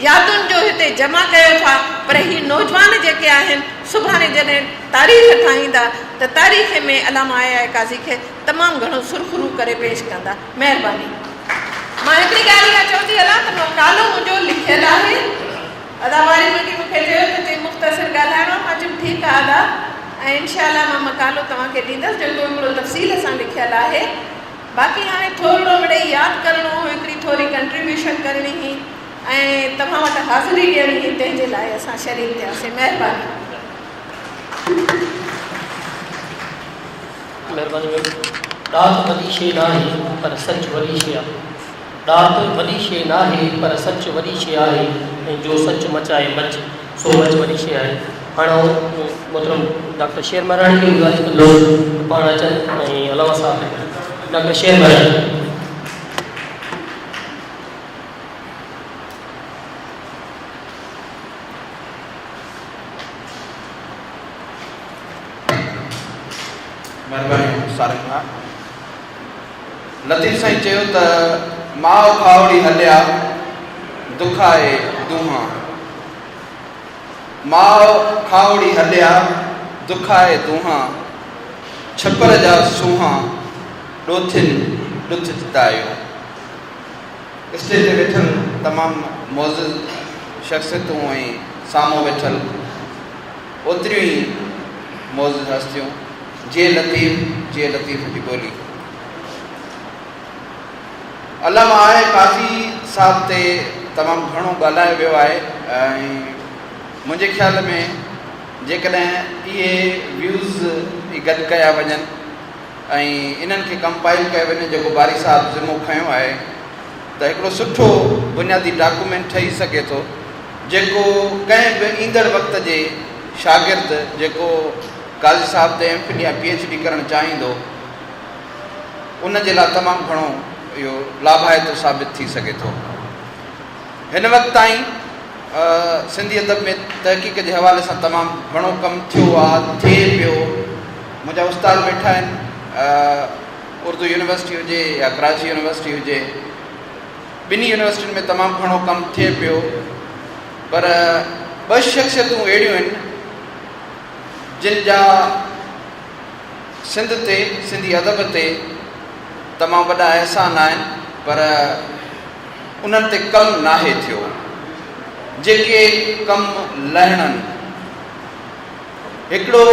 يادن جو هتي جمع ڪيو ٿا پر هي نوجوان جيڪي آهن سڀاڻي جڏهن تاريخ ٺاهيندا ته تاريخ ۾ علامه آء آء قاضي کي تمام گهڻو سرخرو ڪري پيش ڪندا. مهرباني. مان هڪڙي ڳالهه اها چوندي هلان ته مقالو منهنجو لکيل آهي. ادا واري منگي مون کي چيو ته چئي مختصر ڳالهائڻو آهي. مان چيم ٺيڪ آهي ادا ۽ انشاء الله مان مقالو توهان کي ڏيندس جيڪو هڪڙو تفصيل سان لکيل آهي. باقي هاڻي ٿورڙو مڙئي ياد ڪرڻو هو هڪڙي ٿوري ڪنٽريبيوشن ڪرڻي هئي ۽ توهان وٽ حاضري ڏيڻي هئي تنهن جي لاء اسان شريڪ ٿياسين. مهرباني. مهرباني ميم. ڏات وڏي شيء ناهي پر سچ وڏي شيء آهي. ڏات وڏي شيء ناهي پر سچ وڏي شيء آهي ۽ جو سچ مچائي مچ سو مچ وڏي شيء آهي. هاڻ آئون محترم ڊاڪٽر شير مهراڻي کي گذارش ڪندس ته پاڻ اچن ۽ علامه صاحب کي ڊاڪٽر شير مهراڻي. مھرباني سارنگ ڀاء. لطيف سائين چيو ته ماء کاهوڙي هليا دکائي دونهان. ماء کاهوڙي هليا دکائي دونهان، ڇپر جا سونهان ڏوٿين ڏٿ جتايو. اسٽيج تي ويٺل تمام معزز شخصيتون ۽ سامهون ويٺل اوتريون ئي معزز هستيون، جيئي لطيف، جيئي لطيف جي ٻولي. علامه آء قاضي صاحب تي تمام گهڻو ڳالهايو ويو آهي ۽ منهنجي خيال ۾ جيڪڏهن اهي ويوز ئي گڏ ڪيا وڃن. ۽ انهن کي ڪمپائل ڪيو وڃي جيڪو باري صاحب ذمو کنيو آهي ته هڪڙو سٺو بنيادي ڊاڪومينٽ ٺهي سگهي ٿو جيڪو ڪنهن به ايندڙ وقت جي شاگرد جيڪو قاضي صاحب تي ايم فل يا پي ايڇ ڊي ڪرڻ چاهيندو ان جي لاء تمام گهڻو اهو لاڀائتو ثابت ٿي سگهي ٿو. هن وقت تائين سنڌي ادب ۾ تحقيق جي حوالي سان تمام گهڻو ڪم ٿيو آ، ٿئي پيو. منهنجا استاد ويٺا آهن، اردو يونيورسٽي هجي يا ڪراچي يونيورسٽي هجي، ٻنهي يونيورسٽين ۾ تمام گهڻو ڪم ٿئي پيو، پر ٻه شخصيتون اهڙيون آهن جن جا سنڌ تي، سنڌي ادب تي تمام وڏا احسان آهن، پر انهن تي ڪم ناهي ٿيو، جيڪي ڪم لهڻن. هڪڙو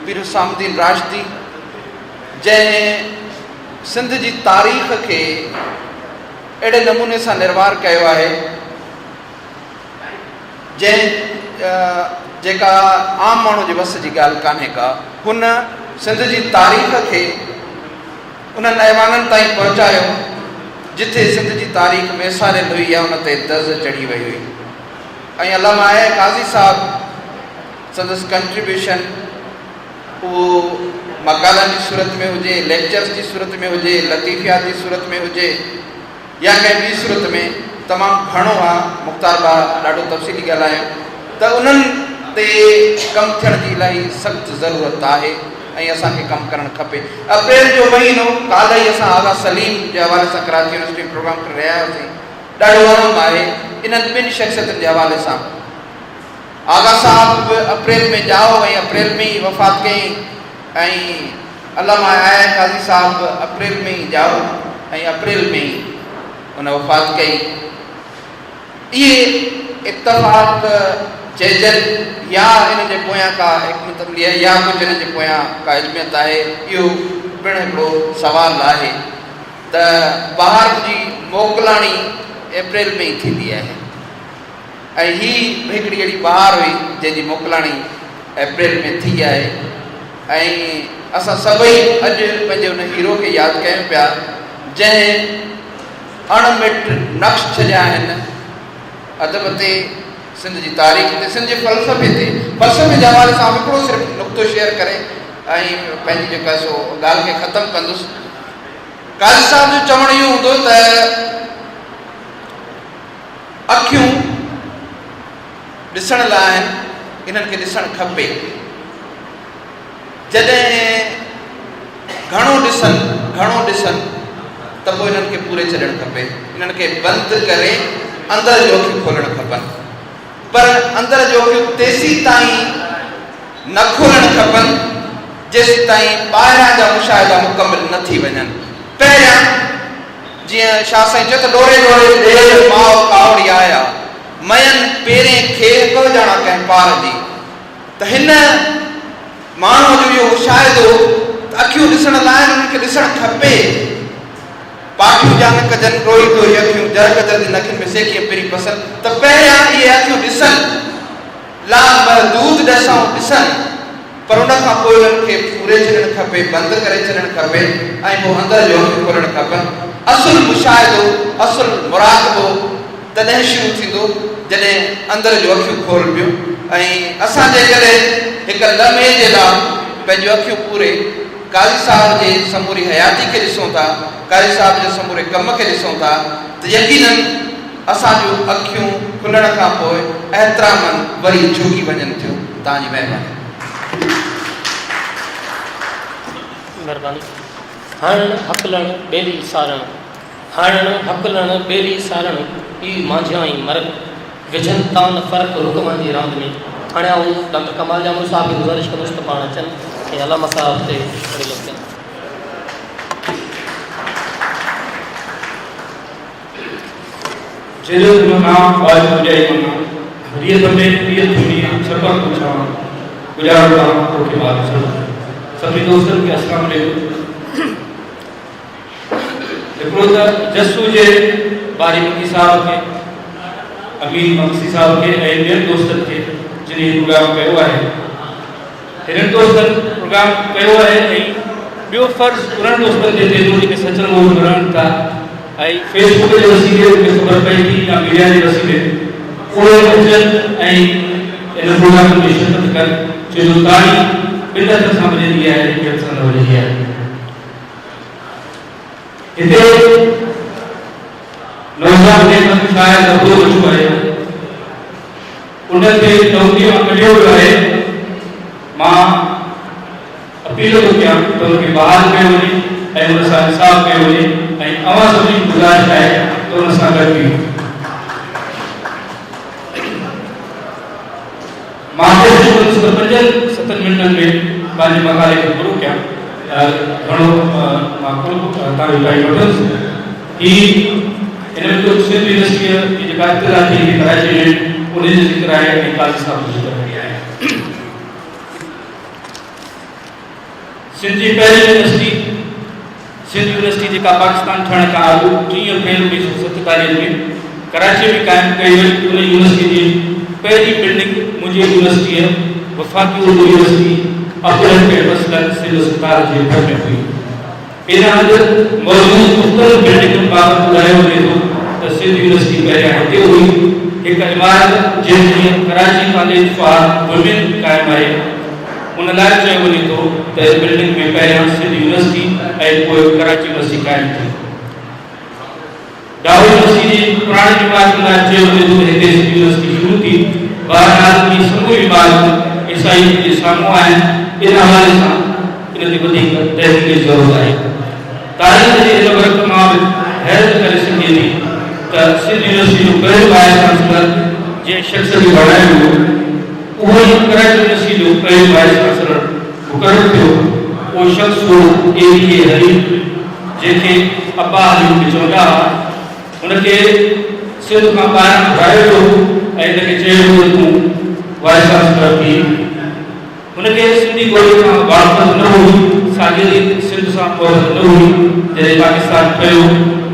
پير حسام الدين راشدي جنهن سنڌ جي تاريخ کي اهڙي نموني سان نروار ڪيو آهي، جنهن جيڪا عام ماڻهو جي وس جي ڳالهه ڪانهي ڪا. هن سنڌ جي تاريخ کي انهن ايوانن تائين پهچايو، جتي سنڌ جي تاريخ ميساريل هئي يا ان تي دز چڙهي وئي هئي ۽ علامه آء آء قاضي صاحب سندس ڪنٽريبيوشن اهو مقالن جي صورت ۾ هجي، ليڪچرز جي صورت ۾ هجي، لطيفيات جي صورت ۾ هجي يا ڪنهن ٻي صورت ۾ تمام گهڻو آ، مختار ڀاء ڏاڍو تفصيلي ڳالهايو ته انهن تي ڪم ٿيڻ جي الاهي سخت ضرورت آهي ۽ اسان کي ڪم ڪرڻ کپي. اپريل جو مهينو، ڪالهه ئي اسان آغا سليم جي حوالي سان ڪراچي يونيورسٽي ۾ پروگرام ڪري رهيا هئاسين، ڏاڍو اهم آهي انهن ٻن شخصيتن جي حوالي سان. آغا صاحب به اپريل ۾ ڄائو ۽ اپريل ۾ ئي وفات ڪيائين ۽ علامه آء آء قاضي صاحب به اپريل ۾ ئي ڄائو ۽ اپريل ۾ ئي ان وفات ڪئي. اهي اتفاق چئجن يا انهن جي پويان ڪا حڪمت عملي آهي يا ڪجهه انهن جي پويان ڪا علميت آهي، اهو پڻ هڪڙو سوال آهي ته بهار جي موڪلاڻي اپريل ۾ ئي ٿيندي آهي ۽ هي به هڪڙي اهڙي بهار هئي جنهن جي موڪلاڻي اپريل ۾ ٿي آهي ۽ اسان سڀئي اڄ پنهنجي ان هيرو کي ياد ڪيون پيا جنهن اڻ مٽ نقش ڇڏيا آهن ادب تي، سنڌ جي تاريخ تي، سنڌ جي فلسفي تي. فلسفي جي حوالي سان آئون هڪڙو صرف نقطو شيئر ڪري ۽ پنهنجي جيڪا سو ڳالهه کي ختم ڪندس. قاضي صاحب جو چوڻ اهو هوندو ته اکيون ڏسڻ لاء آهن، انهن کي ڏسڻ کپي. جڏهن گهڻو ڏسن، گهڻو ڏسن ته پوء انهن کي پوري ڇڏڻ کپي. انهن کي بند ڪري اندر جون اکيون کولڻ کپن. پر اندر جون اکيون تيسيتائين نه کولڻ کپن، جيسيتائين ٻاهران جا مشاهدا مڪمل نه ٿي وڃن. پهريان جيئن شاهه سائين چيو ته ڏوري ڏوري ڏير ماء ڪاوڙي آيا، مئن پيرين کيهه ڪهه ڄاڻان ڪنهن پار جي. ته هن ماڻهوء جو اهو مشاهدو ته اکيون ڏسڻ لاء آهن، انهن کي ڏسڻ کپي. پاٺيون جا نه ڪجن، روئي ڌوئي اکيون، جر ڪجل جن اکين ۾ سي ڪيئن پرين پسن، ته پهريان اهي اکيون ڏسن، لامحدود ڏسائون ڏسن، پر ان کان پوء انهن کي پوري ڇڏڻ کپي، بند ڪري ڇڏڻ کپي ۽ پوء اندر جون اکيون کولڻ کپن. اصل مشاهدو، اصل مراقبو تڏهن شروع ٿيندو، جڏهن اندر جون اکيون کولبيون ۽ اسان جيڪڏهن هڪ لمحي جي لاء پنهنجون اکيون پوري قاضي صاحب جي سموري حياتي کي ڏسون ٿا، قاضي صاحب جي سموري ڪم کي ڏسون ٿا ته يقيناً اسان جون اکيون کلڻ کان پوء احتراماً وري جهڪي وڃن ٿيون. توهان جي مهرباني. مهرباني. هڻڻ، هڪلڻ، ٻيلي سارڻ. هڻڻ، هڪلڻ، ٻيلي سارڻ، پيء مانجهيان ۽ مرڪ، وجهن تان نه فرق، رڪ مانجهي راند ۾. هاڻي آئون ڊاڪٽر ڪمال ڄامڙو صاحب کي گذارش ڪندس ته پاڻ اچن ۽ علامه صاحب تي ٿوري لفظ ڪن. جيڏو تون مڱان، ٻاجهه پڄائي مڱان، ريت ۾ پيء ٿوڻيء، ڇپر تون ڇوان، گذارو تان توکي بادشاهه. سڀني دوستن کي السلام عليڪم. هڪڙو ته جس هجي باري مگي صاحب کي، امين مگسي صاحب کي ۽ ٻين دوستن کي جن هي پروگرام ڪيو آهي. هنن دوستن پروگرام ڪيو آهي ۽ ٻيو فرض انهن دوستن تي ٿئي ٿو جيڪي سچل ڳوٺ ۾ رهن ٿا ۽ فيس بڪ جي وسيلي ان کي خبر پئي ٿي يا ميڊيا جي وسيلي اهي اچن ۽ ان پروگرام ۾ شرڪت ڪن ڇو جو تاڙي ٻن هٿن سان وڄندي آهي هڪ هٿ سان نه وڄندي آهي. هتي نوجوان ليکڪ شاعر ابڙو ويٺو آهي. ان کي نوڪريء مان ڪڍيو ويو آهي. مان اپيل ٿو ڪيان ته ان کي بحال ڪيو وڃي ۽ ان سان انصاف ڪيو وڃي ۽ اوهان سڀني کي گذارش آهي ته ان سان گڏ بيهو. مان ڪوشش ڪندس ته پنجن ستن منٽن ۾ پنهنجي مقالي کي پورو ڪيان. گهڻو مان ڪونه توهان جو ٽائيم وٺندس. هي هن ۾ ڪجهه سنڌ يونيورسٽيء جي جيڪا ابتدا ٿي هئي ڪراچيء ۾ ان جو ذڪر آهي ۽ قاضي صاحب جو ذڪر به آهي. سنڌ جي پهرين يونيورسٽي سنڌ يونيورسٽي جيڪا پاڪستان ٺهڻ کان اڳ 30 اپريل 1947 ۾ ڪراچيء ۾ قائم ڪئي وئي، ان يونيورسٽيء جي پهرين بلڊنگ منهنجي يونيورسٽيء وفاقي اردو يونيورسٽي اپرهن ڪئمپس لڳ سول اسپتال جي ڀر ۾ هئي. ان هنڌ موجود مختلف بلڊنگن بابت ٻڌايو وڃي ٿو ته سنڌ يونيورسٽي پهريان هتي هئي، هڪ عمارت جنهن ۾ هينئر ڪراچي ڪاليج فار وومين قائم آهي، ان لاء چيو وڃي ٿو ته ان بلڊنگ ۾ پهريان سنڌ يونيورسٽي ۽ پوء ڪراچي يونيورسٽي قائم ٿي. ڊائو يونيورسٽي جي پراڻين عمارتن لاء چيو وڃي ٿو ته هتي سنڌ يونيورسٽي شروع ٿي. بهرحال اهي سموريون عمارتون ايس I اي جي سامهون آهن، ان حوالي سان ان تي وڌيڪ تحقيق جي ضرورت آهي. تاريخ جي هن ورق مان به حيرت ڪري سگهجي ٿي ته سنڌ يونيورسٽي جو پهريون وائيس چانسلر جنهن شخص کي بڻايو ويو، اهو ئي ڪراچي يونيورسٽي جو پهريون وائيس چانسلر مقرر ٿيو. اهو شخص هو اي بي اي حليم، جنهن کي ابا حليم به چوندا هئا. هن کي سنڌ کان ٻاهران گهرايو ويو هو ۽ هن کي چيو ويو ته تون وائيس چانسلر ٿي. هن کي سنڌي ٻوليء کان واقفيت نه هئي، ساڳيء ريت سنڌ سان محبت نه هئي. جڏهن پاڪستان ٺهيو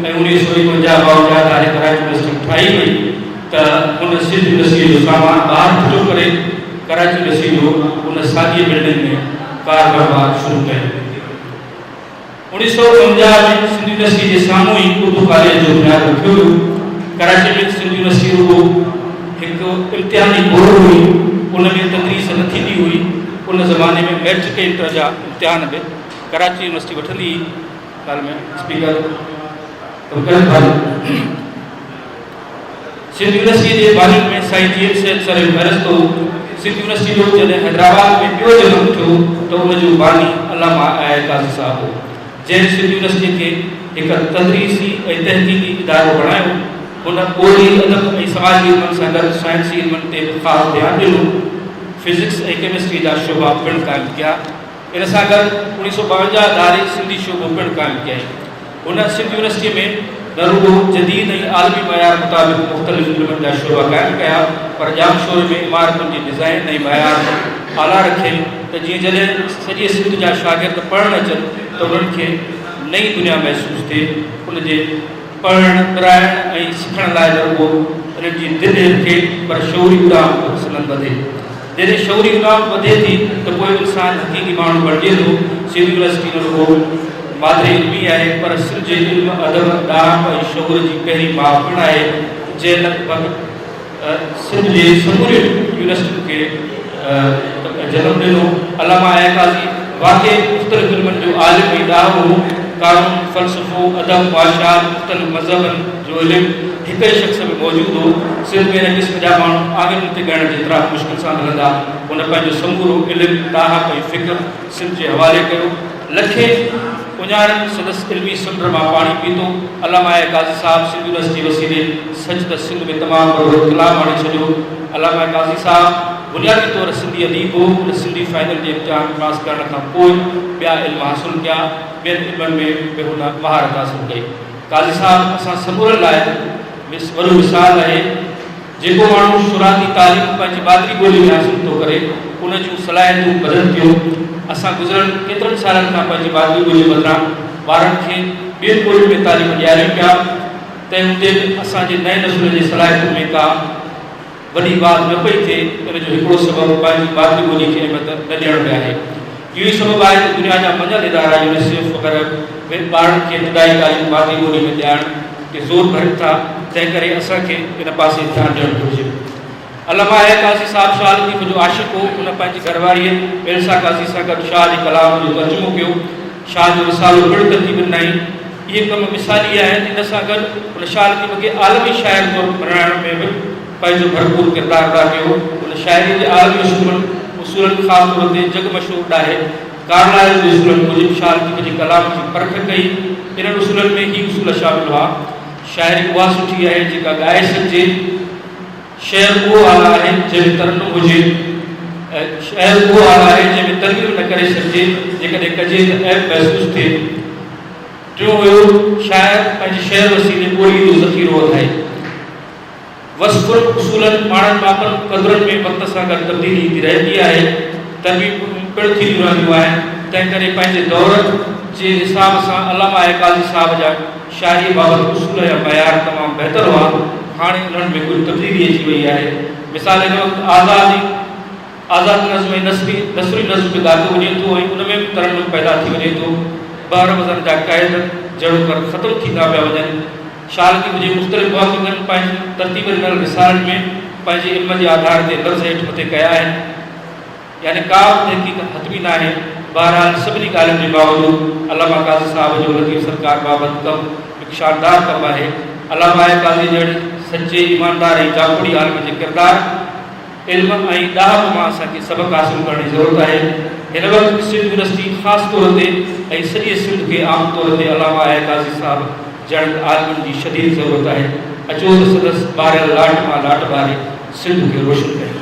۽ 1951 52 ڌاري ڪراچي يونيورسٽي ٺاهي وئي ته هن سنڌ يونيورسٽيء جو سامان ٻاهر ڦٽو ڪري ڪراچي يونيورسٽيء جو ان ساڳيء بلڊنگ ۾ ڪار وهنوار شروع ڪيو. 1949 ۾ سنڌ يونيورسٽي جي سامهون ئي اردو ڪاليج جو بنياد رکيو ويو. ڪراچي ۾ سنڌ يونيورسٽي رڳو هڪ امتحاني بورڊ هئي، ان ۾ تدريس نه ٿيندي هئي. ان زماني ۾ مئٽرڪ ۽ انٽر جا امتحان به ڪراچي يونيورسٽي وٺندي هئي. ڳالهه ۾ اسپيڪر سنڌ يونيورسٽيء جي بانين ۾ سائين جي ايم سيد سر فهرست هو. سنڌ يونيورسٽيء جو جڏهن حيدرآباد ۾ ٻيو جنم ٿيو ته ان جو باني علامه آء آء قاضي صاحب هو، جنهن سنڌ يونيورسٽيء کي هڪ تدريسي ۽ تحقيقي ادارو بڻايو. هن ٻولي، ادب ۽ سماجي علمن سان گڏ سائنسي علمن تي به خاص ڌيان ڏنو. فزڪس ۽ ڪيمسٽريء جا شعبا پڻ قائم ڪيا. ان سان گڏ 1952 ڌاري سنڌي شعبو پڻ قائم ڪيائين. هن سنڌ يونيورسٽيء ۾ نه رڳو جديد ۽ عالمي معيار مطابق مختلف علمن جا شعبا قائم ڪيا پر ڄامشوري ۾ عمارتن جي ڊزائين ۽ معيار به اعليٰ رکيائين ته جيئن جڏهن سڄي سنڌ جا شاگرد پڙهڻ اچن ته انهن کي نئين دنيا محسوس ٿئي. ان جي پڙهڻ، پرائڻ ۽ سکڻ لاء نه رڳو انهن جي دل هرکي پر شعوري اڏام به سندن وڌي. جڏهن شعوري اڏام وڌي ٿي ته پوء انسان حقيقي ماڻهو بڻجي ٿو. سنڌ يونيورسٽي نه رڳو مادر علمي آهي پر سنڌ جي علم، ادب، ڏاهپ ۽ شعور جي پهرين ماء پڻ آهي، جنهن لڳ ڀڳ سنڌ جي سمورين يونيورسٽين کي جنم ڏنو. علامه آء قاضي واقعي مختلف علمن جو عالم ۽ ڏاهو هو. قانون، فلسفو، ادب، معاشيات، مختلف مذهبن جو علم هڪ ئي شخص ۾ موجود هو. سنڌ ۾ ان قسم جا ماڻهو آڱرين تي ڳڻڻ جيترا به مشڪل سان ملندا. هن پنهنجو سمورو علم، ڏاهپ ۽ فڪر سنڌ جي حوالي ڪيو. لکين اڃارن سندس علمي سمنڊ مان پاڻي پيتو. علامه آء قاضي صاحب سنڌ يونيورسٽي وسيلي سچ ته سنڌ ۾ تمام وڏو انقلاب آڻي ڇڏيو. علامه قاضي صاحب بنيادي طور سنڌي اديب هو. هن سنڌي فائنل جي امتحان پاس ڪرڻ کان پوء ٻيا علم حاصل ڪيا. ٻين علمن ۾ به هن مهارت حاصل ڪئي. قاضي صاحب اسان سمورن لاء وڏو مثال آهي. جيڪو ماڻهو شروعاتي تعليم پنهنجي مادري ٻولي ۾ حاصل ٿو ڪري، ان جون صلاحيتون وڌن ٿيون. اسان گذريل ڪيترن سالن کان پنهنجي مادري ٻولي بدران ٻارن کي ٻين ٻولين ۾ تعليم ڏياريون پيا، تنهن هوندي به اسان جي نئين نسل جي صلاحيتن ۾ ڪا وڏي واڌ نه پئي ٿئي. ان جو هڪڙو سبب پنهنجي مادري ٻولي کي اهميت نه ڏيڻ به آهي. اهو ئي سبب آهي ته دنيا جا مڃيل ادارا يونيسيف وغيره به ٻارڙن کي ابتدائي تعليم مادري ٻولي ۾ ڏيارڻ تي زور ڀرين ٿا، تنهن ڪري اسان کي ان پاسي ڌيان ڏيڻ گهرجي. علامه آء قاضي صاحب شاهه لطيف جو عاشق هو. هن پنهنجي گهر واريء ايلسا قاضي سان گڏ شاهه جي ڪلام جو ترجمو ڪيو. شاهه جو رسالو پڻ ترتيب ڏنائين. اهي ڪم مثالي آهن. ان سان گڏ هن شاهه لطيف کي عالمي شاعر طور مڃرائڻ ۾ به پنهنجو ڀرپور ڪردار ادا ڪيو. هن شاعريء جي عالمي اصولن اصولن خاص طور تي جڳ مشهور ڏاهي ڪارلائل جي اصولن موجب شاهه لطيف جي ڪلام جي پرک ڪئي. انهن اصولن ۾ هي اصول شامل هئا، شاعري اها سٺي آهي جيڪا ڳائي سگهجي. شعر اهو اعليٰ آهي جنهن ۾ ترنم هجي ۽ شعر اهو اعليٰ آهي جنهن ۾ ترميم نه ڪري سگهجي، جيڪڏهن ڪجي ته عيب محسوس ٿئي. ٽيون هيو شاعر پنهنجي شعر وسيلي ٻوليء جو ذخيرو وڌائي. وصفن، اصولن، ماڻن ماپن، قدرن ۾ وقت سان گڏ تبديلي ايندي رهندي آهي. ترميمون پڻ ٿينديون رهنديون آهن، تنهنڪري پنهنجي دور جي حساب سان علامه آء قاضي صاحب جا شاعريء بابت اصول يا معيار تمام بهتر هئا، هاڻي انهن ۾ ڪجهه تبديلي اچي وئي آهي. مثال هن وقت آزادي آزاد نظم ۽ نثري نثري نظم به ڳاتو وڃي ٿو ۽ ان ۾ به ترنم پيدا ٿي وڃي ٿو. بحر وزن جا قيد جهڙوڪر ختم ٿيندا پيا وڃن. شاهه لطيف جي مختلف محققن پنهنجن ترتيب ڏنل رسالن ۾ پنهنجي علم جي آڌار تي لفظ هيٺ مٿي ڪيا آهن. يعني ڪا به تحقيق حتمي ناهي. بهرحال سڀني ڳالهين جي باوجود علامه قاضي صاحب جو لطيف سرڪار بابت ڪم هڪ شاندار ڪم آهي. علامه آء قاضي جهڙي سچي، ايماندار ۽ جاکوڙي عالم جي ڪردار، علم ۽ ڏاهپ مان اسان کي سبق حاصل ڪرڻ جي ضرورت آهي. هن وقت سنڌ يونيورسٽي خاص طور تي ۽ سڄي سنڌ کي عام طور تي علامه آء قاضي صاحب جهڙن عالمن جي شديد ضرورت آهي. اچو ته سندس ٻاريل لاٽ مان لاٽ ٻاري سنڌ کي روشن ڪريون.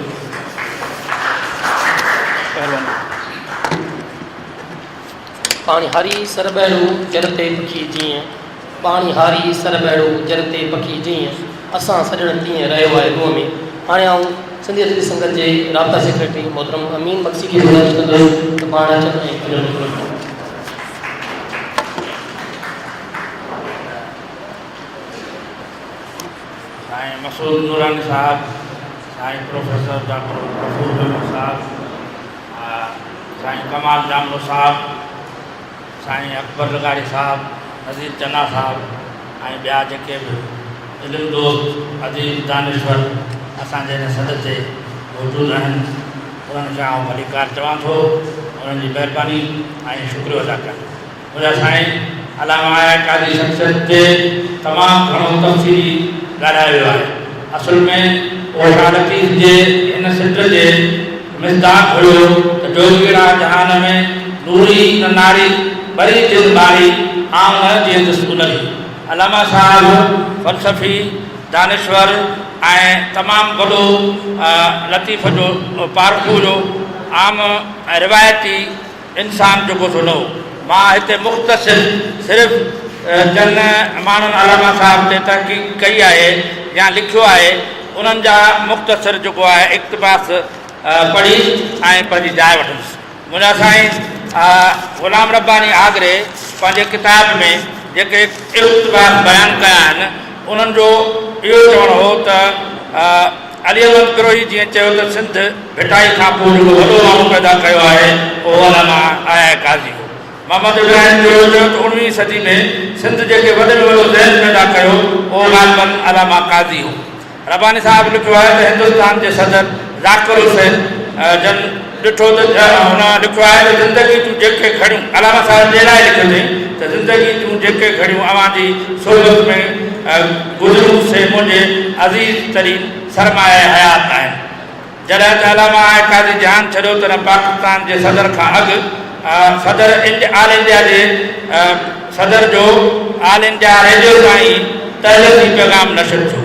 پاڻي هاري سر ٻهڙو جر تي پکي جيئن پاڻي هاري سر ٻهڙو جر تي پکي جيئن اسان سڄڻ تيئن رهيو آهي روح ۾ هاڻي آئون سنڌي ادبي سنگت جي رابطا سيڪريٽري محترم امين مگسي کي گذارش ڪندس ته پاڻ اچن ۽ پنهنجو مقرر ڪن. سائين مسعود نوراني صاحب، سائين پروفيسر ڊاڪٽر غفور ميمڻ صاحب، سائين ڪمال جاملو صاحب، سائين اڪبر لغاري صاحب، نذير چنا صاحب ۽ ٻيا جيڪي به علم دوست اديب دانشور اسان جي هن سڏ تي موجود آهن انهن کي آئون ڀليڪار چوان ٿو انهن جي مهرباني ۽ شڪريو ادا ڪيان ٿو. منهنجا سائين علامه آء قاضي شخصيت تي تمام گهڻو تفصيلي ڳالهايو ويو آهي. اصل ۾ اهو شاهه لطيف جي هن سٽ جي مصداق هيو ته جوڳيڙا جهان ۾ نوري نه ناري ٻري جن ٻاري آئون نه جيئندس انري. علامه صاحب فلسفي، دانشور ۽ تمام وڏو لطيف جو پارکو هيو. عام ۽ روايتي انسان جيڪو سو نه هو. مان هتي مختصر صرف جن ماڻهن علامه صاحب تي تحقيق ڪئي آهي يا لکيو آهي انهن جا مختصر جيڪو آهي اقتباس پڙهي ۽ پنهنجي جاء وٺندس. منهنجا سائين غلام رباني آگري پنهنجي ڪتاب ۾ جيڪي اقتباس بيان ڪيا آهن انهن جو اهو چوڻ هو ته علي احمد بروهي جيئن چيو ته سنڌ ڀٽائي کان پوء جيڪو وڏو ماڻهو پيدا ڪيو آهي اهو علامه آء آء قاضي هو. محمد ابراهيم جويو چيو ته اڻويهين صدي ۾ سنڌ جيڪي وڏي ۾ وڏو ذهن پيدا ڪيو اهو غالباً علامه قاضي هو. رباني صاحب لکيو آهي ته هندستان جي صدر ذاڪر حسين جن ڏٺو ته هن لکيو آهي ته زندگي جون جيڪي گهڙيون علامه صاحب جي لاء لکيو اٿئي ته زندگي جون جيڪي گهڙيون اوهان جي صحبت ۾ گذريون سي منهنجي عزيز ترين سرمايه حيات آهن. جڏهن ته علامه آء قاضي جهان ڇڏيو تڏهن پاڪستان جي صدر کان اڳ صدر آل انڊيا جي صدر جو آل انڊيا ريڊيو تان ئي تعزيتي پيغام نشر ٿيو.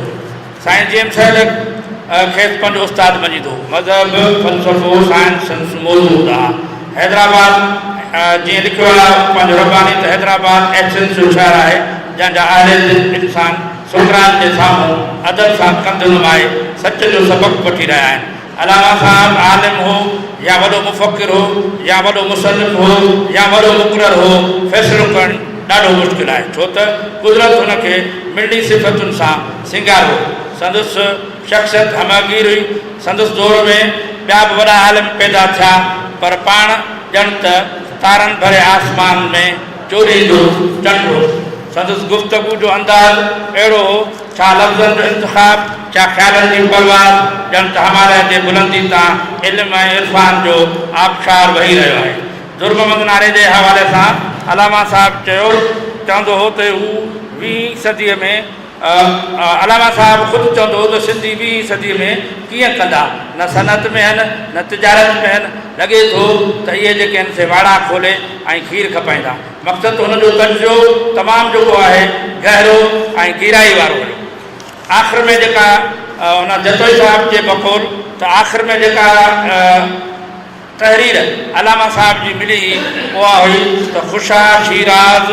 سائين جي ايم سيد کيس پنهنجو استاد مڃيندو هو. مذهب، فلسفو، سائنس سندس موضوع هوندا ها. حيدرآباد جيئن لکيو آهي پنهنجو رباني ته حيدرآباد ايٿنس جو شهر آهي جنهن جا اهل دل انسان سقراط جي سامهون ادب سان ڪنڌ نمائي سچ جو سبق وٺي رهيا آهن. علامه صاحب عالم هو يا وڏو مفڪر هو يا وڏو مصنف هو يا وڏو مقرر هو فيصلو ڪرڻ ڏاڍو مشڪل آهي ڇو ته قدرت هن کي مڙني صفتن سان سينگاريو هو. سندس شخصيت همه گير هئي. سندس دور ۾ ٻيا به وڏا عالم پيدا ٿيا پر پاڻ. ڄڻ ته تارن ڀري آسمان ۾ چوريندو چنڊ هو. سندس گفتگو جو انداز اهڙو هو، ڇا لفظن جو انتخاب، ڇا خيالن جي پرواز، ڄڻ ته هماليه جي بلندي تان علم ۽ عرفان جو آبشار وهي رهيو آهي. در محمد ناري جي حوالي سان علامه صاحب چيو چوندو هو ته هو ويهين صديء ۾ علامه صاحب خود چوندو هو ته سنڌي ويهين صديء ۾ ڪيئن ڪندا، نه صنعت ۾ هن، نه تجارت ۾ هن، لڳي ٿو ته اهي جيڪي هن سي واڙا کولي ۽ کير کپائيندا. مقصد ته هن جو تجزيو تمام جيڪو آهي گهرو ۽ گيرائي وارو هيو. آخر ۾ جيڪا هن جتوئي صاحب جي بقول ته آخر ۾ جيڪا تحرير علامه صاحب جي ملي هئي اها هئي ته خوشا شيراز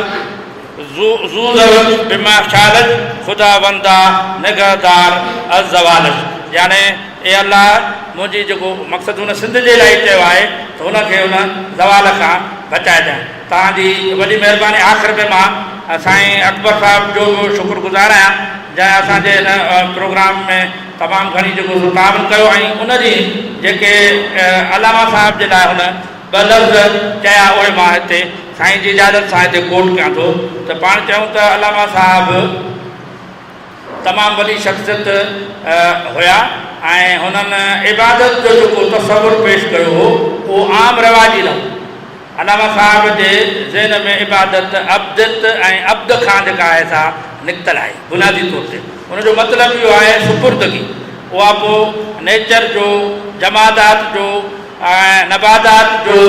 زوزرت بما شالج خداوندا نگهدار از زوالج يعني اي الله منهنجي جيڪو مقصد هن سنڌ جي لاء چيو آهي ته هن کي ان زوال کان بچائجانء. توهان جي وڏي مهرباني آخر ۾ مان سائين اڪبر صاحب جو به شڪر گذار آهيان جنهن اسان جي هن پروگرام ۾ تمام گهڻي جيڪو سو تعاون ڪيو ۽ ان جي جيڪي علامه صاحب جي لاء هن ٻه لفظ چيا اهي مان هتي سائين جي اجازت سان هتي ڪوٽ ڪيان ٿو ته پاڻ چيون ته علامه صاحب تمام وڏي شخصيت هيا ۽ هنن عبادت جو جيڪو تصور پيش ڪيو هو اهو عام رواجي نه هو. علامه صاحب جي ذهن ۾ عبادت عبدت ۽ عبد کان جيڪا آهي سا نڪتل آهي. بنيادي طور تي ان جو مطلب اهو آهي سپردگي، اها پوء نيچر جو، جمادات جو ۽ نباتات جو،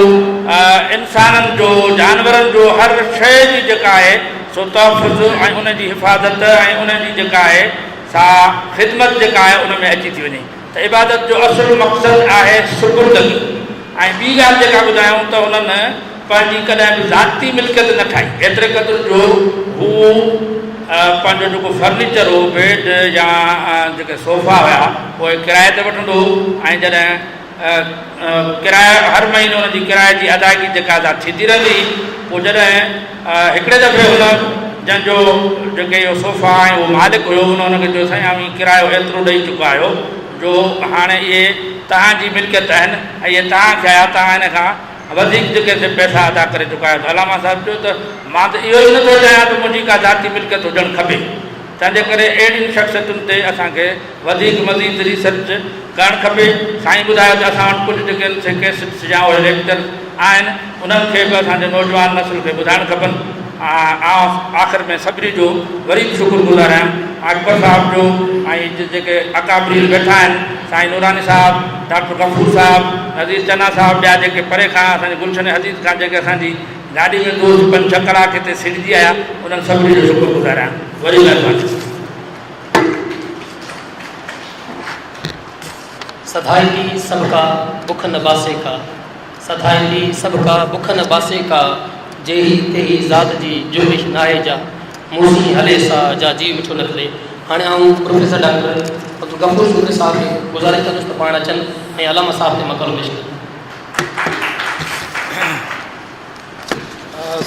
انسانن جو، جانورن جو هر شيء جي جيڪا آهي سو تحفظ ۽ ان جي حفاظت ۽ ان جي جيڪا آهي سا خدمت جيڪا آهي ان ۾ اچي ٿي وڃي ته عبادت جو اصل مقصد آهي سپردگي ۽ ٻي ڳالهه جيڪا ٻڌايائون ته انهن پنهنجي ڪڏهن به ذاتي ملڪيت نه ٺاهي ايتري قدر جو هو پنهنجو جيڪو فرنيچر هو بيڊ يا جيڪي صوفا هيا اهي ڪرائي تي وٺندو هو ۽ جڏهن ڪرايو هر مهيني ان جي ڪرائي جي ادائگي جيڪا سا ٿيندي رهندي هئي. پوء جڏهن هڪڙي دفعي هن جنهن جو جيڪي اهو صوفا ۽ اهو مالڪ هيو ان هن کي چيو سائين اوهين ڪرايو ايترو ڏئي چڪا آهيو جو هاڻي اهي توهان جي ملڪيت آهن ۽ اهي توهان کي آيا توهان هن کان وڌيڪ جيڪي سي پئسا ادا ڪري چڪا آهيو ته علامه صاحب چيو ته مان ته اهو ئي نٿو چاهيان ته منهنجي ڪا ذاتي ملڪيت هجڻ کپي تنهنجي ڪري اهڙين شخصيتن تي اسان کي وڌيڪ مزيد ريسرچ ڪرڻ کپي. سائين ٻڌايو ته اسان وٽ ڪجهه جيڪي سي ڪيسٽس يا اهي ليڪچرز آهن انهن کي به اسان جي نوجوان نسل کي ٻڌائڻ کپن. آئون آخر ۾ سڀني جو وري به شڪر گذار آهيان اڪبر صاحب جو ۽ جيڪي اڪابرين ويٺا آهن سائين نوراني صاحب، ڊاڪٽر غفور صاحب، نذير چنا صاحب ٻيا جيڪي پري کان اسان جي گلشن حديث کان جيڪي اسان جي گاڏي ۾ دوست پنج ڇهه ڪلاڪ هتي سيڙجي آيا انهن سڀني جو شڪر گذار آهيان. وڏي مهرباني. سڌائيندي سڀڪا بک نه باسي ڪا. سڌائيندي سڀڪا بک نه باسي ڪا. جيهي تيهي ذات جي جنبش ناهي جا. مون سين هلي سا جا جيء مٺو نه ڪري. هاڻي آئون پروفيسر ڊاڪٽر عبدالغفور سومري صاحب کي گذارش ڪندس ته پاڻ اچن ۽ علامه صاحب تي مقالو پيش ڪن.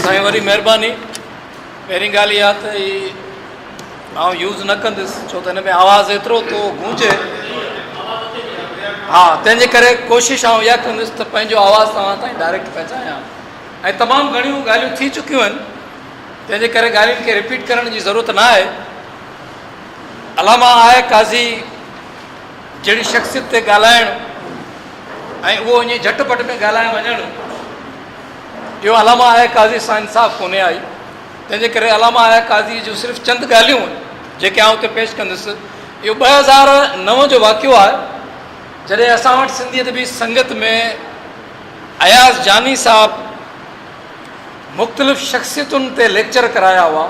سائين وڏي مهرباني. پهرين ڳالهه اها ته هي آئون يوز نه ڪندس ڇو ته هن ۾ آواز ايترو ٿو گونجي ها تنهن جي ڪري ڪوشش آئون اها ڪندس ته پنهنجو آواز توهان تائين ڊائريڪٽ پهچايان ۽ تمام گهڻيون ڳالهيون ٿي چڪيون آهن تنهن جي ڪري ڳالهين کي رپيٽ ڪرڻ جي ضرورت نه آهي علامه آء قاضي جهڙي شخصيت تي ڳالهائڻ ۽ اهو ائين جهٽ پٽ ۾ ڳالهائي وڃڻ اهو علامه آء قاضي سان انصاف ڪونهي آئي تنهن جي ڪري علامه آء قاضي جون صرف چند ڳالهيون جيڪي آئون اتي پيش ڪندس. اهو 2009 جو واقعو آهي جڏهن اسان وٽ سنڌي ادبي سنگت ۾ اياز جاني صاحب مختلف شخصيتن تي ليڪچر ڪرايا هئا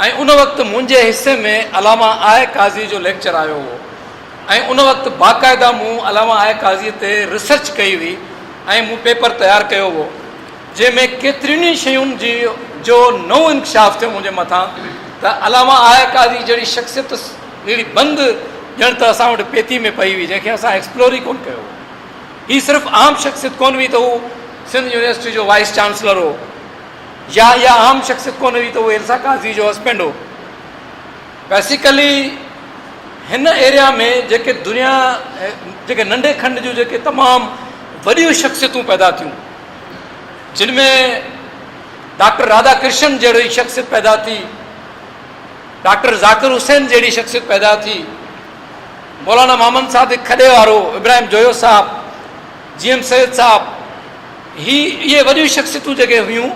۽ ان وقت منهنجي حصي ۾ علامه آء قاضي جو ليڪچر آيو هو ۽ ان وقت باقاعده مون علامه آء قاضي تي ريسرچ ڪئي هئي ۽ مون پيپر تيار ڪيو هو. جنهن ۾ ڪيترين ئي شين جي جو نئون انڪشاف ٿيو منهنجي مٿان ته علامه آء قاضي جهڙي شخصيت اهڙي بند ڄڻ ته اسان وٽ پيتي ۾ پئي هئي جنهن کي اسان ايڪسپلور ئي ڪونه ڪيو هو. هي صرف عام شخصيت ڪونه هئي ته هو سنڌ يونيورسٽي جو وائيس چانسلر هو يا اها عام شخصيت ڪونه هئي ته هو ايلسا قاضي جو هسبينڊ هو. بيسيڪلي هن ايريا ۾ جيڪي دنيا جيڪي ننڍي کنڊ جون جيڪي تمام وڏيون شخصيتون پيدا ٿيون. جن ۾ ڊاڪٽر راڌا ڪرشن جهڙي شخصيت پيدا ٿي، ڊاڪٽر ذاڪر حسين جهڙي شخصيت پيدا ٿي، مولانا محمد صادق کڏي وارو، ابراهيم جويو صاحب، جي ايم سيد صاحب، هي اهي وڏيون شخصيتون جيڪي هيون،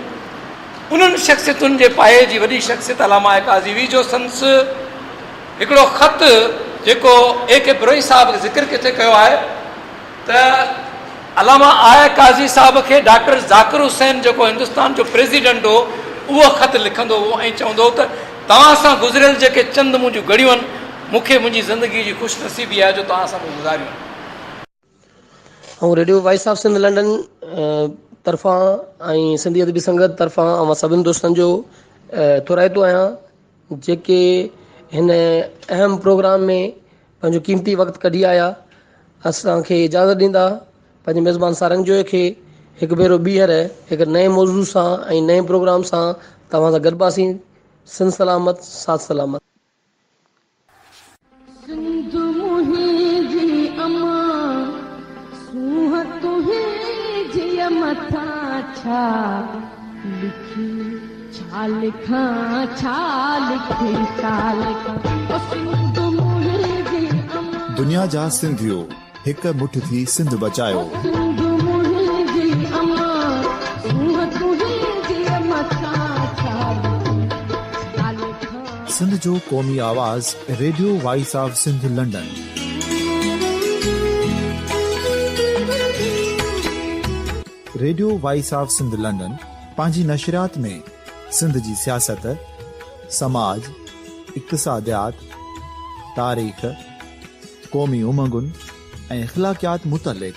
انهن شخصيتن جي پايي جي وڏي شخصيت علامه آء قاضي هئي جو سندس هڪڙو خط جيڪو اي ڪي بروهي صاحب ذڪر ڪٿي ڪيو آهي ته علامه آء قاضي صاحب کي ڊاڪٽر ذاڪر حسين جيڪو هندستان جو پريزيڊنٽ هو اهو خط لکندو هو ۽ چوندو هو ته توهان سان گذريل جيڪي چند منهنجون گهڙيون آهن مون کي منهنجي زندگي جي خوش نصيبي آهي جو توهان سان مون گذاريون آهن. آئون radio voice of Sindh London طرفان ۽ سنڌي ادبي سنگت طرفان اوهان سڀني دوستن جو ٿورائتو آهيان جيڪي هن اهم پروگرام ۾ پنهنجو قيمتي وقت ڪڍي آيا اسان کي اجازت ڏيندا پنهنجي ميزبان سارنگ جوئي کي هڪ ڀيرو ٻيهر هڪ نئين موضوع سان ۽ نئين پروگرام سان توهان سان گڏباسين سنڌ سلامت ساٿ سلامت. سنڌ منهنجي امان سونهن تنهنجي مٿان ڇا لکي ڇا لکان ڇا لکي ڇا لکان او سنڌ منهنجي امان. دنيا جا سنڌيو هڪ مٺ ٿي سنڌ بچايو. او سنڌ منهنجي امان سونهن تنهنجي مٿان ڇا لکي ڇا لکان. سنڌ جو قومي آواز radio voice of Sindh London. Radio voice of Sindh London پنهنجي نشريات ۾ سنڌ جي سياست، سماج، اقتصاديات، تاريخ، قومي امنگن ۽ اخلاقيات متعلق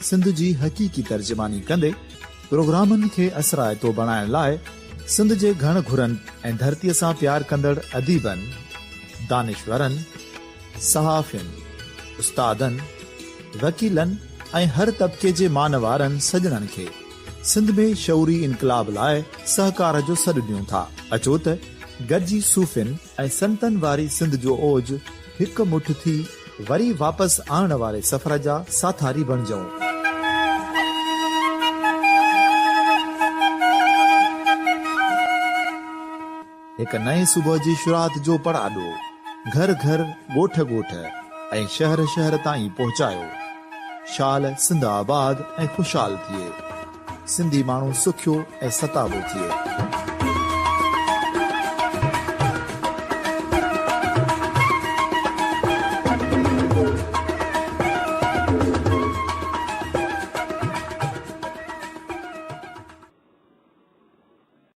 سنڌ جي حقيقي ترجماني ڪندي پروگرامن کي اثرائتو بڻائڻ لاء سنڌ جي گهڻ گهرن ۽ ڌرتيء سان پيار ڪندڙ اديبن، دانشورن، صحافين، استادن، وڪيلن ۽ هر طبقي جي مان وارن سڄڻن کي سنڌ ۾ شعوري انقلاب لاء سهڪار جو سڏ ڏيون ٿا. اچو ته گڏجي صوفين ۽ سنتن واري سنڌ جو اوج هڪ مٺ ٿي وري واپس آڻڻ واري سفر جا ساٿاري بڻجون. هڪ نئين صبح جي شروعات جو پڙاڏو گهر گهر، ڳوٺ ڳوٺ ۽ شهر شهر تائين پهچايو. شال سنڌ آباد ۽ خوشحال ٿئي. سنڌي ماڻهو سکيو ۽ ستابو ٿئي.